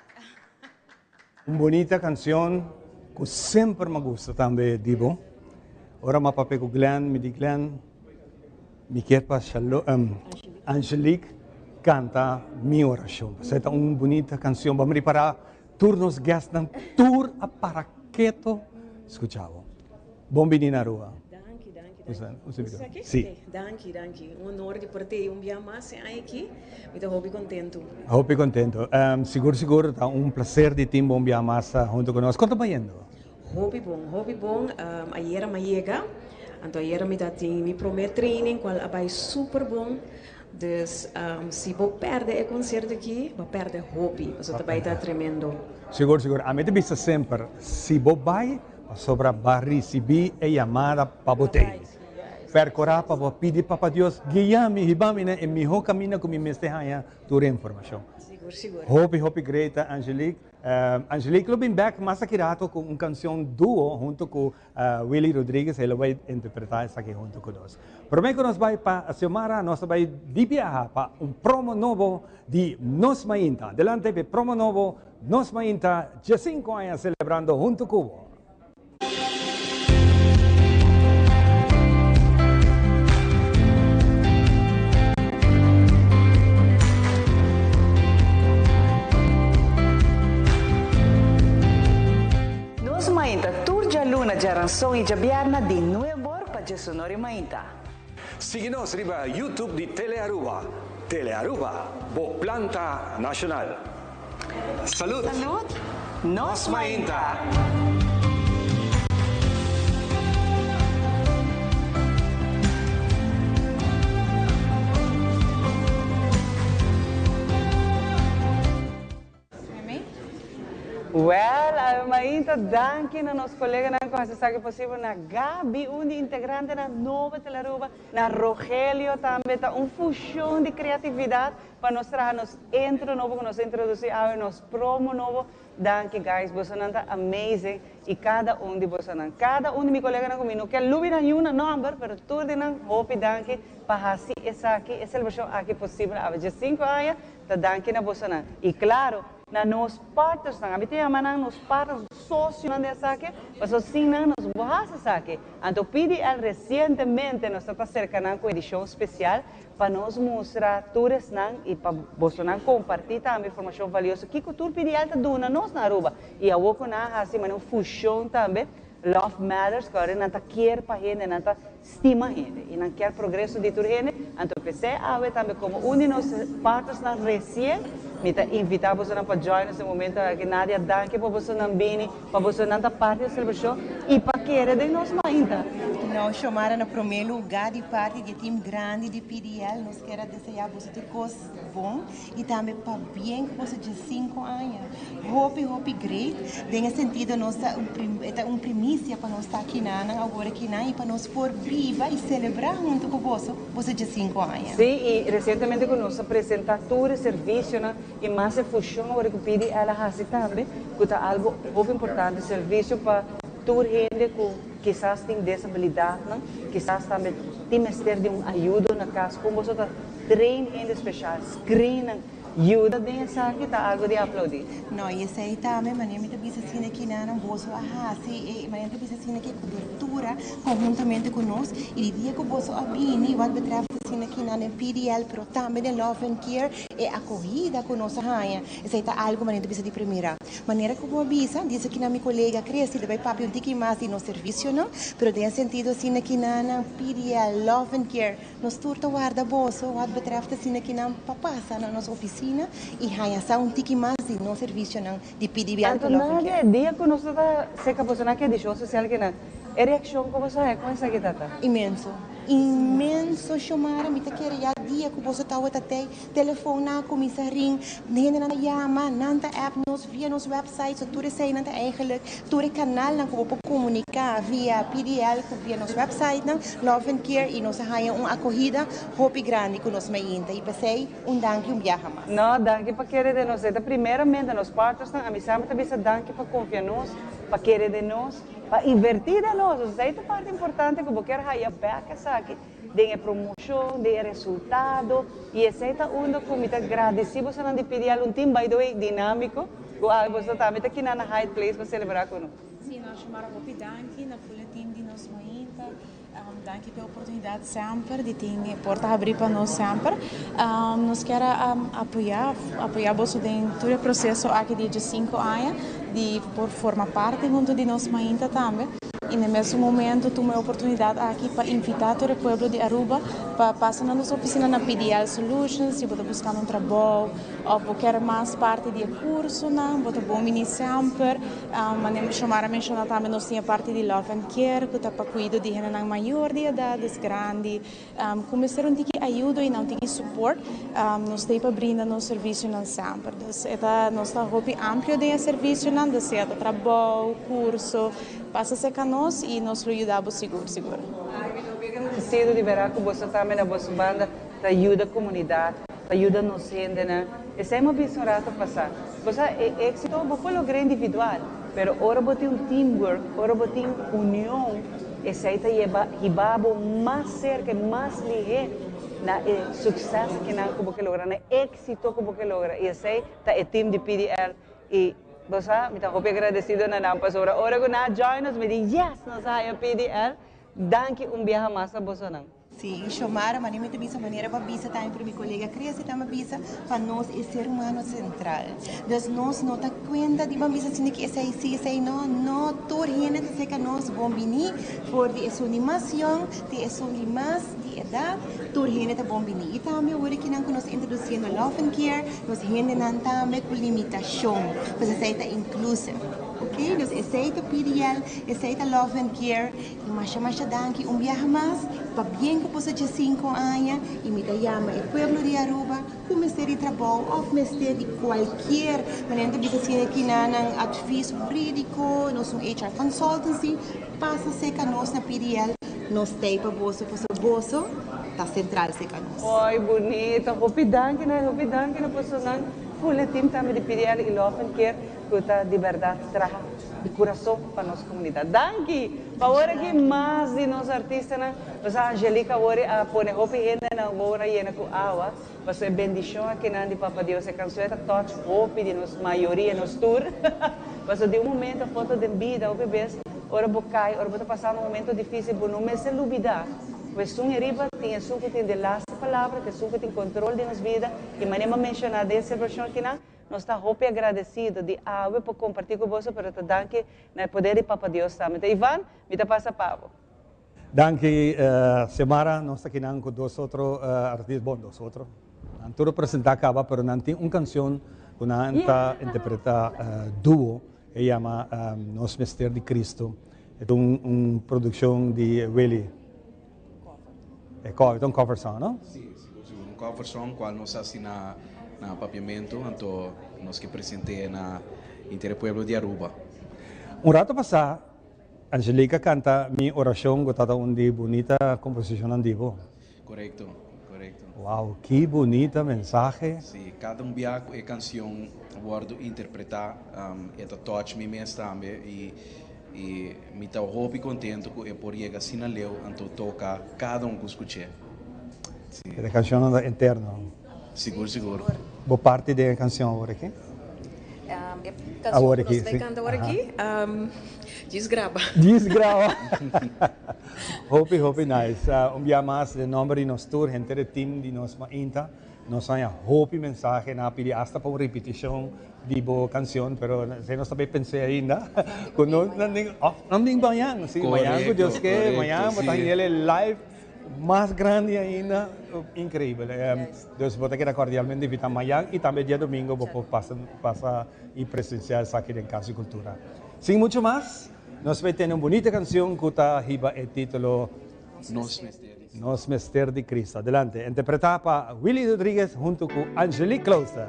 Un bunita cancion cu semper m'a gusta tambe di bo. Ora m'a papia cu Glenn, mi di Glenn, mi kier pa Shalo, Angelique canta Mi Oracion. Pasobra ta un bunita cancion. Bo a ripara tur nos guestnan tur a para keto scucha bo. Bon bini na Aruba. Danki, danki, Usa, danki. usa Usa micro. aki? Si. Ok, danki, danki. Un honor di por tei un bia mas e aña aki. Mi ta hopi contento. Hopi contento. Sigur, sigur ta un placer di tin bo un bia mas hunto cu nos. Con ta bayendo? Hopi bon, hopi bon. Ayera mi a yega, anto ayera mi ta tin mi prome training cual a bay super bon. Dus si bo perde e concierto aki, bo perde hopi, pasobra ta bay ta tremendo. Sigur, sigur. Ami ta bisa semper, si bo bay, Pasobra bo a risibí e yamada pa bo tei. Perkurá pa bo pidi Papa Dios guia mi, hiba mi na e mihó kaminda ku mi mester haña tur e informashon. Sigur, sigur. Hopi, hopi great, Angelique. Angelique lo bin bèk mas aki rato ku un kanshon duo huntu ku Willy Rodriguez. E lo bai interpretá esaki huntu ku nos. Promé ku nos bai pa Xiomara, nos ta bai di biaha pa un promo nobo di Nos Mainta. Adelante p'e promo nobo Nos Mainta diesinco aña celebrando hunto cu bo. Nos Mainta tur djaluna, djaranson y djabierna di nuebor pa djesonor y mainta. Sigui nos riba YouTube di Telearuba. Telearuba, bo planta nacional. Salud! Salud! Nos mainta! Well, awe mainta danki na nos coleganan cu haci esaki posibel, na Gaby, un di integrantenan nobo Telaruba, na Rogelio tambe, ta un fusion di creatividad Pa nos traha nos intro nobo ku nos a introdusi awe, nos promo nobo. Danki guys, bosonan ta amazing y kada un di bosonan, kada un di mi koleganan ku mi no ke lubida niuna nomber, pero tur di nan hopi danki pa hasi esaki, e selebrashon aki posibel awe. Diesinku aña ta danki na bosonan. Y klaro, na nos partnersnan, ami ta yama nan nos partners, sosionan di esaki, pasobra sin nan nos bo hasi esaki. Anto PDL resientemente nos ta ta serka nan ku edishon spesial Pa nos mustra tur esnan y pa bosonan comparti tambe informacion valioso kico tur PDL ta duna nos na Aruba. Y awor cu nan a haci manera un fusion tambe, Love Matters, cu awor nan ta kier pa hende, nan ta stima hende y nan kier progreso di tur hende, anto p'esey awe tambe como un di nos partnersnan recien, mi ta invita bosonan pa join nos e momento aki. Nadia, danki pa bosonan bini. Pa bosonan ta parti e selebrashon i pa kere den nos mainta. No, Xiomara, na promé lugá di parti di e tim grandi di PDL nos kier a deseá boso tur kos bon i tambe pabien ku boso diesinku aña. Hopi hopi great den e sentido nos ta un e ta un primisia pa nos ta akinanan awor akinan i pa nos por biba i selebrá huntu ku boso boso diesinku aña. Sí, i resientemente ku nos a presentá tur e servisionan I mas e fushon awor ku PDL a hasi tambe, ku ta algu hopi importante, servisio pa tur hende ku kisas tin desabilidatnan, kisas tambe tin mester di un ayudo na kas, kon boso ta train hende speshal, screen nan. yuda den esaki ta algo di aplaudi. No, y esey tambe, manera mi ta bisa asina ki nan boso a haci, e manera mi ta bisa asina ki e cobertura conhuntamente cu nos, y di dia cu boso a bini, wat betreft asina ki nan den PDL, pero tambe den Love and Care, e acogida cu nos a haña, esey ta algo manera mi ta bisa di primera. Manera cu bo a bisa, dice ki nan mi colega Christy ta bay papia un tiki mas di nos servicionan, pero den e sentido asina ki nan PDL, Love and Care, Nos tur ta warda boso wat betreft asina ki nan pa pasa na nos oficina y haña sa un tiki mas di nos servicionan di PDBL Anto cu Love and na Care. e dia cu nos ta seca boso na ki edicion social ki nan, e reaccion cu boso haña con esaki ta ta? Inmenso. Inmenso Xiomara, mi ta kere ya dia cu boso tawata tey, telefoon a cuminsa ring, hendenan ta yama, nan ta app nos via nos website, so tur eseynan ta eigenlijk tur e kanalnan ku bo por komuniká via PDL ku via nos websitenan, Love and Care, i nos a haña un akohida hopi grandi ku nos mainta i p'esei un danki un biaha mas. No, danki pa kere den nos. E ta primeramente nos partnersnan, ami semper ta bisa danki pa konfia nos, pa kere den nos, pa invertí den nos. Esei ta parti importante ku bo kier haya bèk esaki den e promoshon, den e resultado, i esei ta unda ku mi ta gradisí bosonan di PDL, un team by the way dinámiko, ku awe boso tambe ta kina na Hyatt Place pa selebrá ku nos. Sí, nos Xiomara hopi danki na full e team di Nos Mainta. Danki pa e oportunidat semper di tin e porta habrí pa nos semper. Nos kier a apoyá, apoyá boso den tur e proseso aki di diesinko aña di por forma parti huntu di Nos Mainta tambe. Y na e mesun momento tuma e oportunidad aki pa invita tur e pueblo di Aruba pa pasa na nos oficina na PDL Solutions si bo ta buscando un trabou of bo kier mas parti di e cursonan, bo ta bon bini semper. Manera Xiomara menciona tambe nos tin e parti di Love and Care cu ta pa cuido di hendenan mayor di edad, des grandi. Cu mester un tiki ayudo y nan un tiki support, nos ta ei pa brinda nos servicionan semper. Dus e ta, nos ta hopi amplio den e servicionan, dus sea ta trabou, curso, pasa cerca nos y nos lo yuda bo sigur, sigur. Ay, mi ta hopi agradecido di bera cu boso tambe na boso banda ta yuda comunidad, ta yuda nos hendenan. Esey mi a bisa un rato pasa. Bo sa, e exito bo por logra individual, pero ora bo tin un teamwork, ora bo tin union, Esei ta yeba hiba bo mas serka i mas lihé na e sukses kinan ku bo ke logra, na e éksito ku bo ke logra. I esei ta e tim di PDL. I bo sa, mi ta hopi agradesido na nan pasobra ora ku nan a join nos mi di, Yes! Nos a haña PDL. Danki un biaha mas na bosonan. Sí, Xiomara, mane mi ta bisa manera bo a bisa tambe pero mi colega Cressy tambe a bisa pa nos e ser humano central. Dus nos no ta cuenta di ban bisa asina ki esey si esey no, no tur hende ta seca nos bon bini for di esun di mas yong te esun di mas di edad tur hende ta bon bini. Y tambe awor kinan cu nos ta introduciendo Love and Care nos hendenan tambe cu limitacion pues esey ta inclusive. Ok, dus esey ta PDL, esey ta Love and Care. Y masha masha danki un biaha mas pa bien cu boso dje cinco aña y mi ta yama e pueblo di Aruba cu mester di trabou of mester di cualkier manera ta bisa asina ki na nan advies huridico nos un HR consultancy pasa seca nos na PDL nos tey pa boso pasobra boso ta central seca nos. Oy bunito hopi danki na hopi danki na bosonan full e team tambe di PDL y Love and Care cu ta di berdad traha di curason pa nos comunidad. Danki! Pa awor aki mas di nos artistanan, nos Angelica awor a pone hopi hende na wowo yena cu awa, pasobra e bendicion akinan di Papa Dios, e cancion ta touch hopi di nos mayoria, nos tur, pasobra di un momento of otro den bida hopi bes ora bo cay, ora bo ta pasando un momento dificil, bo no mester lubida cu esun eriba tin esun cu tin de laatste palabra, tin esun cu tin control di nos bida, y manera mi a menciona den e celebracion akinan, Nos ta hopi agradecido di awe por comparti cu boso, pero ta danki na e poder di Papa Dios tambe. Ta Ivan, mi ta pasa pa bo. Danki Xiomara, nos ta kinan cu dos otro artista, bon dos otro, nan tur a presenta caba pero nan tin un cancion cu nan ta interpreta duo, e yama Nos Mester di Cristo, e ta un produccion di Willy. E cover, ta un cover song, no? Sí, sigur, sigur. Un cover song cual nos haci na na Papiamento, anto nos ke present'é na henter e pueblo di Aruba. Un rato pasá, Angelica canta Mi Oracion cu ta un di bunita composicionnan di bo. Corecto, corecto. Wow, ki bunita mensahe. Sí, cada un bia cu e cancion wordo interpreta, e ta touch mi mes tambe y I mi ta hopi contento cu e por yega asina leu anto toca cada un cu scuch'é. Si. E cancionnan ta eterno. Sigur sigur. Bo parti den e canción awor aki? E canción cu nos bay canta awor aki? Djis graba. Djis graba. Hopi hopi nice. Un bia mas den nomber di nos tur henter e team di nos mainta nos haña hopi mensahe nan a pidi hasta pa un ripiticion di bo cancion pero esey nos ta bay pens'e ainda cu no nan den of nan den mañan si mañan cu Dios ke mañan bo ta haña el live mas grandi ainda increibel dus bo ta keda cordialmente invita mañan y tambe diadomingo bo por pasa pasa y presencia esaki den Cas di Cultura. Sin mucho mas, nos bay tene un bunita cancion cu ta hiba e titulo Nos mester di Cristo. Nos mester di Cristo. Adelante, interpreta pa Willy Rodriguez hunto cu Angelique Klooster.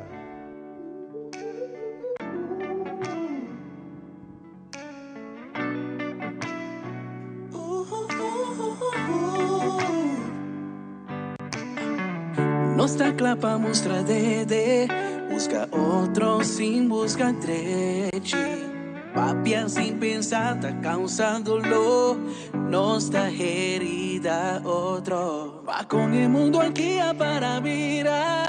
Nos ta kla pa mustra dede, buska otro sin buska drechi. Papia sin pensa ta causa dolor, nos ta herida otro. Pa con e mundo aki a para bira,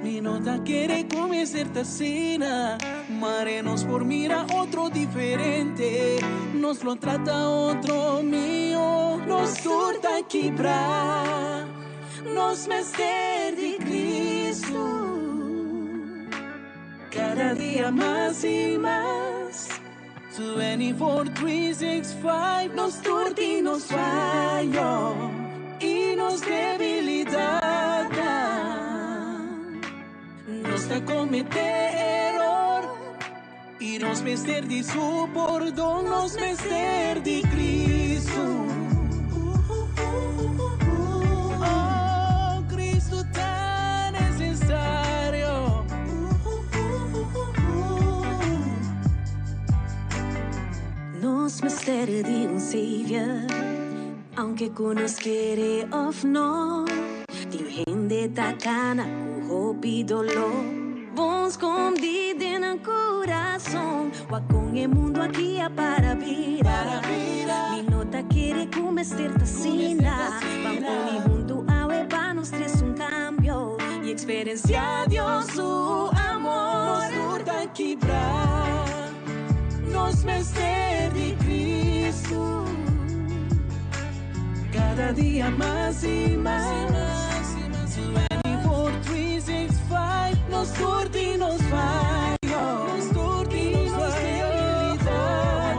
mi no ta kere cu mester ta asina. Mare nos por mira otro diferente, nos lo trata otro mihó. Nos tur ta kibra, nos mester di Cristo. Cada dia mas y mas. 24, 3, 6, 5, nos tur tin nos fayo y nos debilidadnan. Nos ta comete eror y nos mester di su pordon, nos mester di Cristo. Oh, Cristo ta necesario. Nos mester di un Savior, aunke ku nos kere of no. Tin hende ta kana ku hopi doló, bon skondí den nan kurason. Wak kon e mundu aki a para bira. Mi no ta kere ku mester ta asina. Ban uni huntu awe pa nos tres un kambio i eksperensiá Dios su amor. Nos tur ta kibrá, nos mester di Cristo. Kada dia mas i mas. 24, 3, 6, 5, nos tur tin nos fayo, nos tur tin nos debilidad.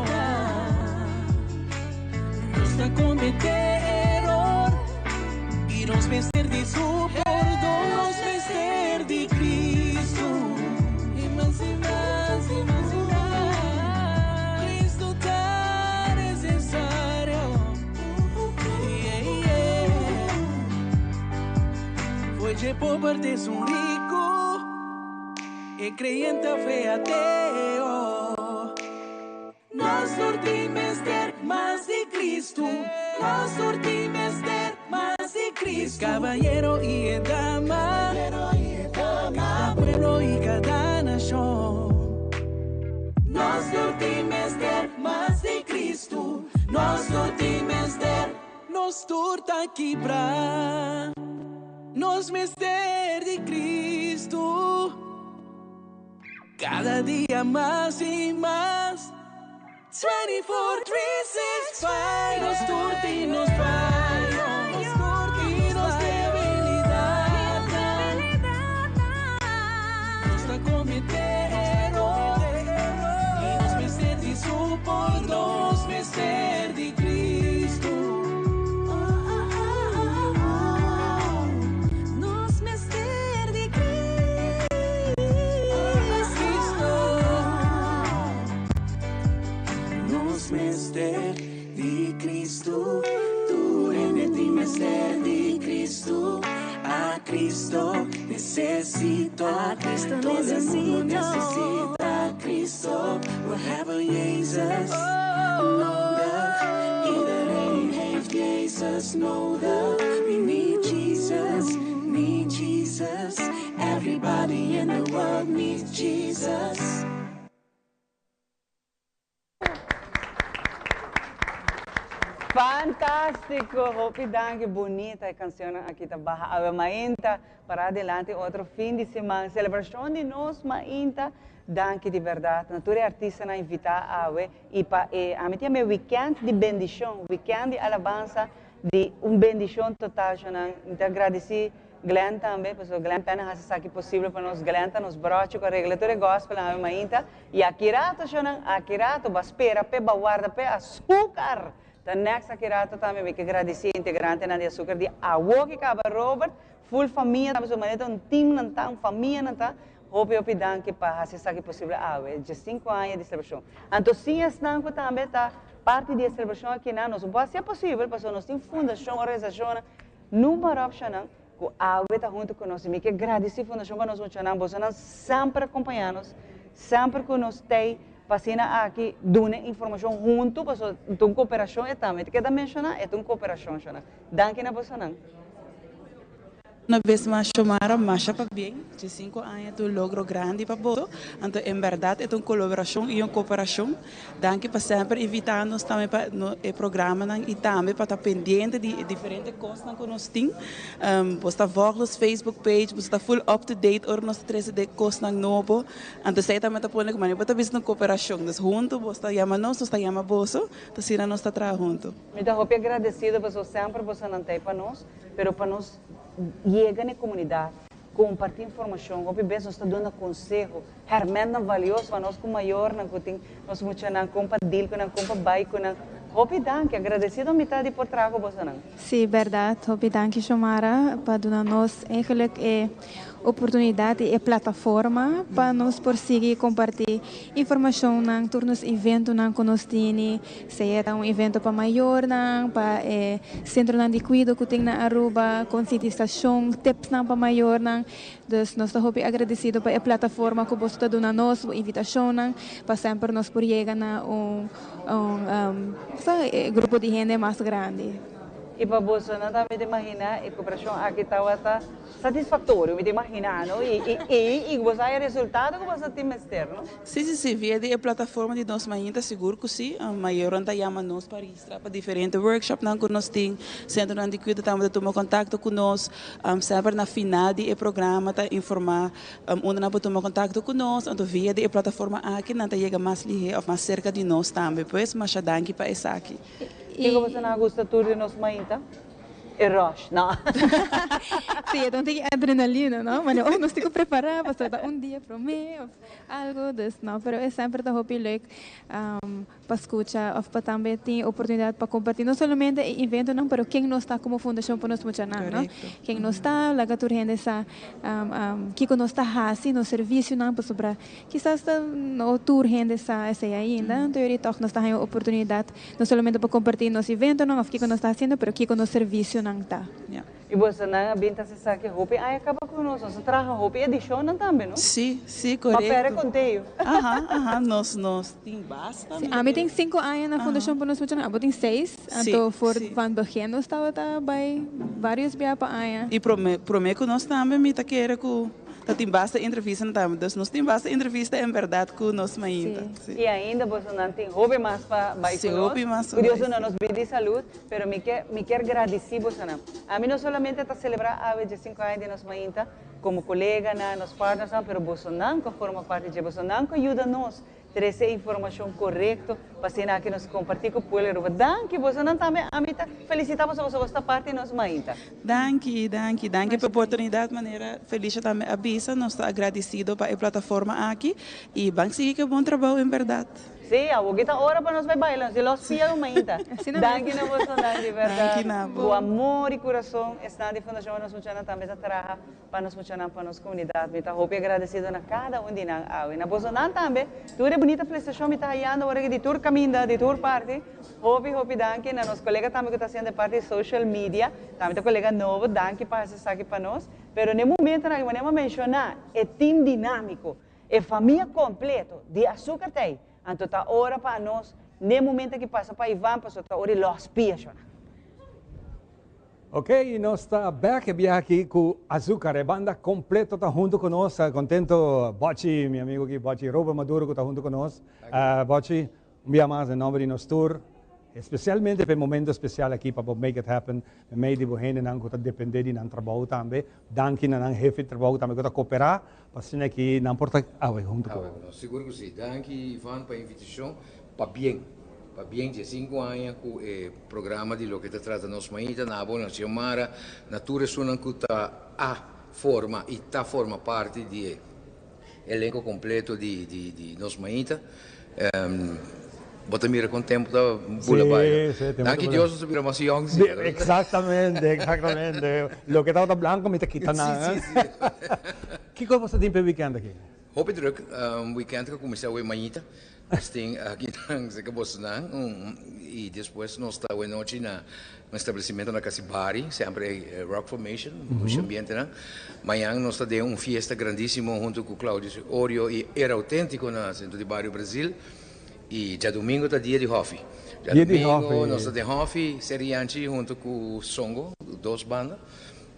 Nos ta comete eror y nos mester di su pordon, nos mester di Cristo. Y mas y mas y mas y mas, Cristo ta necesario. Yeah, yeah. Foi dje pober te esun rico, e creyente of e ateo. Nos tur tin mester mas di Cristo, nos tur tin mester mas di Cristo. E caballero y e dama, cada pueblo y cada nacion. Nos tur tin mester mas di Cristo, nos tur tin mester. Nos tur ta kibra, nos mester di Cristo. Cada dia mas y mas. 24, 3, 6, 5. Nos tur tin nos fayo, nos tur tin nos debilidad. Nos ta comete eror y nos mester di su pordon. Nos mester di Cristo. Nos mester di Cristo. Nos mester di Cristo. Tur hende tin mester di Cristo. A Cristo necesito. A Cristo Todo el mundo necesito. necesita Cristo. We hebben Jezus nodig. Iedereen heeft Jezus nodig. We need Jesus, need Jesus. Everybody in the world needs Jesus. Fantástiko! Hopi danki, bunita e kanshonnan aki ta baha awe mainta para adelante otro fin di siman. Selebrashon di nos mainta. Danki di bèrdat na tur e artistanan invitá awe i pa e ami ta yama e wikènt di bendishon, wikènt di alabansa, di un bendishon total shonnan. Mi ta gradisí Glenn tambe, pasobra Glenn Penna hasi esaki posibel pa nos. Glenn ta nos brochi ku a regla tur e gòspelnan awe mainta. I aki rato, shonnan, aki rato, bo a spera p'e, bo a warda p'e Azúcar! Ta next aki rato tambe mi ke gradisí e integrantenan di Azúcar di awo ki kaba Robert, full famia tambe, su manera ta un team nan ta, un famia nan ta. Hopi hopi danki pa hasi esaki posibel awe, diesinku aña di selebrashon. Anto sin esnan ku tambe ta parti di e selebrashon akinan, nos no por hasi e posibel pasobra nos tin fundashon, organisashonnan, Numero opcionnan cu awe ta hunto cu nos y mi ke gradici Fundacion pa nos muchanan, bosonan semper a compaña nos, semper cu nos tey pa asina aki duna informacion hunto pasobra ta un cooperacion e tambe ta keda menciona e ta un cooperacion shona. Danki na bosonan. Una bes mas Xiomara, masha pabien, diesinco aña ta un logro grandi pa boso, anto en berdad e ta un colaboracion y un cooperacion. Danki pa semper invita nos tambe pa e programanan y tambe pa ta pendiente di e diferente cosnan cu nos tin. Bo ta volg nos Facebook page, bo ta full up to date ora nos ta trece de cosnan nobo. Anto esey tambe ta pone cu manera bo ta bisa un cooperacion. Dus hunto bo ta yama nos, nos ta yama boso, ta asina nos ta traha hunto. Mi ta hopi agradecido pasobra semper bosonan ta ey pa nos, pero pa nos yega na e comunidad, Kompartí informashon. Hopi bes nos ta duna konseho, hèrmèntnan valioso pa nos ku mayornan ku tin nos muchanan, kon pa dil ku nan, kon pa bai ku nan. Hopi danki. Agradesido mi ta di por traha ku bosonan. Sí, bèrdat. Hopi danki Xiomara pa duna nos eigenlijk e oportunidat i e plataforma pa nos por sigui kompartí informashonnan, tur nos eventonan ku nos tini, sea ta un evento pa mayornan, pa e centronan di cuido cu tin na Aruba, concientisacion, tipsnan pa mayornan. Dus nos ta hopi agradecido pa e plataforma cu boso ta duna nos, bo invitacionnan, pa semper nos por yega na un un grupo di hende mas grandi. Y pa boso no ta mi ta imagina e cooperacion aki tawata satisfactorio, mi ta imagina, no? Y y y y boso haya resultado cu boso tin mester, no? Sí, sí, sí, via di e plataforma di Nos Mainta sigur cu sí. Mayornan ta yama nos pa registra pa diferente workshopnan cu nos tin. Centronan di cuido tambe ta tuma contacto cu nos. Semper na final di e programa ta informa unda nan por tuma contacto cu nos. Anto via di e plataforma aki nan ta yega mas lihe of mas cerca di nos tambe. Pues masha danki pa esaki. Kico boso nan a gusta tur di Nos Mainta? E rush, no. Sí, e ta un tiki adrenalina, no? Mane, oh, nos tin cu prepara pasobra ta un dia prome of algo, dus no, pero e semper ta hopi leuk pa scucha of pa tambe tin e oportunidad pa comparti no solamente e eventonan, pero ken nos ta como fundacion pa nos muchanan, no? Ken nos ta, laga tur hende sa kico nos ta haci, nos servicionan, pasobra kisas ta no tur hende sa esey ainda, anto yori tog nos ta haña un oportunidad No solamente pa comparti nos eventonan of kico nos ta haciendo, pero kico nos servicionan ta. Y bosonan a bin ta haci esaki hopi aña caba cu nos. Nos a traha hopi edicionnan tambe, no? Sí, sí, corecto. Pa pere conteo. Aha, aha, nos, nos tin basta. Sí, ami tin cinco aña na Fundacion pa Nos Muchanan, abo tin seis. Sí, Anto for sí. van begin nos tabata bay varios bia pa aña. Y prome, prome cu nos tambe mi ta kere cu Ta tin basta entrevista nan tambe. Dus nos tin basta entrevista en berdad cu nos mainta. Sí. Y ainda bosonan tin hopi mas pa bay Sí, cu nos. hopi mas pa Cu Dios bay, duna sí. nos bida y salud. Pero mi ke mi kier gradici bosonan. Ami no solamente ta celebra awe diescinco aña di nos mainta como coleganan, nos partnersnan, pero bosonan cu a forma parti dje, bosonan cu a yuda nos Trece e informacion corecto pa asina aki nos comparti cu pueblo Aruba. Danki bosonan tambe ami ta felicita boso pasobra boso ta parti nos mainta. Danki, danki, danki pa e oportunidad manera Felicia tambe a bisa nos ta agradecido pa e plataforma aki y ban sigui cu e bon trabou en berdad. Sí, awoki ta ora pa nos bai baila, nos di los pia un mainta. Danki na bosonan di berdad. Danki na bo. Cu amor y curason esnan di Fundacion Pa Nos Muchanan tambe ta traha Pa nos muchanan, pa nos comunidad. Mi ta hopi agradecido na cada un di nan awe. Na bosonan tambe, tur e bunita felicitacion mi ta hayando ora di tur caminda, di tur parti. Hopi, hopi danki na nos colega tambe cu ta haciendo e parti di social media. Tambe ta colega nobo, danki pa haci esaki pa nos. Pero na e momentonan aki, manera mi a menciona, e team dinamico, e famia completo di Azucar ta ey. Anto ta ora pa anos, na e momento aki pasa pa Ivan, pasobra ta ora di los pia, shona. Ok, y nos ta back e biaha aki cu Azucar. E banda completo ta hunto cu nos. Contento Bochi, mi amigo aki, Bochi Robert Maduro cu ta hunto cu nos. Bochi, un bia mas en nomber di nos tur. especialmente pa e momento especial aki pa bo make it happen meimei di bo hendenan cu ta depende di nan trabou tambe. Danki na nan hefe di trabou tambe cu ta coopera pa asina aki nan por ta awe hunto cu. Awe cu nos. Sigur cu si. Danki Ivan pa e invitacion. Pabien. Pabien dje sinku aña cu e programa di loke ta trata Nos Mainta, na abo, na Xiomara, na tur esunnan cu ta a forma y ta forma parti di e elenco completo di di di Nos Mainta. Bo ta mira con tempo ta bula bay. Sí, sí, tempo ta Danki bula. Dios nos ta bira mas yong si. Exactamente, exactamente. Loke tabata blanco mi ta kita nan. Sí, sí, sí. Kico bo ta tin pa e weekend aki? Hopi druk. Weekend cu a cuminsa awe mainta. Nos tin aki nan cerca bosonan y despues nos ta awe nochi na un establecimento na Casibari, semper e Rock Formation, mucho ambiente nan. Mañan nos ta den un fiesta grandisimo hunto cu Claudio Orio y Era Autentico na centro di bario Brasil. Y djadomingo ta dia di hofi. Djadomingo nos ta den hofi, Seri Yanchi hunto cu Songo, dos banda.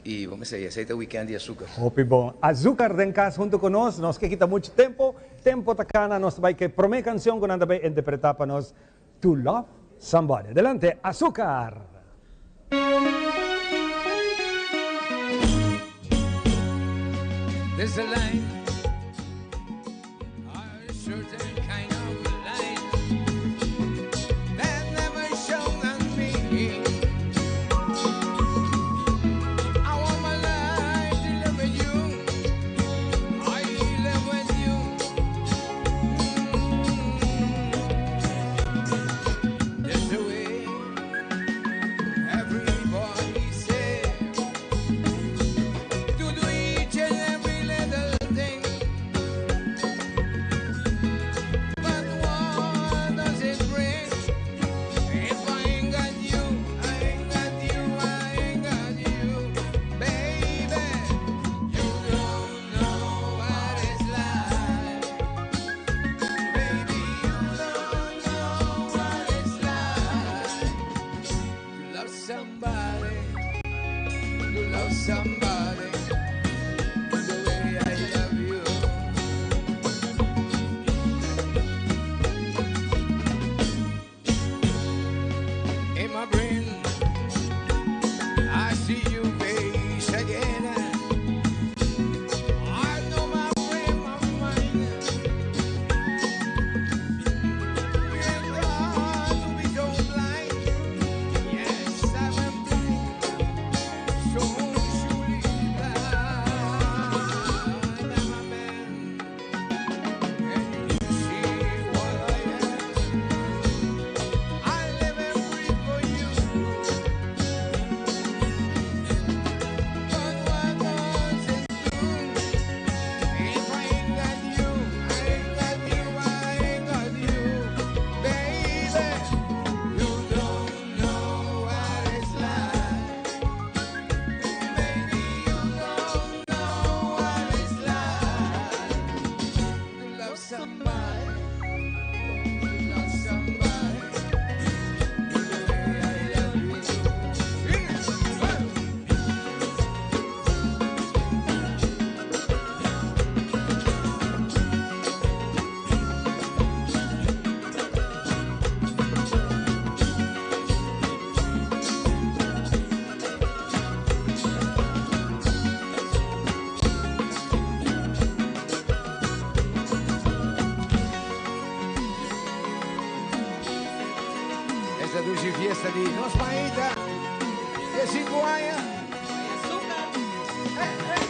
Y bo mester esey ta weekend di Azucar. Hopi bon. Azucar den cas hunto cu nos. Nos ke kita mucho tempo. Tempo ta cana. Nos ta bay cu e prome cancion cu nan ta bay interpreta pa nos, To Love Somebody. Adelante, Azucar! There's a line, a certain kind of light that never shone on me. I want my life to live with you. I live with you. There's a way everybody says to do each and every little thing. But what does it bring if I ain't got you? I ain't got you, I ain't got you, baby. You don't know what it's like. Baby, you don't know what it's like to love somebody, to love somebody the way I love you. In my brain, I see you face again. I know my frame of mind. You ain't got to be so blind. Yes, I'm blind. So surely blind. I'm a man. And you see what I am. I live and breathe for you. But what does it do if I ain't got you? I ain't got you, I ain't got you, baby. You don't know what it's like. Baby, you don't know what it's like to love somebody, to love somebody the way I love you. Yeah. Esta dushi fiesta di Nos Mainta, di 5 aña. Hey, hey.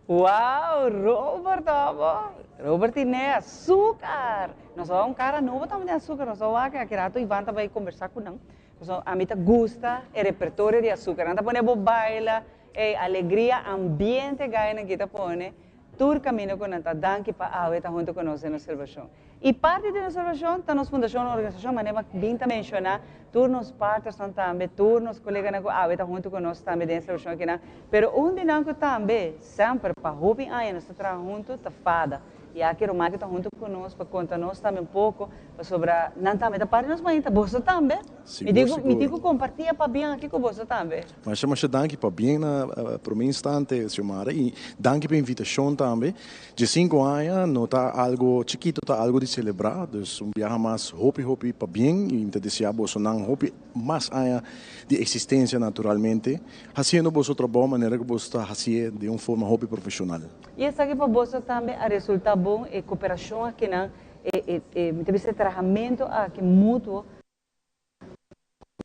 Wow, Robert abo. Robert tiene azúcar. Nos a un cara nobo tambe den azúcar. Nos a wak aki rato Ivan ta bai conversa cu nan. Pasobra ami ta gusta e repertorio di azúcar. Nan ta pone bo baila, ey, alegria, ambiente gainan ki ta pone. Tur caminda cu nan ta. Danki pa awe ta hunto cu nos den nos celebracion. Y parti di nos celebracion ta nos fundacion, organisacion, manera bo a bin ta menciona, tur nos partnersnan tambe, tur nos coleganan cu awe ta hunto cu nos tambe den e celebracion akinan. Pero un di nan cu tambe semper pa hopi aña nos ta traha hunto ta fada. Y aki Romario ta hunto cu nos pa conta nos tambe un poco pasobra nan tambe ta parti di nos mainta, boso tambe. Mi tin cu, mi tin cu comparti e pabien aki cu boso tambe. Masha masha danki pabien na prome instante Xiomara y danki pa invitacion tambe. Diescinco aña no ta algo chikito ta algo di celebra dus un biaha mas hopi hopi pabien y mi ta desea bosonan hopi mas aña di existencia naturalmente haciendo boso trabou manera cu boso ta hacié den un forma hopi profesional. Y esaki pa boso tambe a resulta bon e cooperacion akinan e e mi ta bisa e trahamento aki mutuo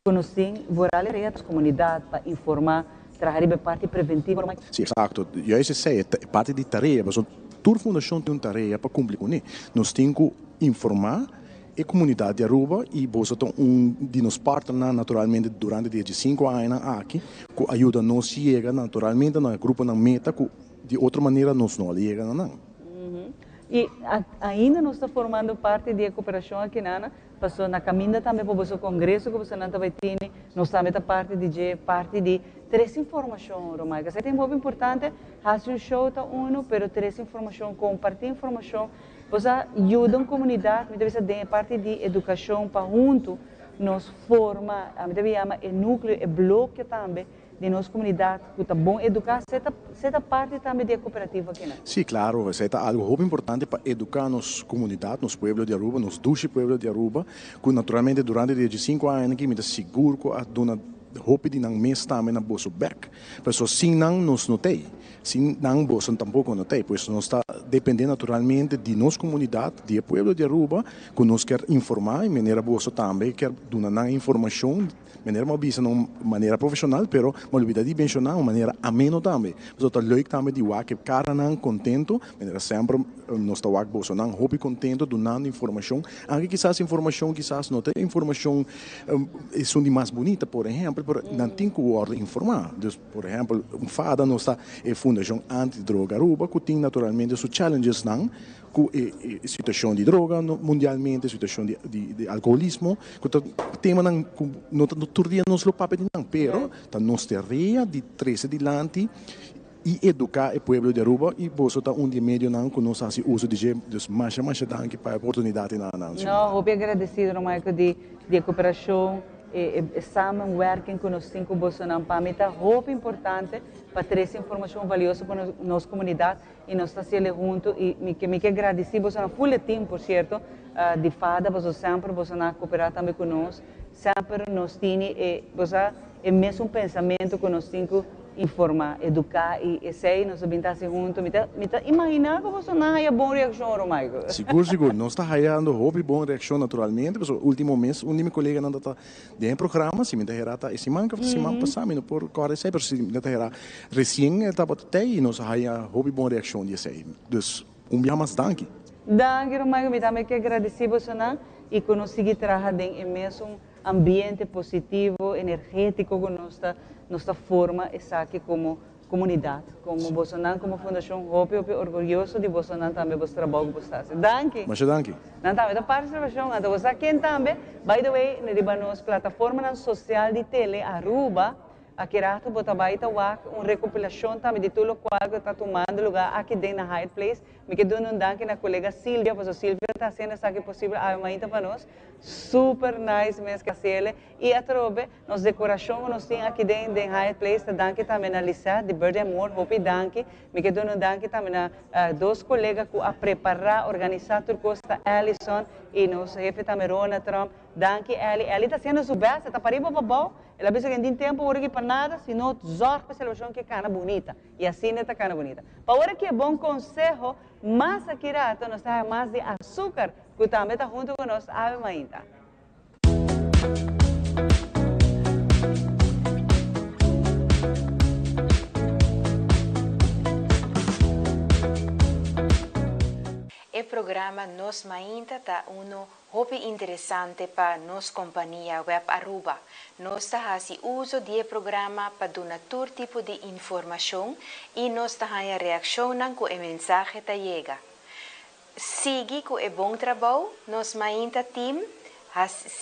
Cu nos tin vooral e rea comunidad pa informa, traha riba e parti preventivo. Si, exacto. Juist esey, e parti di tarea, pasobra tur fundacion tin un tarea pa cumpli cune. Nos tin cu informa e comunidad di Aruba y boso ta un di nos partnernan naturalmente durante di e diescinco añanan aki cu a yuda nos yega naturalmente na e gruponan meta cu di otro manera nos no a yega na nan. Y ainda nos ta formando parti di e cooperacion aki, Nana. Paso na caminda tambe pa boso congreso cu bosonan ta bay tene, nos tambe ta parti di dje, parti di trece informacion, Romaica. Esaki ta hopi importante, haci un show ta uno, pero trece informacion, comparti informacion, bo sa yuda un comunidad, mi ta bisa den e parti di educacion pa hunto nos forma, ami ta yama e nucleo, e bloke tambe di nos comunidad cu ta bon educa, esey ta esey ta parti tambe di e cooperativa akinan. Sí, claro, esey ta algo hopi importante pa educa nos comunidad, nos pueblo di Aruba, nos dushi pueblo di Aruba, cu naturalmente durante di e diescinco añanan aki mi ta sigur cu a duna hopi di nan mes tambe na boso bek, pasobra sin nan nos no t'ey, sin nan boso tampoco no t'ey, pues nos ta depende naturalmente di nos comunidad, di e pueblo di Aruba, cu nos kier informa y manera boso tambe kier duna nan informacion. Meneer mo a bisa na un manera profesional, pero mo a lubida di menciona un manera ameno tambe. Pasobra ta leuk tambe di wak e caranan contento. Manera semper nos ta wak bosonan hopi contento dunando informacion. Aunke kisas informacion kisas no ta e informacion esun di mas bunita, por ehempel, pero nan tin cu wordo informa. Dus, por ehempel, un fada nos ta e Fundacion Anti Droga Aruba cu tin naturalmente su challengesnan. Ku e situashon di droga mundialmente, situashon di alkoholismo, ku ta temanan ku no ta tur dia nos lo papia di nan, pero ta nos tarea di trese dilanti i eduká e pueblo di Aruba i boso ta un di e medionan ku nos hasi uso di dje. Dus masha masha danki pa e oportunidat i nan a nan. No, hopi agradesido Romaiko di e koperashon, e samenwerking ku nos tin ku bosonan. Pa mi ta hopi importante pa trese informashon valioso pa nos komunidat. Y nos ta haciele hunto y mi ke mi ke gradici bosonan full e team por cierto di fada pasobra semper bosonan a coopera tambe cu nos semper nos tini e bo sa e mesun pensamento cu nos tin cu informa educa y esey nos a bin ta haci hunto mi ta mi ta imagina cu bosonan haya bon reaccion Romaico. Sigur sigur nos ta hayando hopi bon reaccion naturalmente pasobra ultimo mes un di mi coleganan ta ta Den e programa, si mi ta hera ta e siman ku siman pasá, mi no por kòrda esei, pero si mi ta hera resien e tabata tei i nos a haña hopi bon reakshon di esei. Dus, un biaha mas danki. Danki ruman, mi tambe ke gradisí bosonan i ku nos sigui traha den e mesun ambiente positivo, energétiko ku nos ta nos ta forma esaki komo Comunidad, como bosonan como fundacion hopi hopi orgulloso di bosonan tambe bos trabou cu bos ta haci. Danki! Masha danki. Nan tambe ta parti celebracion, anto bo sa ken tambe? By the way, riba nos plataformanan social di Tele Aruba, aki rato bo ta bay ta wak un recopilacion tambe di tur locual cu ta tumando lugar aki den na Hyatt Place. Mi ke duna un danki na colega Silvia, pasobra Silvia ta haciendo esaki posibel awe mainta pa nos. Super nice mes ke haciele. Y atrobe, nos decoracion cu nos tin aki den den Hyatt Place ta danki tambe na Lisette di Birthday and More, hopi danki. Mi ke duna un danki tambe na dos colega cu a prepara, organisa tur cos, ta Allison y nos hefe tambe Rona Tromp. Danki Elly. Elly ta haciendo su best, e ta pariba pa abao. El a bisa cu e no tin tempo ora aki pa nada, sino zorg pa e celebracion ke cana bunita. Y asina e ta cana bunita. Pa ora ki e bon conseho, mas aki rato nos ta haya mas di azucar cu tambe ta hunto cu nos awe mainta. E programa Nos Mainta ta uno hopi interesante pa nos compania Web Aruba. Nos ta haci uso di e programa pa duna tur tipo di informacion y nos ta haya reaccionnan cu e mensahe ta yega. Sigui cu e bon trabou, Nos Mainta team,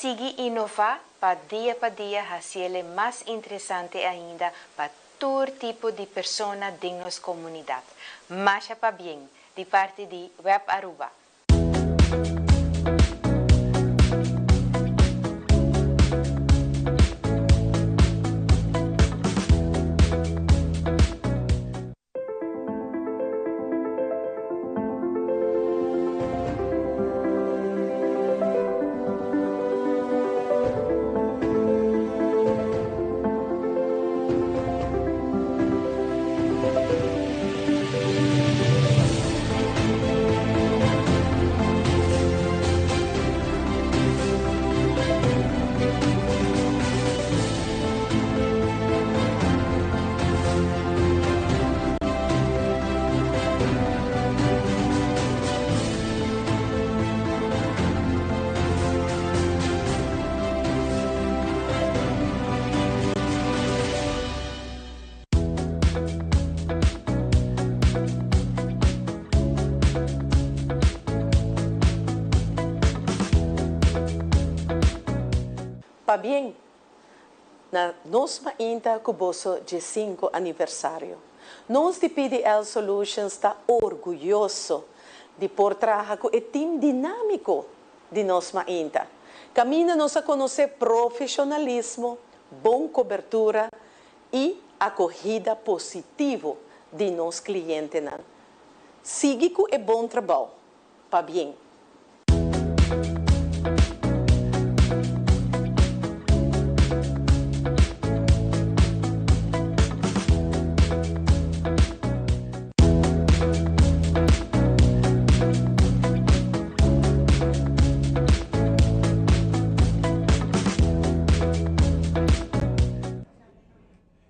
sigui innova pa dia pa dia haciele mas interesante ainda pa tur tipo di persona den nos comunidad. Masha pabien, di parti di Web Aruba. Pabien na Nos Mainta cu boso 15 aniversario. Nos di PDL Solutions ta orguyoso di por traha cu e team dinamico di Nos Mainta. Caminda nos a conoce profesionalismo, bon cobertura y acogida positivo di nos clientenan. Sigui cu e bon trabou. Pabien.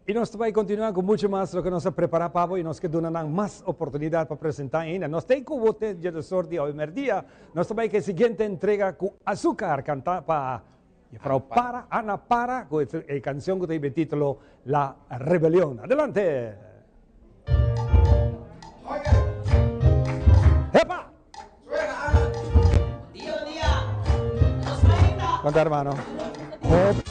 Y nos ta bay continua cu mucho mas loke nos a prepara pa bo y nos ke duna nan mas oportunidad pa presenta ainda. Nos ta cu bo te djedesor di awe merdia. Nos ta bay cu e siguiente entrega cu Azucar canta pa Juffrouw Para, Ana Para, cu e cancion cu ta hiba e titulo La Rebelión. Adelante! Epa! Conta hermano. Hop.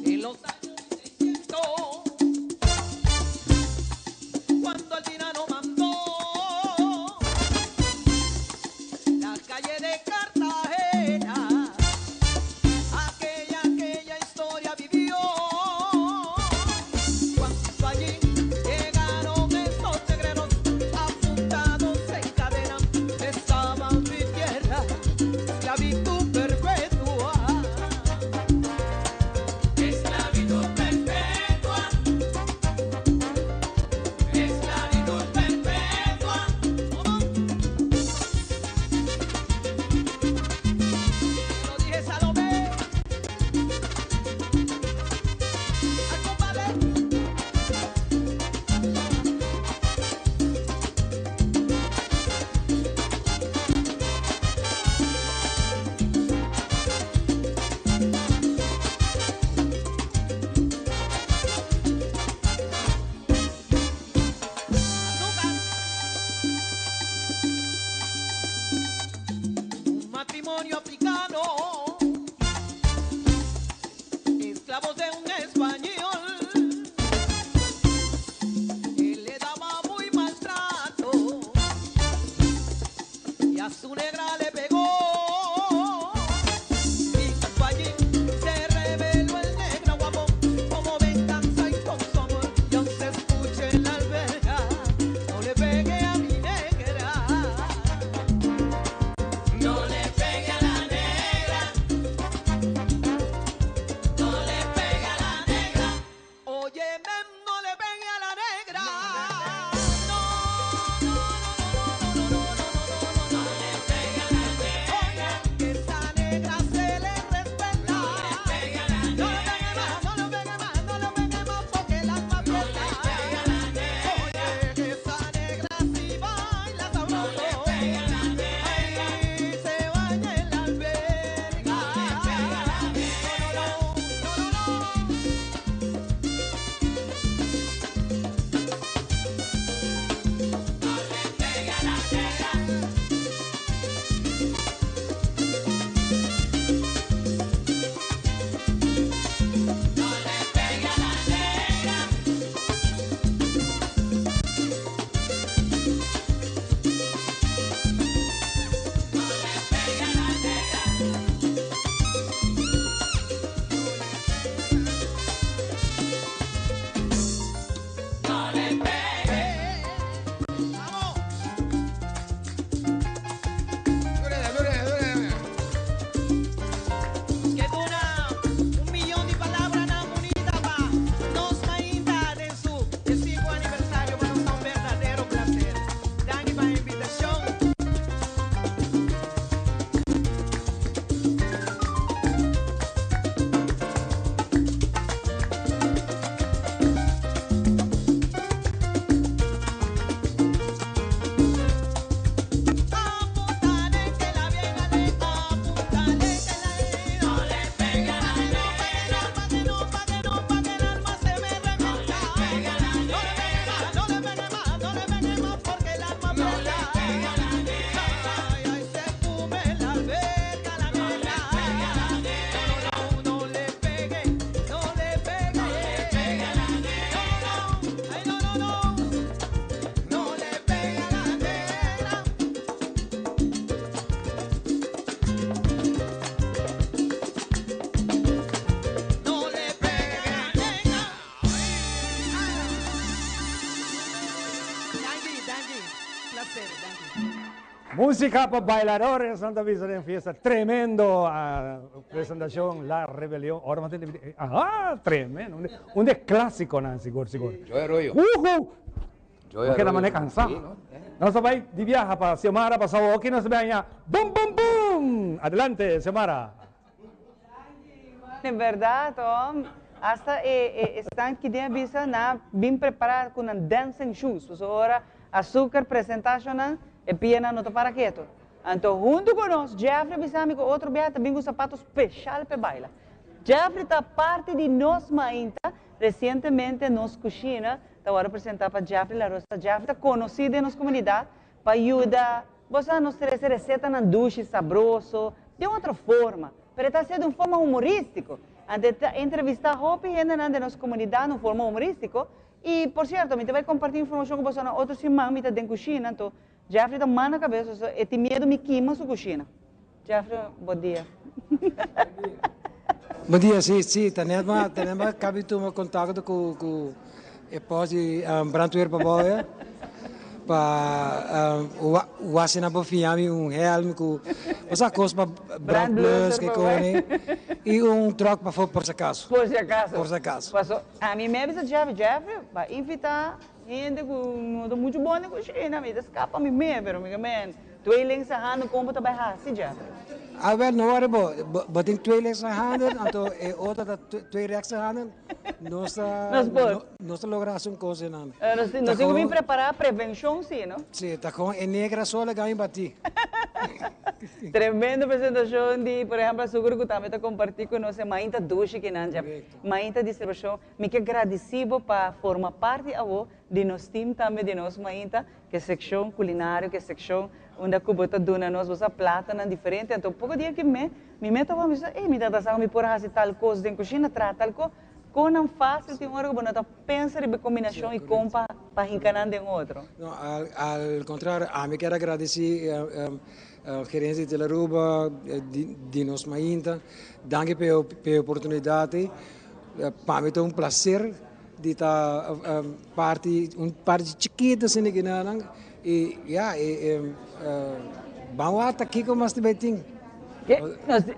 En los años 600, cuando el tirano mandó. Musica pa bailadores, nan ta bisa den fiesta. Tremendo presentacion, La Rebelión. Ora mas tende, aha, tremendo. Un de clasiconan, sigur, sigur. Joy Arroyo. Uhu! Joy Bo keda Arroyo. mane cansa. Sí, no? Nos ta bay di biaha pa Xiomara pa Sawoki, nos ta bay aña Bum Bum Bum! Adelante, Xiomara. En berdad oh, hasta e esnan ki den a bisa nan a bin prepara cu nan dancing shoes, pasobra ora Azucar presentacionnan e pianan no ta para keto. Anto hunto cu nos, Jeffrey a bisa mi cu otro biaha ta bin cu sapato special p'e baila. Jeffrey ta parti di nos mainta, recientemente nos cushina ta worde presenta pa Jeffrey La Rosa. Jeffrey ta conoci den nos comunidad pa yuda bo sa nos trece recetanan dushi, sabroso, den otro forma, pero e ta hacié di un forma humoristico. Anto e ta entrevista hopi hendenan den nos comunidad na un forma humoristico y por cierto mi ta bay comparti informacion cu boso na otro siman mi ta den cushina anto Jeffrey ta manda cabes pasobra e tin miedo mi kima su cushina. Jeffrey, bo dia. Bon dia, si, si, ta net ma, ta net ma kabi tuma kontakto ku ku e pos di brandweer pa bou ya pa wak si nan por fiña mi un helm ku bo sa kos pa brandblus ke koni i un truck pafó por si akaso. Por si akaso. Por si akaso. Paso ami me bisa Jeffrey, Jeffrey ba invita hende ku no ta muchu bon den kushina, mi ta skapa mi me, pero mi ke men. Tweeling sa handen kon bo ta bai hasi, Jeffrey? Awel, no worry bo. Bo tin tweeling sa handen, anto e otro ta twee rechtse handen. Nos ta, Nos por. nos ta logra hasi un kos einan. Nos tin, nos tin ku bin prepará prevenshon si, no? Si, ta kon e negra so laga mi batí. Tremendo presentashon di, por ehempel, Azúcar ku tambe ta kompartí ku nos e mainta dushi kinan, Jeff. Mainta di selebrashon. Mi ke gradisí bo pa forma parti awo di nos team tambe di nos mainta. Ke sekshon kulinario, ke sekshon unda ku bo ta duna nos bo sa platonan diferente. Anto poko dia ki me, mi me ta wak mi bisa, ey mi ta sa ku mi por hasi tal kos den kushina, traha tal kos. Konan fásil tin ora ku bo no ta pensa riba e kombinashon i kon pa pa hinka nan den otro. No, al al kontrario, ami kier a gradisí gerensia di Telaruba, di di nos mainta. Danki pa e pa e oportunidat ei. Pa mi ta un plaser di ta parti un parti chikito asina ki nan y ya e ban wak ta kiko mas ta bay tin.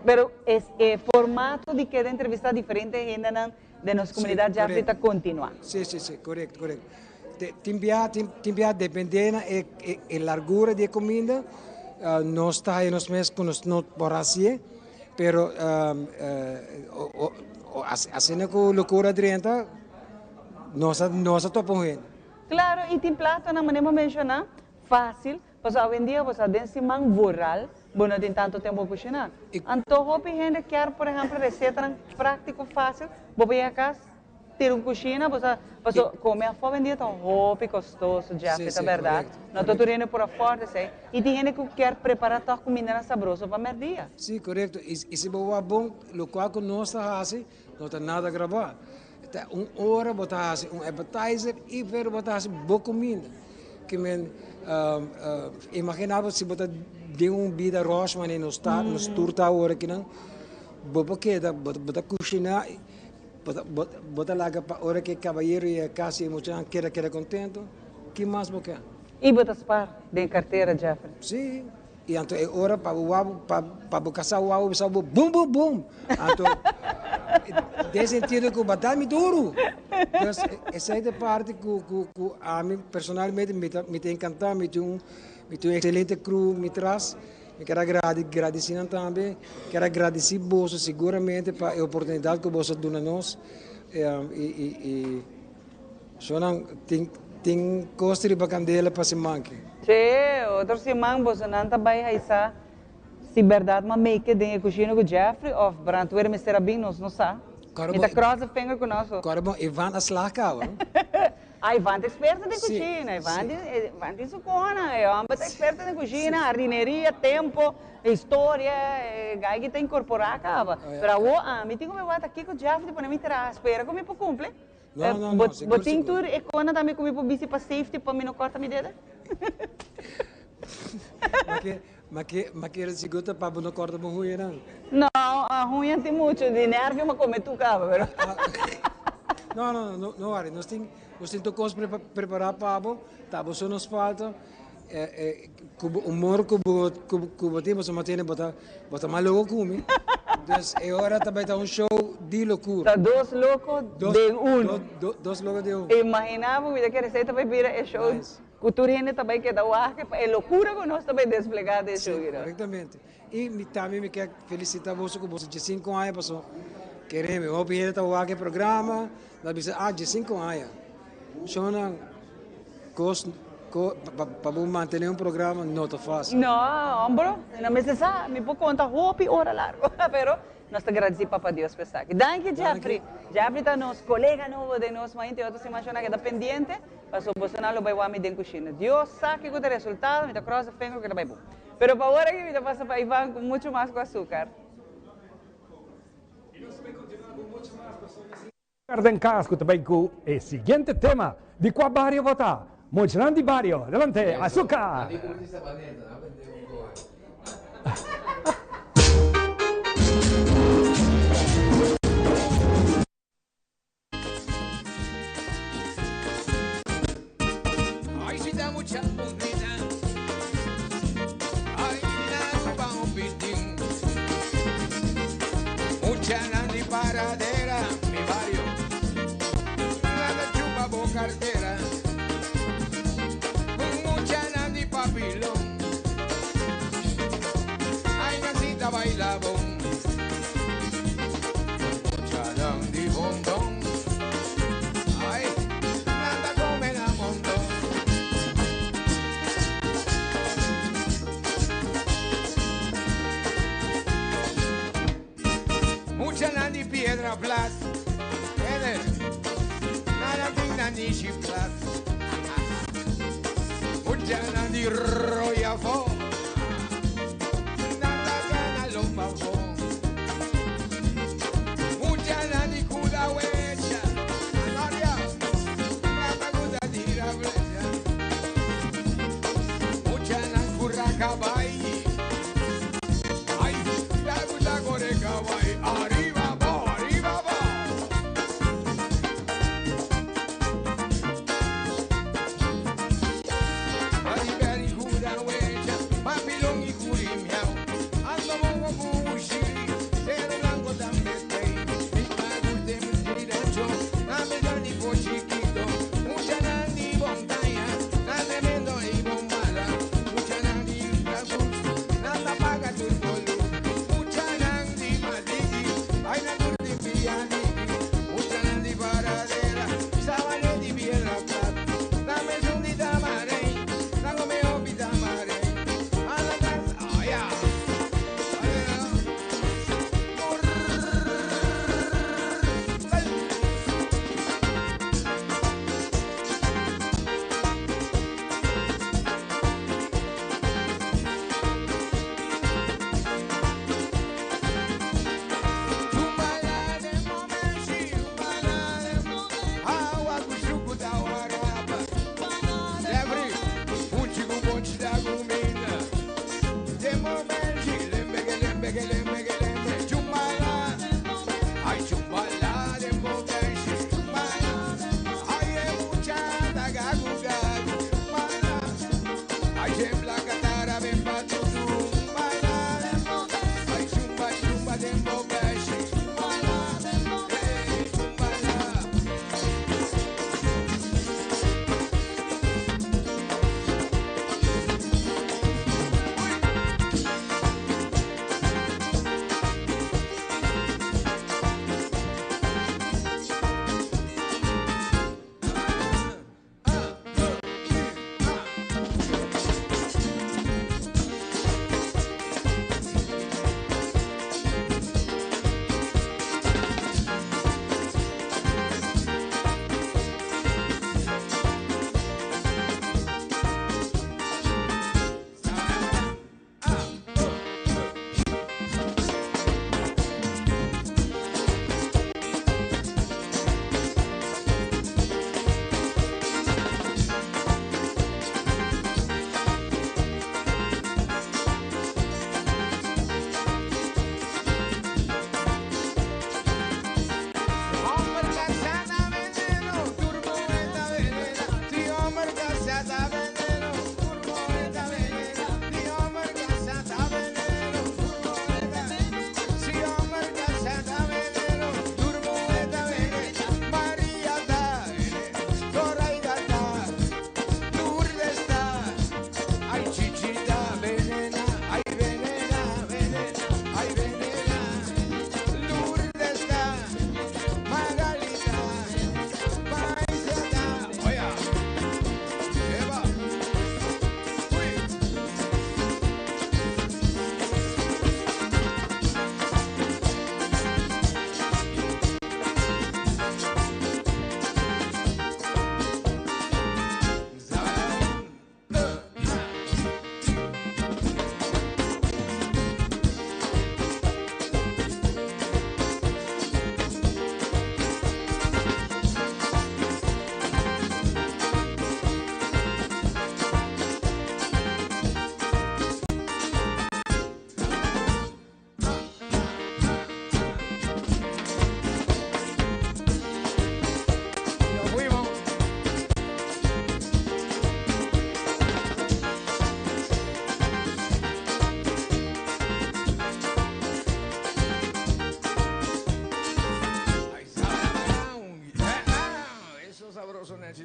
Pero e formato di keda entrevista diferente hendenan den nos comunidad ya ta continua. Si si si correcto correcto tin bia tin bia depende na e largura di e cuminda nos ta haya nos mes cu nos no por haci'e pero asina cu locura drenta. Nos a nos a topa un hende. Claro, y tin platonan manera bo menciona, facil, pasobra awendia bo sa den siman voral bo no tin tanto tempo pa cushina. Anto hopi hende kier por ehempel recetanan practico facil, bo por yega cas, tira un cushina, bo sa, pasobra come afo awendia ta hopi costoso, Jeffrey, ta berdad. No ta tur hende por afford esey. Y tin hende cu kier prepara toch cumindanan sabroso pa merdia. Si, corecto. Y si bo wak bon, locual cu nos ta haci no ta nada grabá. Ta un ora bo ta hasi un appetizer y pero bo ta hasi bo cuminda. Ke men imagina bo si bo ta den un bida rush manera nos ta, nos tur ta awor akinan, bo por keda, bo ta cushina, bo ta laga pa ora ke cabayero yega cas y e muchanan keda keda contento, ki mas bo ke? Y bo ta spaar den cartera, Jeffrey? Si. I anto e ora pa bo wou pa pa bo kasá wou bisa bo bum bum bum anto den sentido ku bo ta mi duru dus esei ta e parti ku ku ku ami personalmente mi ta mi ta enkantá mi tin un mi tin un ekselente crew mi tras mi ker a gradi gradisí nan tambe ker a gradisí boso siguramente pa e oportunidat ku boso a duna nos i i i. Sonan tin tin kos riba kandela pa siman ki. Che, otro siman bosonan ta bai haisa si berdad m'a make it den e kushina ku Jeffrey of brandweer mester a bin, nos no sa. Mi ta cross the finger ku nos. Kòrda bon, Ivan a slag kaba, no? Ah, Ivan ta eksperto den kushina. Ivan tin, Ivan tin su kona. E hòmber ta eksperto den kushina, hardineria, tempo, historia, e gai ki ta inkorporá kaba. Pero awor ami tin ku mi wak kiko Jeffrey ta pone mi traha, spera ku mi por kumpli. No, no, no, Bo tin tur e kona tambe ku mi por bisti pa safety pa mi no kòrta mi dede? Ma ke, ma kere sigur ta pa bo no kòrta bo huñanan? No, a huña tin muchu, di nervio mi a kome tur kaba, pero. No, no, no, no worry, nos tin, nos tin tur kos prepará pa bo, ta bo so nos falta. Ku bo humor ku bo ku bo tin pasobra mi bo ta bo ta mas loko ku mi. Dus e ora ta bai ta un show di lokura. Ta dos loko den uno. Dos loko den uno. Imagina bo mi ta kere esei ta bai bira e show ku tur hende ta bai keda wak pa e lokura ku nos ta bai desplegá den e show Si, korektamente. I mi tambe mi ke felisita boso ku boso diesinku aña pasobra kere mi hopi hende ta wak e programa nan bisa ah diesinku aña. Shownan kos pa bo mantene un programa no ta facil. No, hombro, no mester sa, mi por conta hopi ora largo, pero nos ta gradici Papa Dios pa esaki. Danki Jeffrey. Jeffrey ta nos colega nobo den nos mainta y otro siman shownan keda pendiente, pasobra bosonan lo bay wak mi den cushina. Dios sa kico ta e resultado, mi ta cross the finger cu ta bay bon. Pero pa ora aki mi ta pasa pa Ivan cu mucho mas cu azucar. Y nos ta bay continua cu mucho mas pasobra nos. Den cas cu ta bay cu e siguiente tema. Di cua bario bo ta? Muchanan di bario, adelante, Azucar!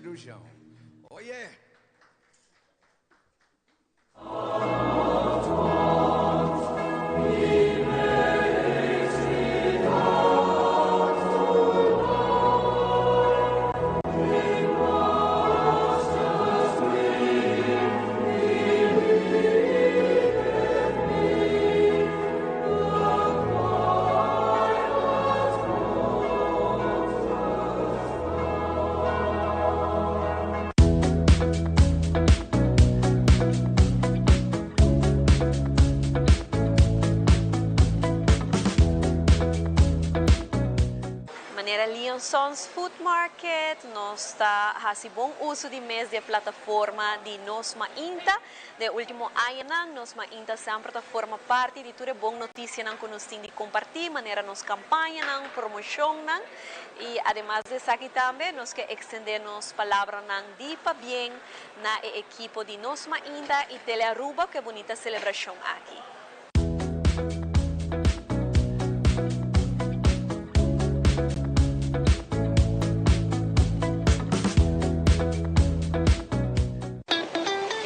institution. Oh yeah! Manera Leon Sons Food Market, nos ta hasi bon uso di mes di e plataforma di Nos Mainta. Den e ultimo añanan, Nos Mainta semper ta forma parti di tur e bon noticianan cu nos tin di comparti, manera nos campañanan, promocionnan. Y ademas di esaki tambe, nos ke extende nos palabranan di pabien na e ekipo di Nos Mainta y Telearuba cu e bunita celebracion aki.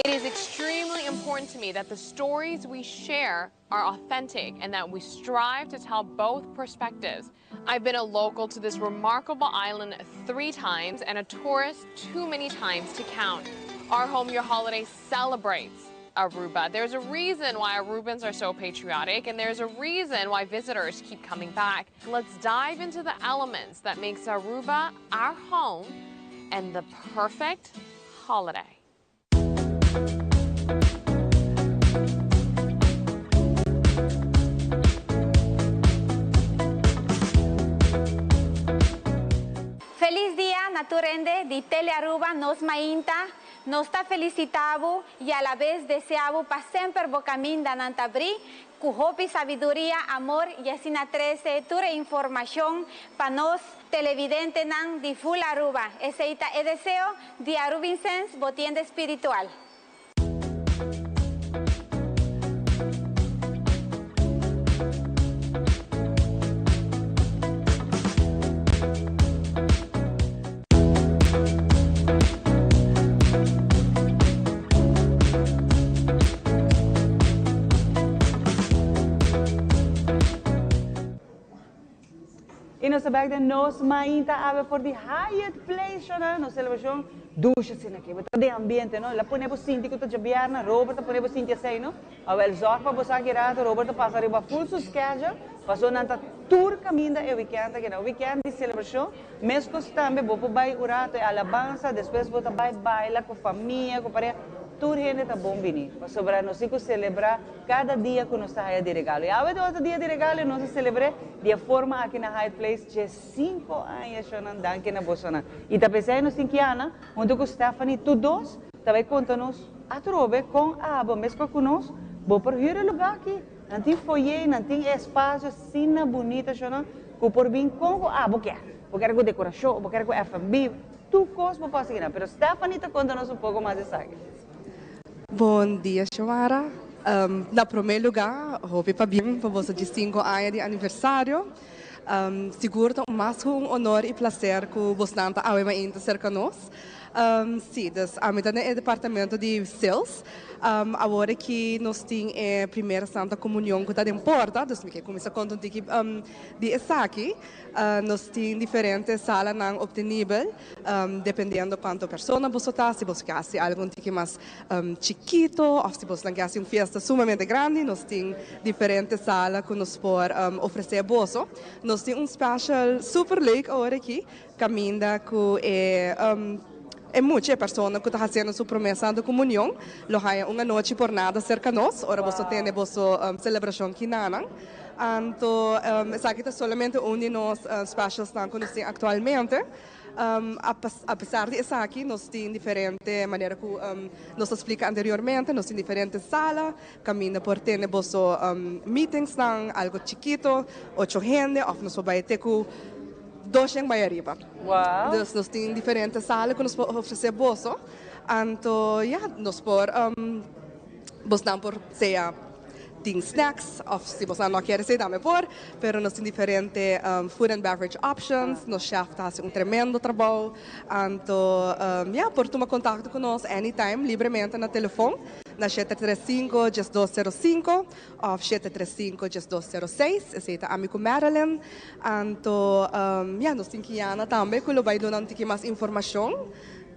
It is extremely important to me that the stories we share are authentic and that we strive to tell both perspectives. I've been a local to this remarkable island three times and a tourist too many times to count. Our Home Your Holiday celebrates Aruba. There's a reason why Arubans are so patriotic and there's a reason why visitors keep coming back. Let's dive into the elements that makes Aruba our home and the perfect holiday. Feliz dia na tur hende di Tele Aruba nos mainta nos ta felicita bo y alabes desea bo pa semper bo caminda nan ta bri cu hopi sabiduria, amor y asina trece tur e informacion pa nos televidentenan di full Aruba. Esey ta e deseo di Arubinsens bo tienda spiritual. Y nos ta bek den nos mainta awe for di Hyatt Place shona nos celebracion dushi asina aki. Bo ta den ambiente no. El a pone bo sinti cu ta djabièrnè. Robert a pone bo sinti esey no. Awel zorg pa bo sa ki rato Robert ta pasa riba full su schedule paso nan ta tur caminda e weekend aki. Na weekend di celebracion mescos tambe bo por bay un rato e alabansa despues bo ta bay baila cu famia cu pareha. Tur hende ta bon bini pasobra nos tin cu celebra Kada dia ku nos ta haya di regalo. I awe ta otro dia di regalo i nos a selebr'é di e forma aki na Hyatt Place diesinko aña shonnan. Danki na bosonan. I ta p'esei nos tin Kiana huntu ku Stephanie tur dos ta bai konta nos atrobe kon abo meskos ku nos bo por hür e lugá aki. Nan tin foyer, nan tin e espasio asina bunita shonnan ku por bin kon ku abo kier. Bo kier ku dekorashon, bo kier ku F&B, tur kos bo por hasi kinan. Pero Stephanie ta konta nos un poko mas esaki. Bon dia Xiomara. Na prome luga hopi pabien pa boso diesinco aña di aniversario. Sigur ta un mas cu un honor y placer cu bosnan ta awe mainta cerca nos. Si, dus ami ta den e departamento di sales. Awor aki nos tin e primera Santa Comunion cu ta den porta, dus mi ke cuminsa conta un tiki di esaki. Nos tin diferente salanan obtenibel. Dependiendo cuanto persona boso ta, si boso ke haci algo un tiki mas chikito of si boso nan ke haci un fiesta sumamente grandi, nos tin diferente sala cu nos por ofrece boso. Nos tin un special super leuk awor aki, caminda cu e e mucha, e persona cu ta haciendo su prome Santa Comunion lo haya un anochi por nada cerca nos ora boso tene boso celebracion kinanan. Anto esaki ta solamente un di nos specialsnan cu nos tin actualmente. A pesar di esaki nos tin diferente manera cu nos a splica anteriormente, nos tin diferente sala caminda por tene boso meetingsnan, algo chikito, ocho hende of nos por bay te cu doshen bay ariba. Dus nos tin diferente sala cu nos por ofrece boso. Anto ya, nos por, bosnan por sea. Tin snacks of si boso no kier esey tambe por, pero nos tin diferente food and beverage options, nos chef ta haci un tremendo trabou, anto ya por tuma contacto cu nos anytime libremente na telefon na 735 1205 of 735 1206, esey ta ami cu Marilyn, anto ya nos tin Kiana tambe cu lo bay duna un tiki mas informacion.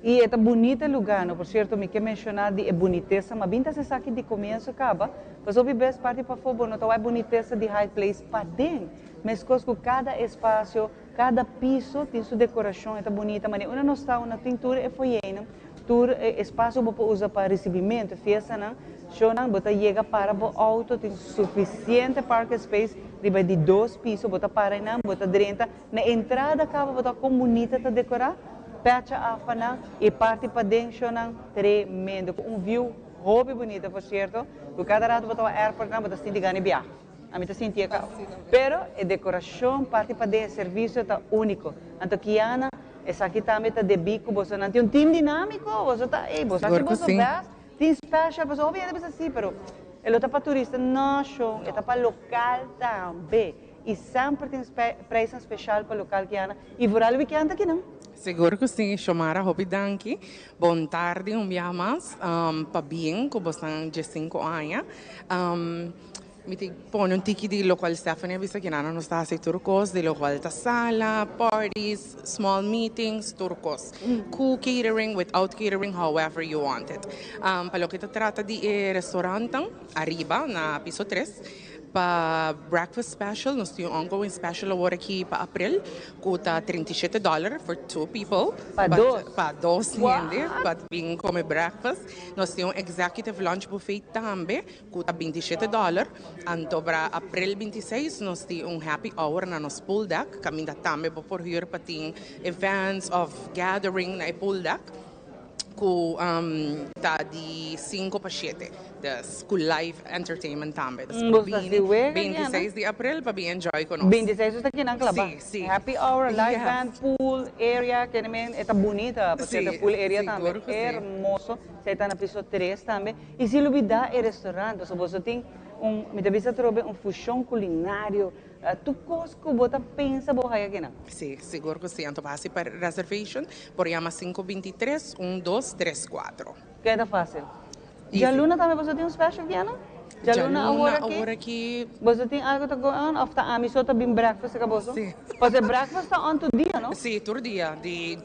I e ta bunita e lugá, no? Por sierto, mi ke menshoná di e bunitesa, ma bin ta hasi esaki di komienso kaba, pasobra hopi bes parti pafó bo no ta wak e bunitesa di Hyatt Place paden. Meskos ku kada espasio, kada piso tin su dekorashon, e ta bunita. Manera unda nos ta, unda tin tur e foyénan, tur e espasio bo por usa pa risibimentu, fiestanan, shownan, bo ta yega para bo outo, tin sufisiente parking space riba e di dos piso, bo ta para einan, bo ta drenta. Na entrada kaba bo ta kon bunita ta dekorá, pecha afanan i parti paden shownan tremendo ku un view hopi bunita por sierto ku kada rato bo ta wak airport nan bo ta sinti gana di biaha ami ta sinti e kaba pero e dekorashon parti paden e servisio ta uniko anto Kiana esaki tambe ta debí ku bosonan tin un team dinamiko boso ta ey boso hasi boso best tin special pasobra hopi hende bisa si pero e lo ta pa turista no shon e ta pa lokal tambe. I semper tin prijsnan special pa local kiana y vooral weekend aki nan. Sigur cu si, Xiomara, hopi danki. Bon tardi un biaha mas. Pabien cu bosnan diescinco aña. Mi tin pone un tiki di locual Stephanie a bisa kinan nos ta haci tur cos, di locual ta sala, parties, small meetings, tur cos. Cu catering, without catering, however you want it. Pa loke ta trata di e restaurantnan ariba na piso tres, Pa breakfast special nos tin un ongoing special awor aki pa april cu ta 37 dollar for two people. Pa dos? Pa dos hende pa bin come breakfast. Nos tin un executive lunch buffet tambe cu ta 27 dollar. Anto pa april 26 nos tin un happy hour na nos pool deck caminda tambe bo por huur pa tin events of gathering na e pool deck. Ku ta di sinku pa shete. Dus ku live entertainment tambe. Dus Bo ta bini si wega 26 di april pa bin enjoy ku nos. 26 bo ta kinan klaba. Si, si. Happy hour, live Yes. band, pool area, kende men e ta bunita, pasobra Si, pool area tambe sigur ku si. hermoso. Esei ta na piso tres tambe. I si lubida e restaurant, pasobra boso tin un, mi ta bisa atrobe, un fusion culinario. Tur kos ku bo ta pensa bo haya kinan. Si, sigur ku si. Anto pa hasi pa reservation por yama sinku bintitres un dos tres kuatro. Keda fácil. Djaluna tambe boso tin un special Diana? Djaluna awor aki? Awor aki. Boso tin algo ta go on of ta ami so ta bin breakfast ka boso? Si. Pasobra breakfast ta on tur dia no? Si, tur dia. Di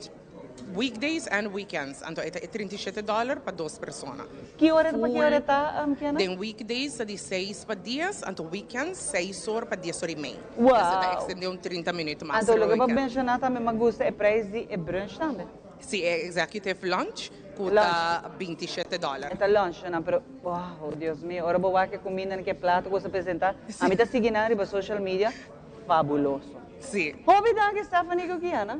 weekdays and weekends. Anto e ta e 37 dollar pa dos persona. Ki ora pa ki ora ta, Kiana? Den weekdays ta di seis pa dies, anto weekends seis or pa dies or y mei. Wow! Esei ta extende un 30 minuut mas Anto riba loke bo weekend. menciona tambe m'a gusta e prijs di e brunch tambe. Si, e executive lunch cu ta 27 dollar. E ta lunch, no, pero wow, Dios mio, ora bo wak e cuminda nan, ke plato cu bo sa presenta, ami ta sigui nan riba social media, fabuloso. Si. Hopi danki Stephanie cu Kiana.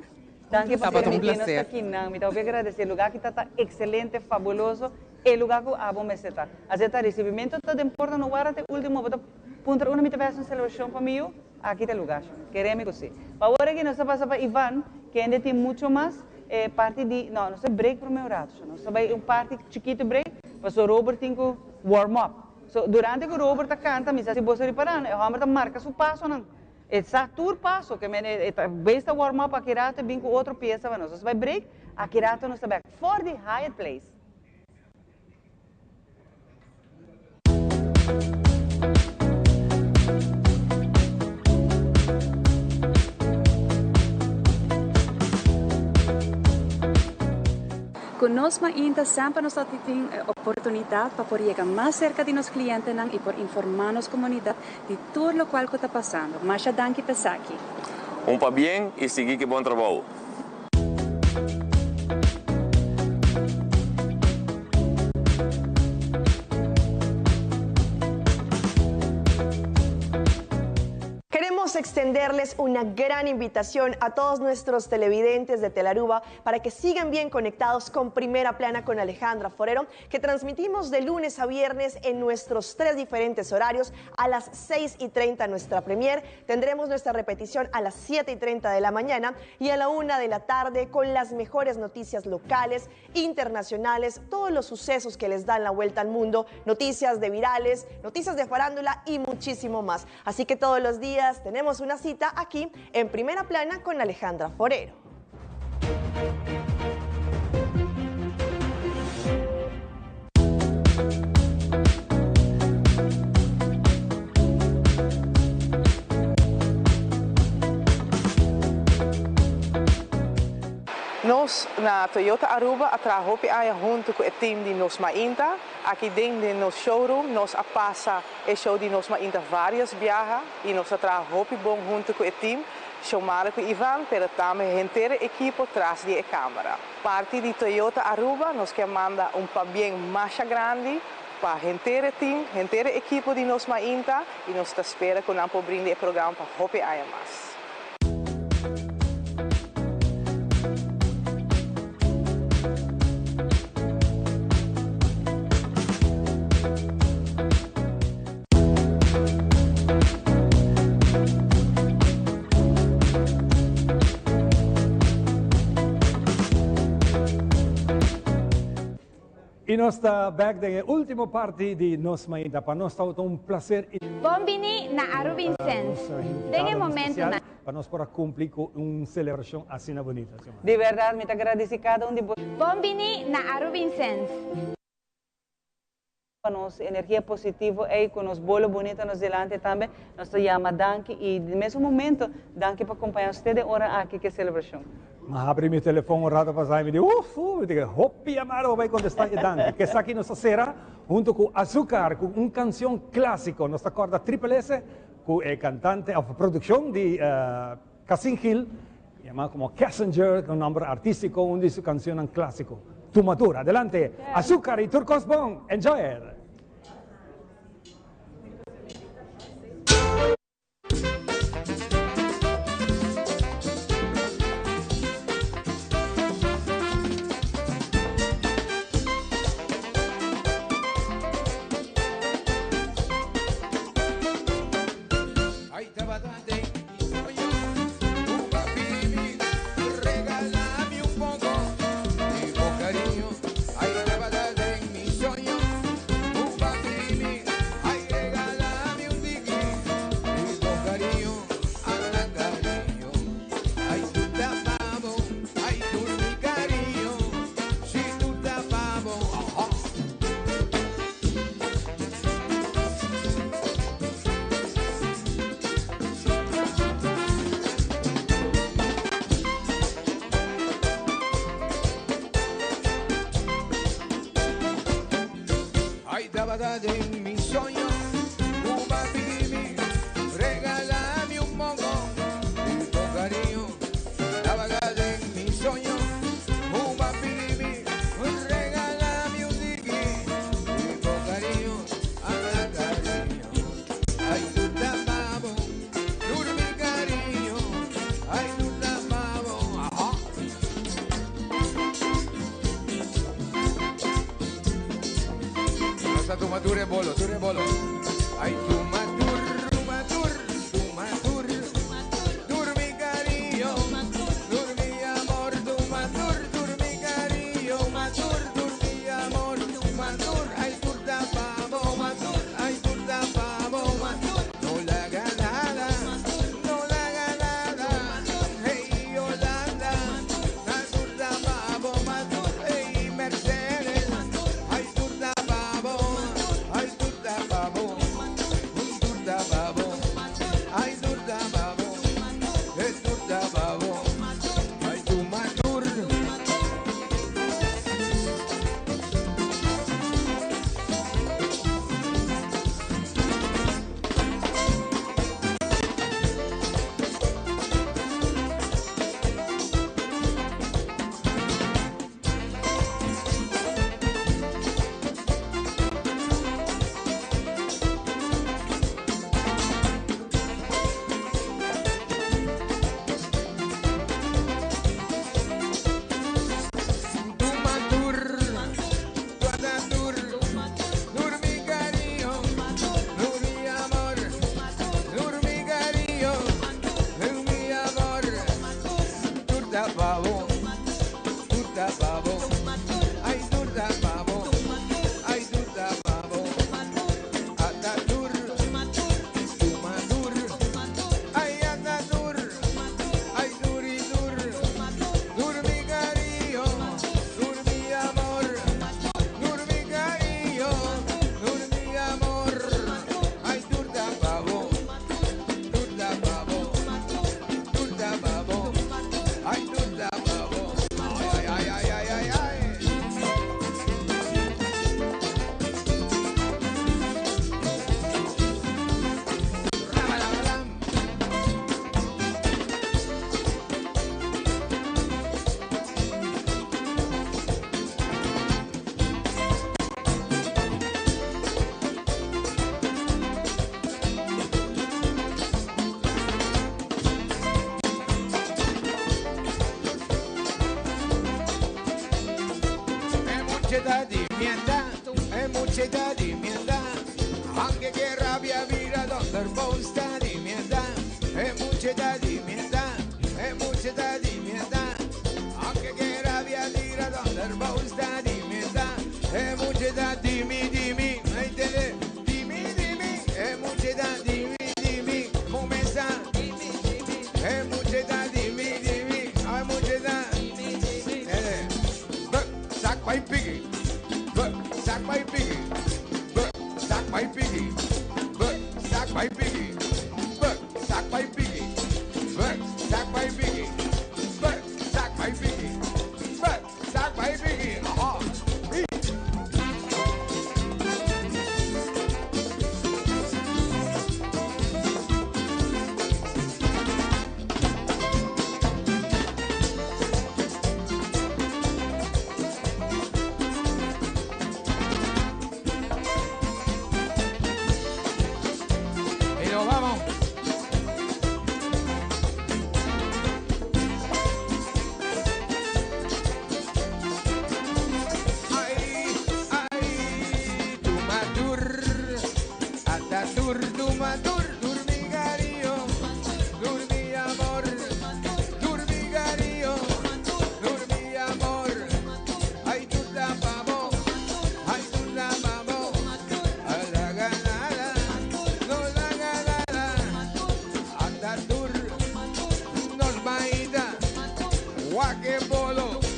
Danki pa Tabata un permití nos ta placer. kinan. Mi ta hopi agradesí. E lugá aki ta ta excelente, fabuloso. E lugá ku abo mester ta. Asina ta risibimentu ta den porta, no warda te último. Bo ta puntra unda mi ta bai hasi un selebrashon pa mi yu? Aki ta e lugá, shon. Kere mi ku sí. Pa awor aki nos ta pasa pa Ivan, kende tin mucho mas e parti di, no, nos ta break promé un ratu, shon. Nos ta bai un parti chikitu break, pasobra Robert tin ku warm up. So, durante ku Robert ta kanta, mi sa si boso ripará, e hòmber ta marka su pasonan. E sa tur paso ke men e ta bes ta warm up aki rato e bin ku otro piesa pa nos. Nos bai break, aki rato nos ta bek for di Hyatt Place. Ku nos mainta semper nos ta tin e oportunidat pa por yega mas serka di nos klientenan i por informá nos komunidat Di tur locual cu ta pasando. Masha danki p'esaki. Un pabien y sigui ki bon trabou. Queremos. extenderles una gran invitación a todos nuestros televidentes de Telaruba para que sigan bien conectados con Primera Plana con Alejandra Forero, que transmitimos de lunes a viernes en nuestros tres diferentes horarios. A las 6:30 nuestra premier, tendremos nuestra repetición a las 7:30 de la mañana y a la 1 de la tarde con las mejores noticias locales, internacionales, todos los sucesos que les dan la vuelta al mundo, noticias de virales, noticias de farándula y muchísimo más. Así que todos los días tenemos una cita aquí en Primera Plana con Alejandra Forero. Nos na Toyota Aruba a traha hopi aña hunto cu e team di Nos Mainta. Aki den den nos showroom nos a pasa e show di Nos Mainta varios biaha y nos a traha hopi bon hunto cu e team, Xiomara cu Ivan, pero tambe henter e ekipo tras di e camera. Parti di Toyota Aruba nos kier manda un pabien masha grandi pa henter e team, henter e ekipo di Nos Mainta y nos ta spera cu nan por brinda e programa pa hopi aña mas. Y nos ta back den e ultimo parti di Nos Mainta. Pa nos tabata un placer y. Bon bini na Arubinsens. Den e momentonan. Pa nos por a cumpli cu un celebracion asina bunita. Di berdad mi ta gradeci cada un di bo. Bon bini na Arubinsens. Pa nos energia positivo ey cu nos bolo bunita nos dilanti tambe nos ta yama danki y di mesun momento danki pa compaña nos te den ora aki cu e celebracion. Mi a habri mi telefon un rato pasa y mi di uf uf mi di hopi yamada bo bay contesta e danki. Cu esaki nos ta cera hunto cu Azucar cu un cancion clasico. Nos ta corda Triple S cu e cantante of produccion di Casin Gil yama como Kessinger cu un nomber artistico un di su cancionnan clasico Tumatur. Adelante Azucar y tur cos bon. Enjoy it! Ay, tabata den mi soño, Cuba bibi, regálame un poco de tu cariño. Tabata den mi soño, Cuba bibi, regálame un tiki de tu cariño, anda cariño. Ay, tú tapabo, durmi cariño, ay, tú tapabo, ajá. Nos a tuma tur e bolo, tur e bolo. Ay, tuma tur, tuma tur, tuma tur. Tur mi cariño, tur mi amor, tuma tur, tur mi cariño, tur, tur mi amor, tuma tur, ay, tur tapabo, tur, ay, tur tapabo, no laga nada, no laga nada. Hey, Yolanda, ay, tur tapabo, tur, hey, Mercedes, ay, tur tapabo, ay, tur tapabo. mucha di mienda, e mucha di mienda. Aunque que rabia vira donde posta di mienda, e mucha di mienda, e mucha di mienda. Aunque que rabia vira donde posta di mienda, e mucha di mi di mi, entende? Di mi di mi, e mucha di mi di mi, comienza. E mucha di mi di mi, ay mucha. Eh, sak bij piggy. Sak bij piggy. Sak bij piggy. Sak bij piggy. Sak bij piggy. Sak bij piggy. Sak bij piggy. Sak bij piggy. Aha. Y nos vamos. Ay, ay, tu matur, atatur, tu matur, durmigario, durmi amor, durmigario, durmi amor. Ay, tu tapamo, ay, tu tapamo, a la ganada, no la ganada, atatur, nos maida, guaque bolo.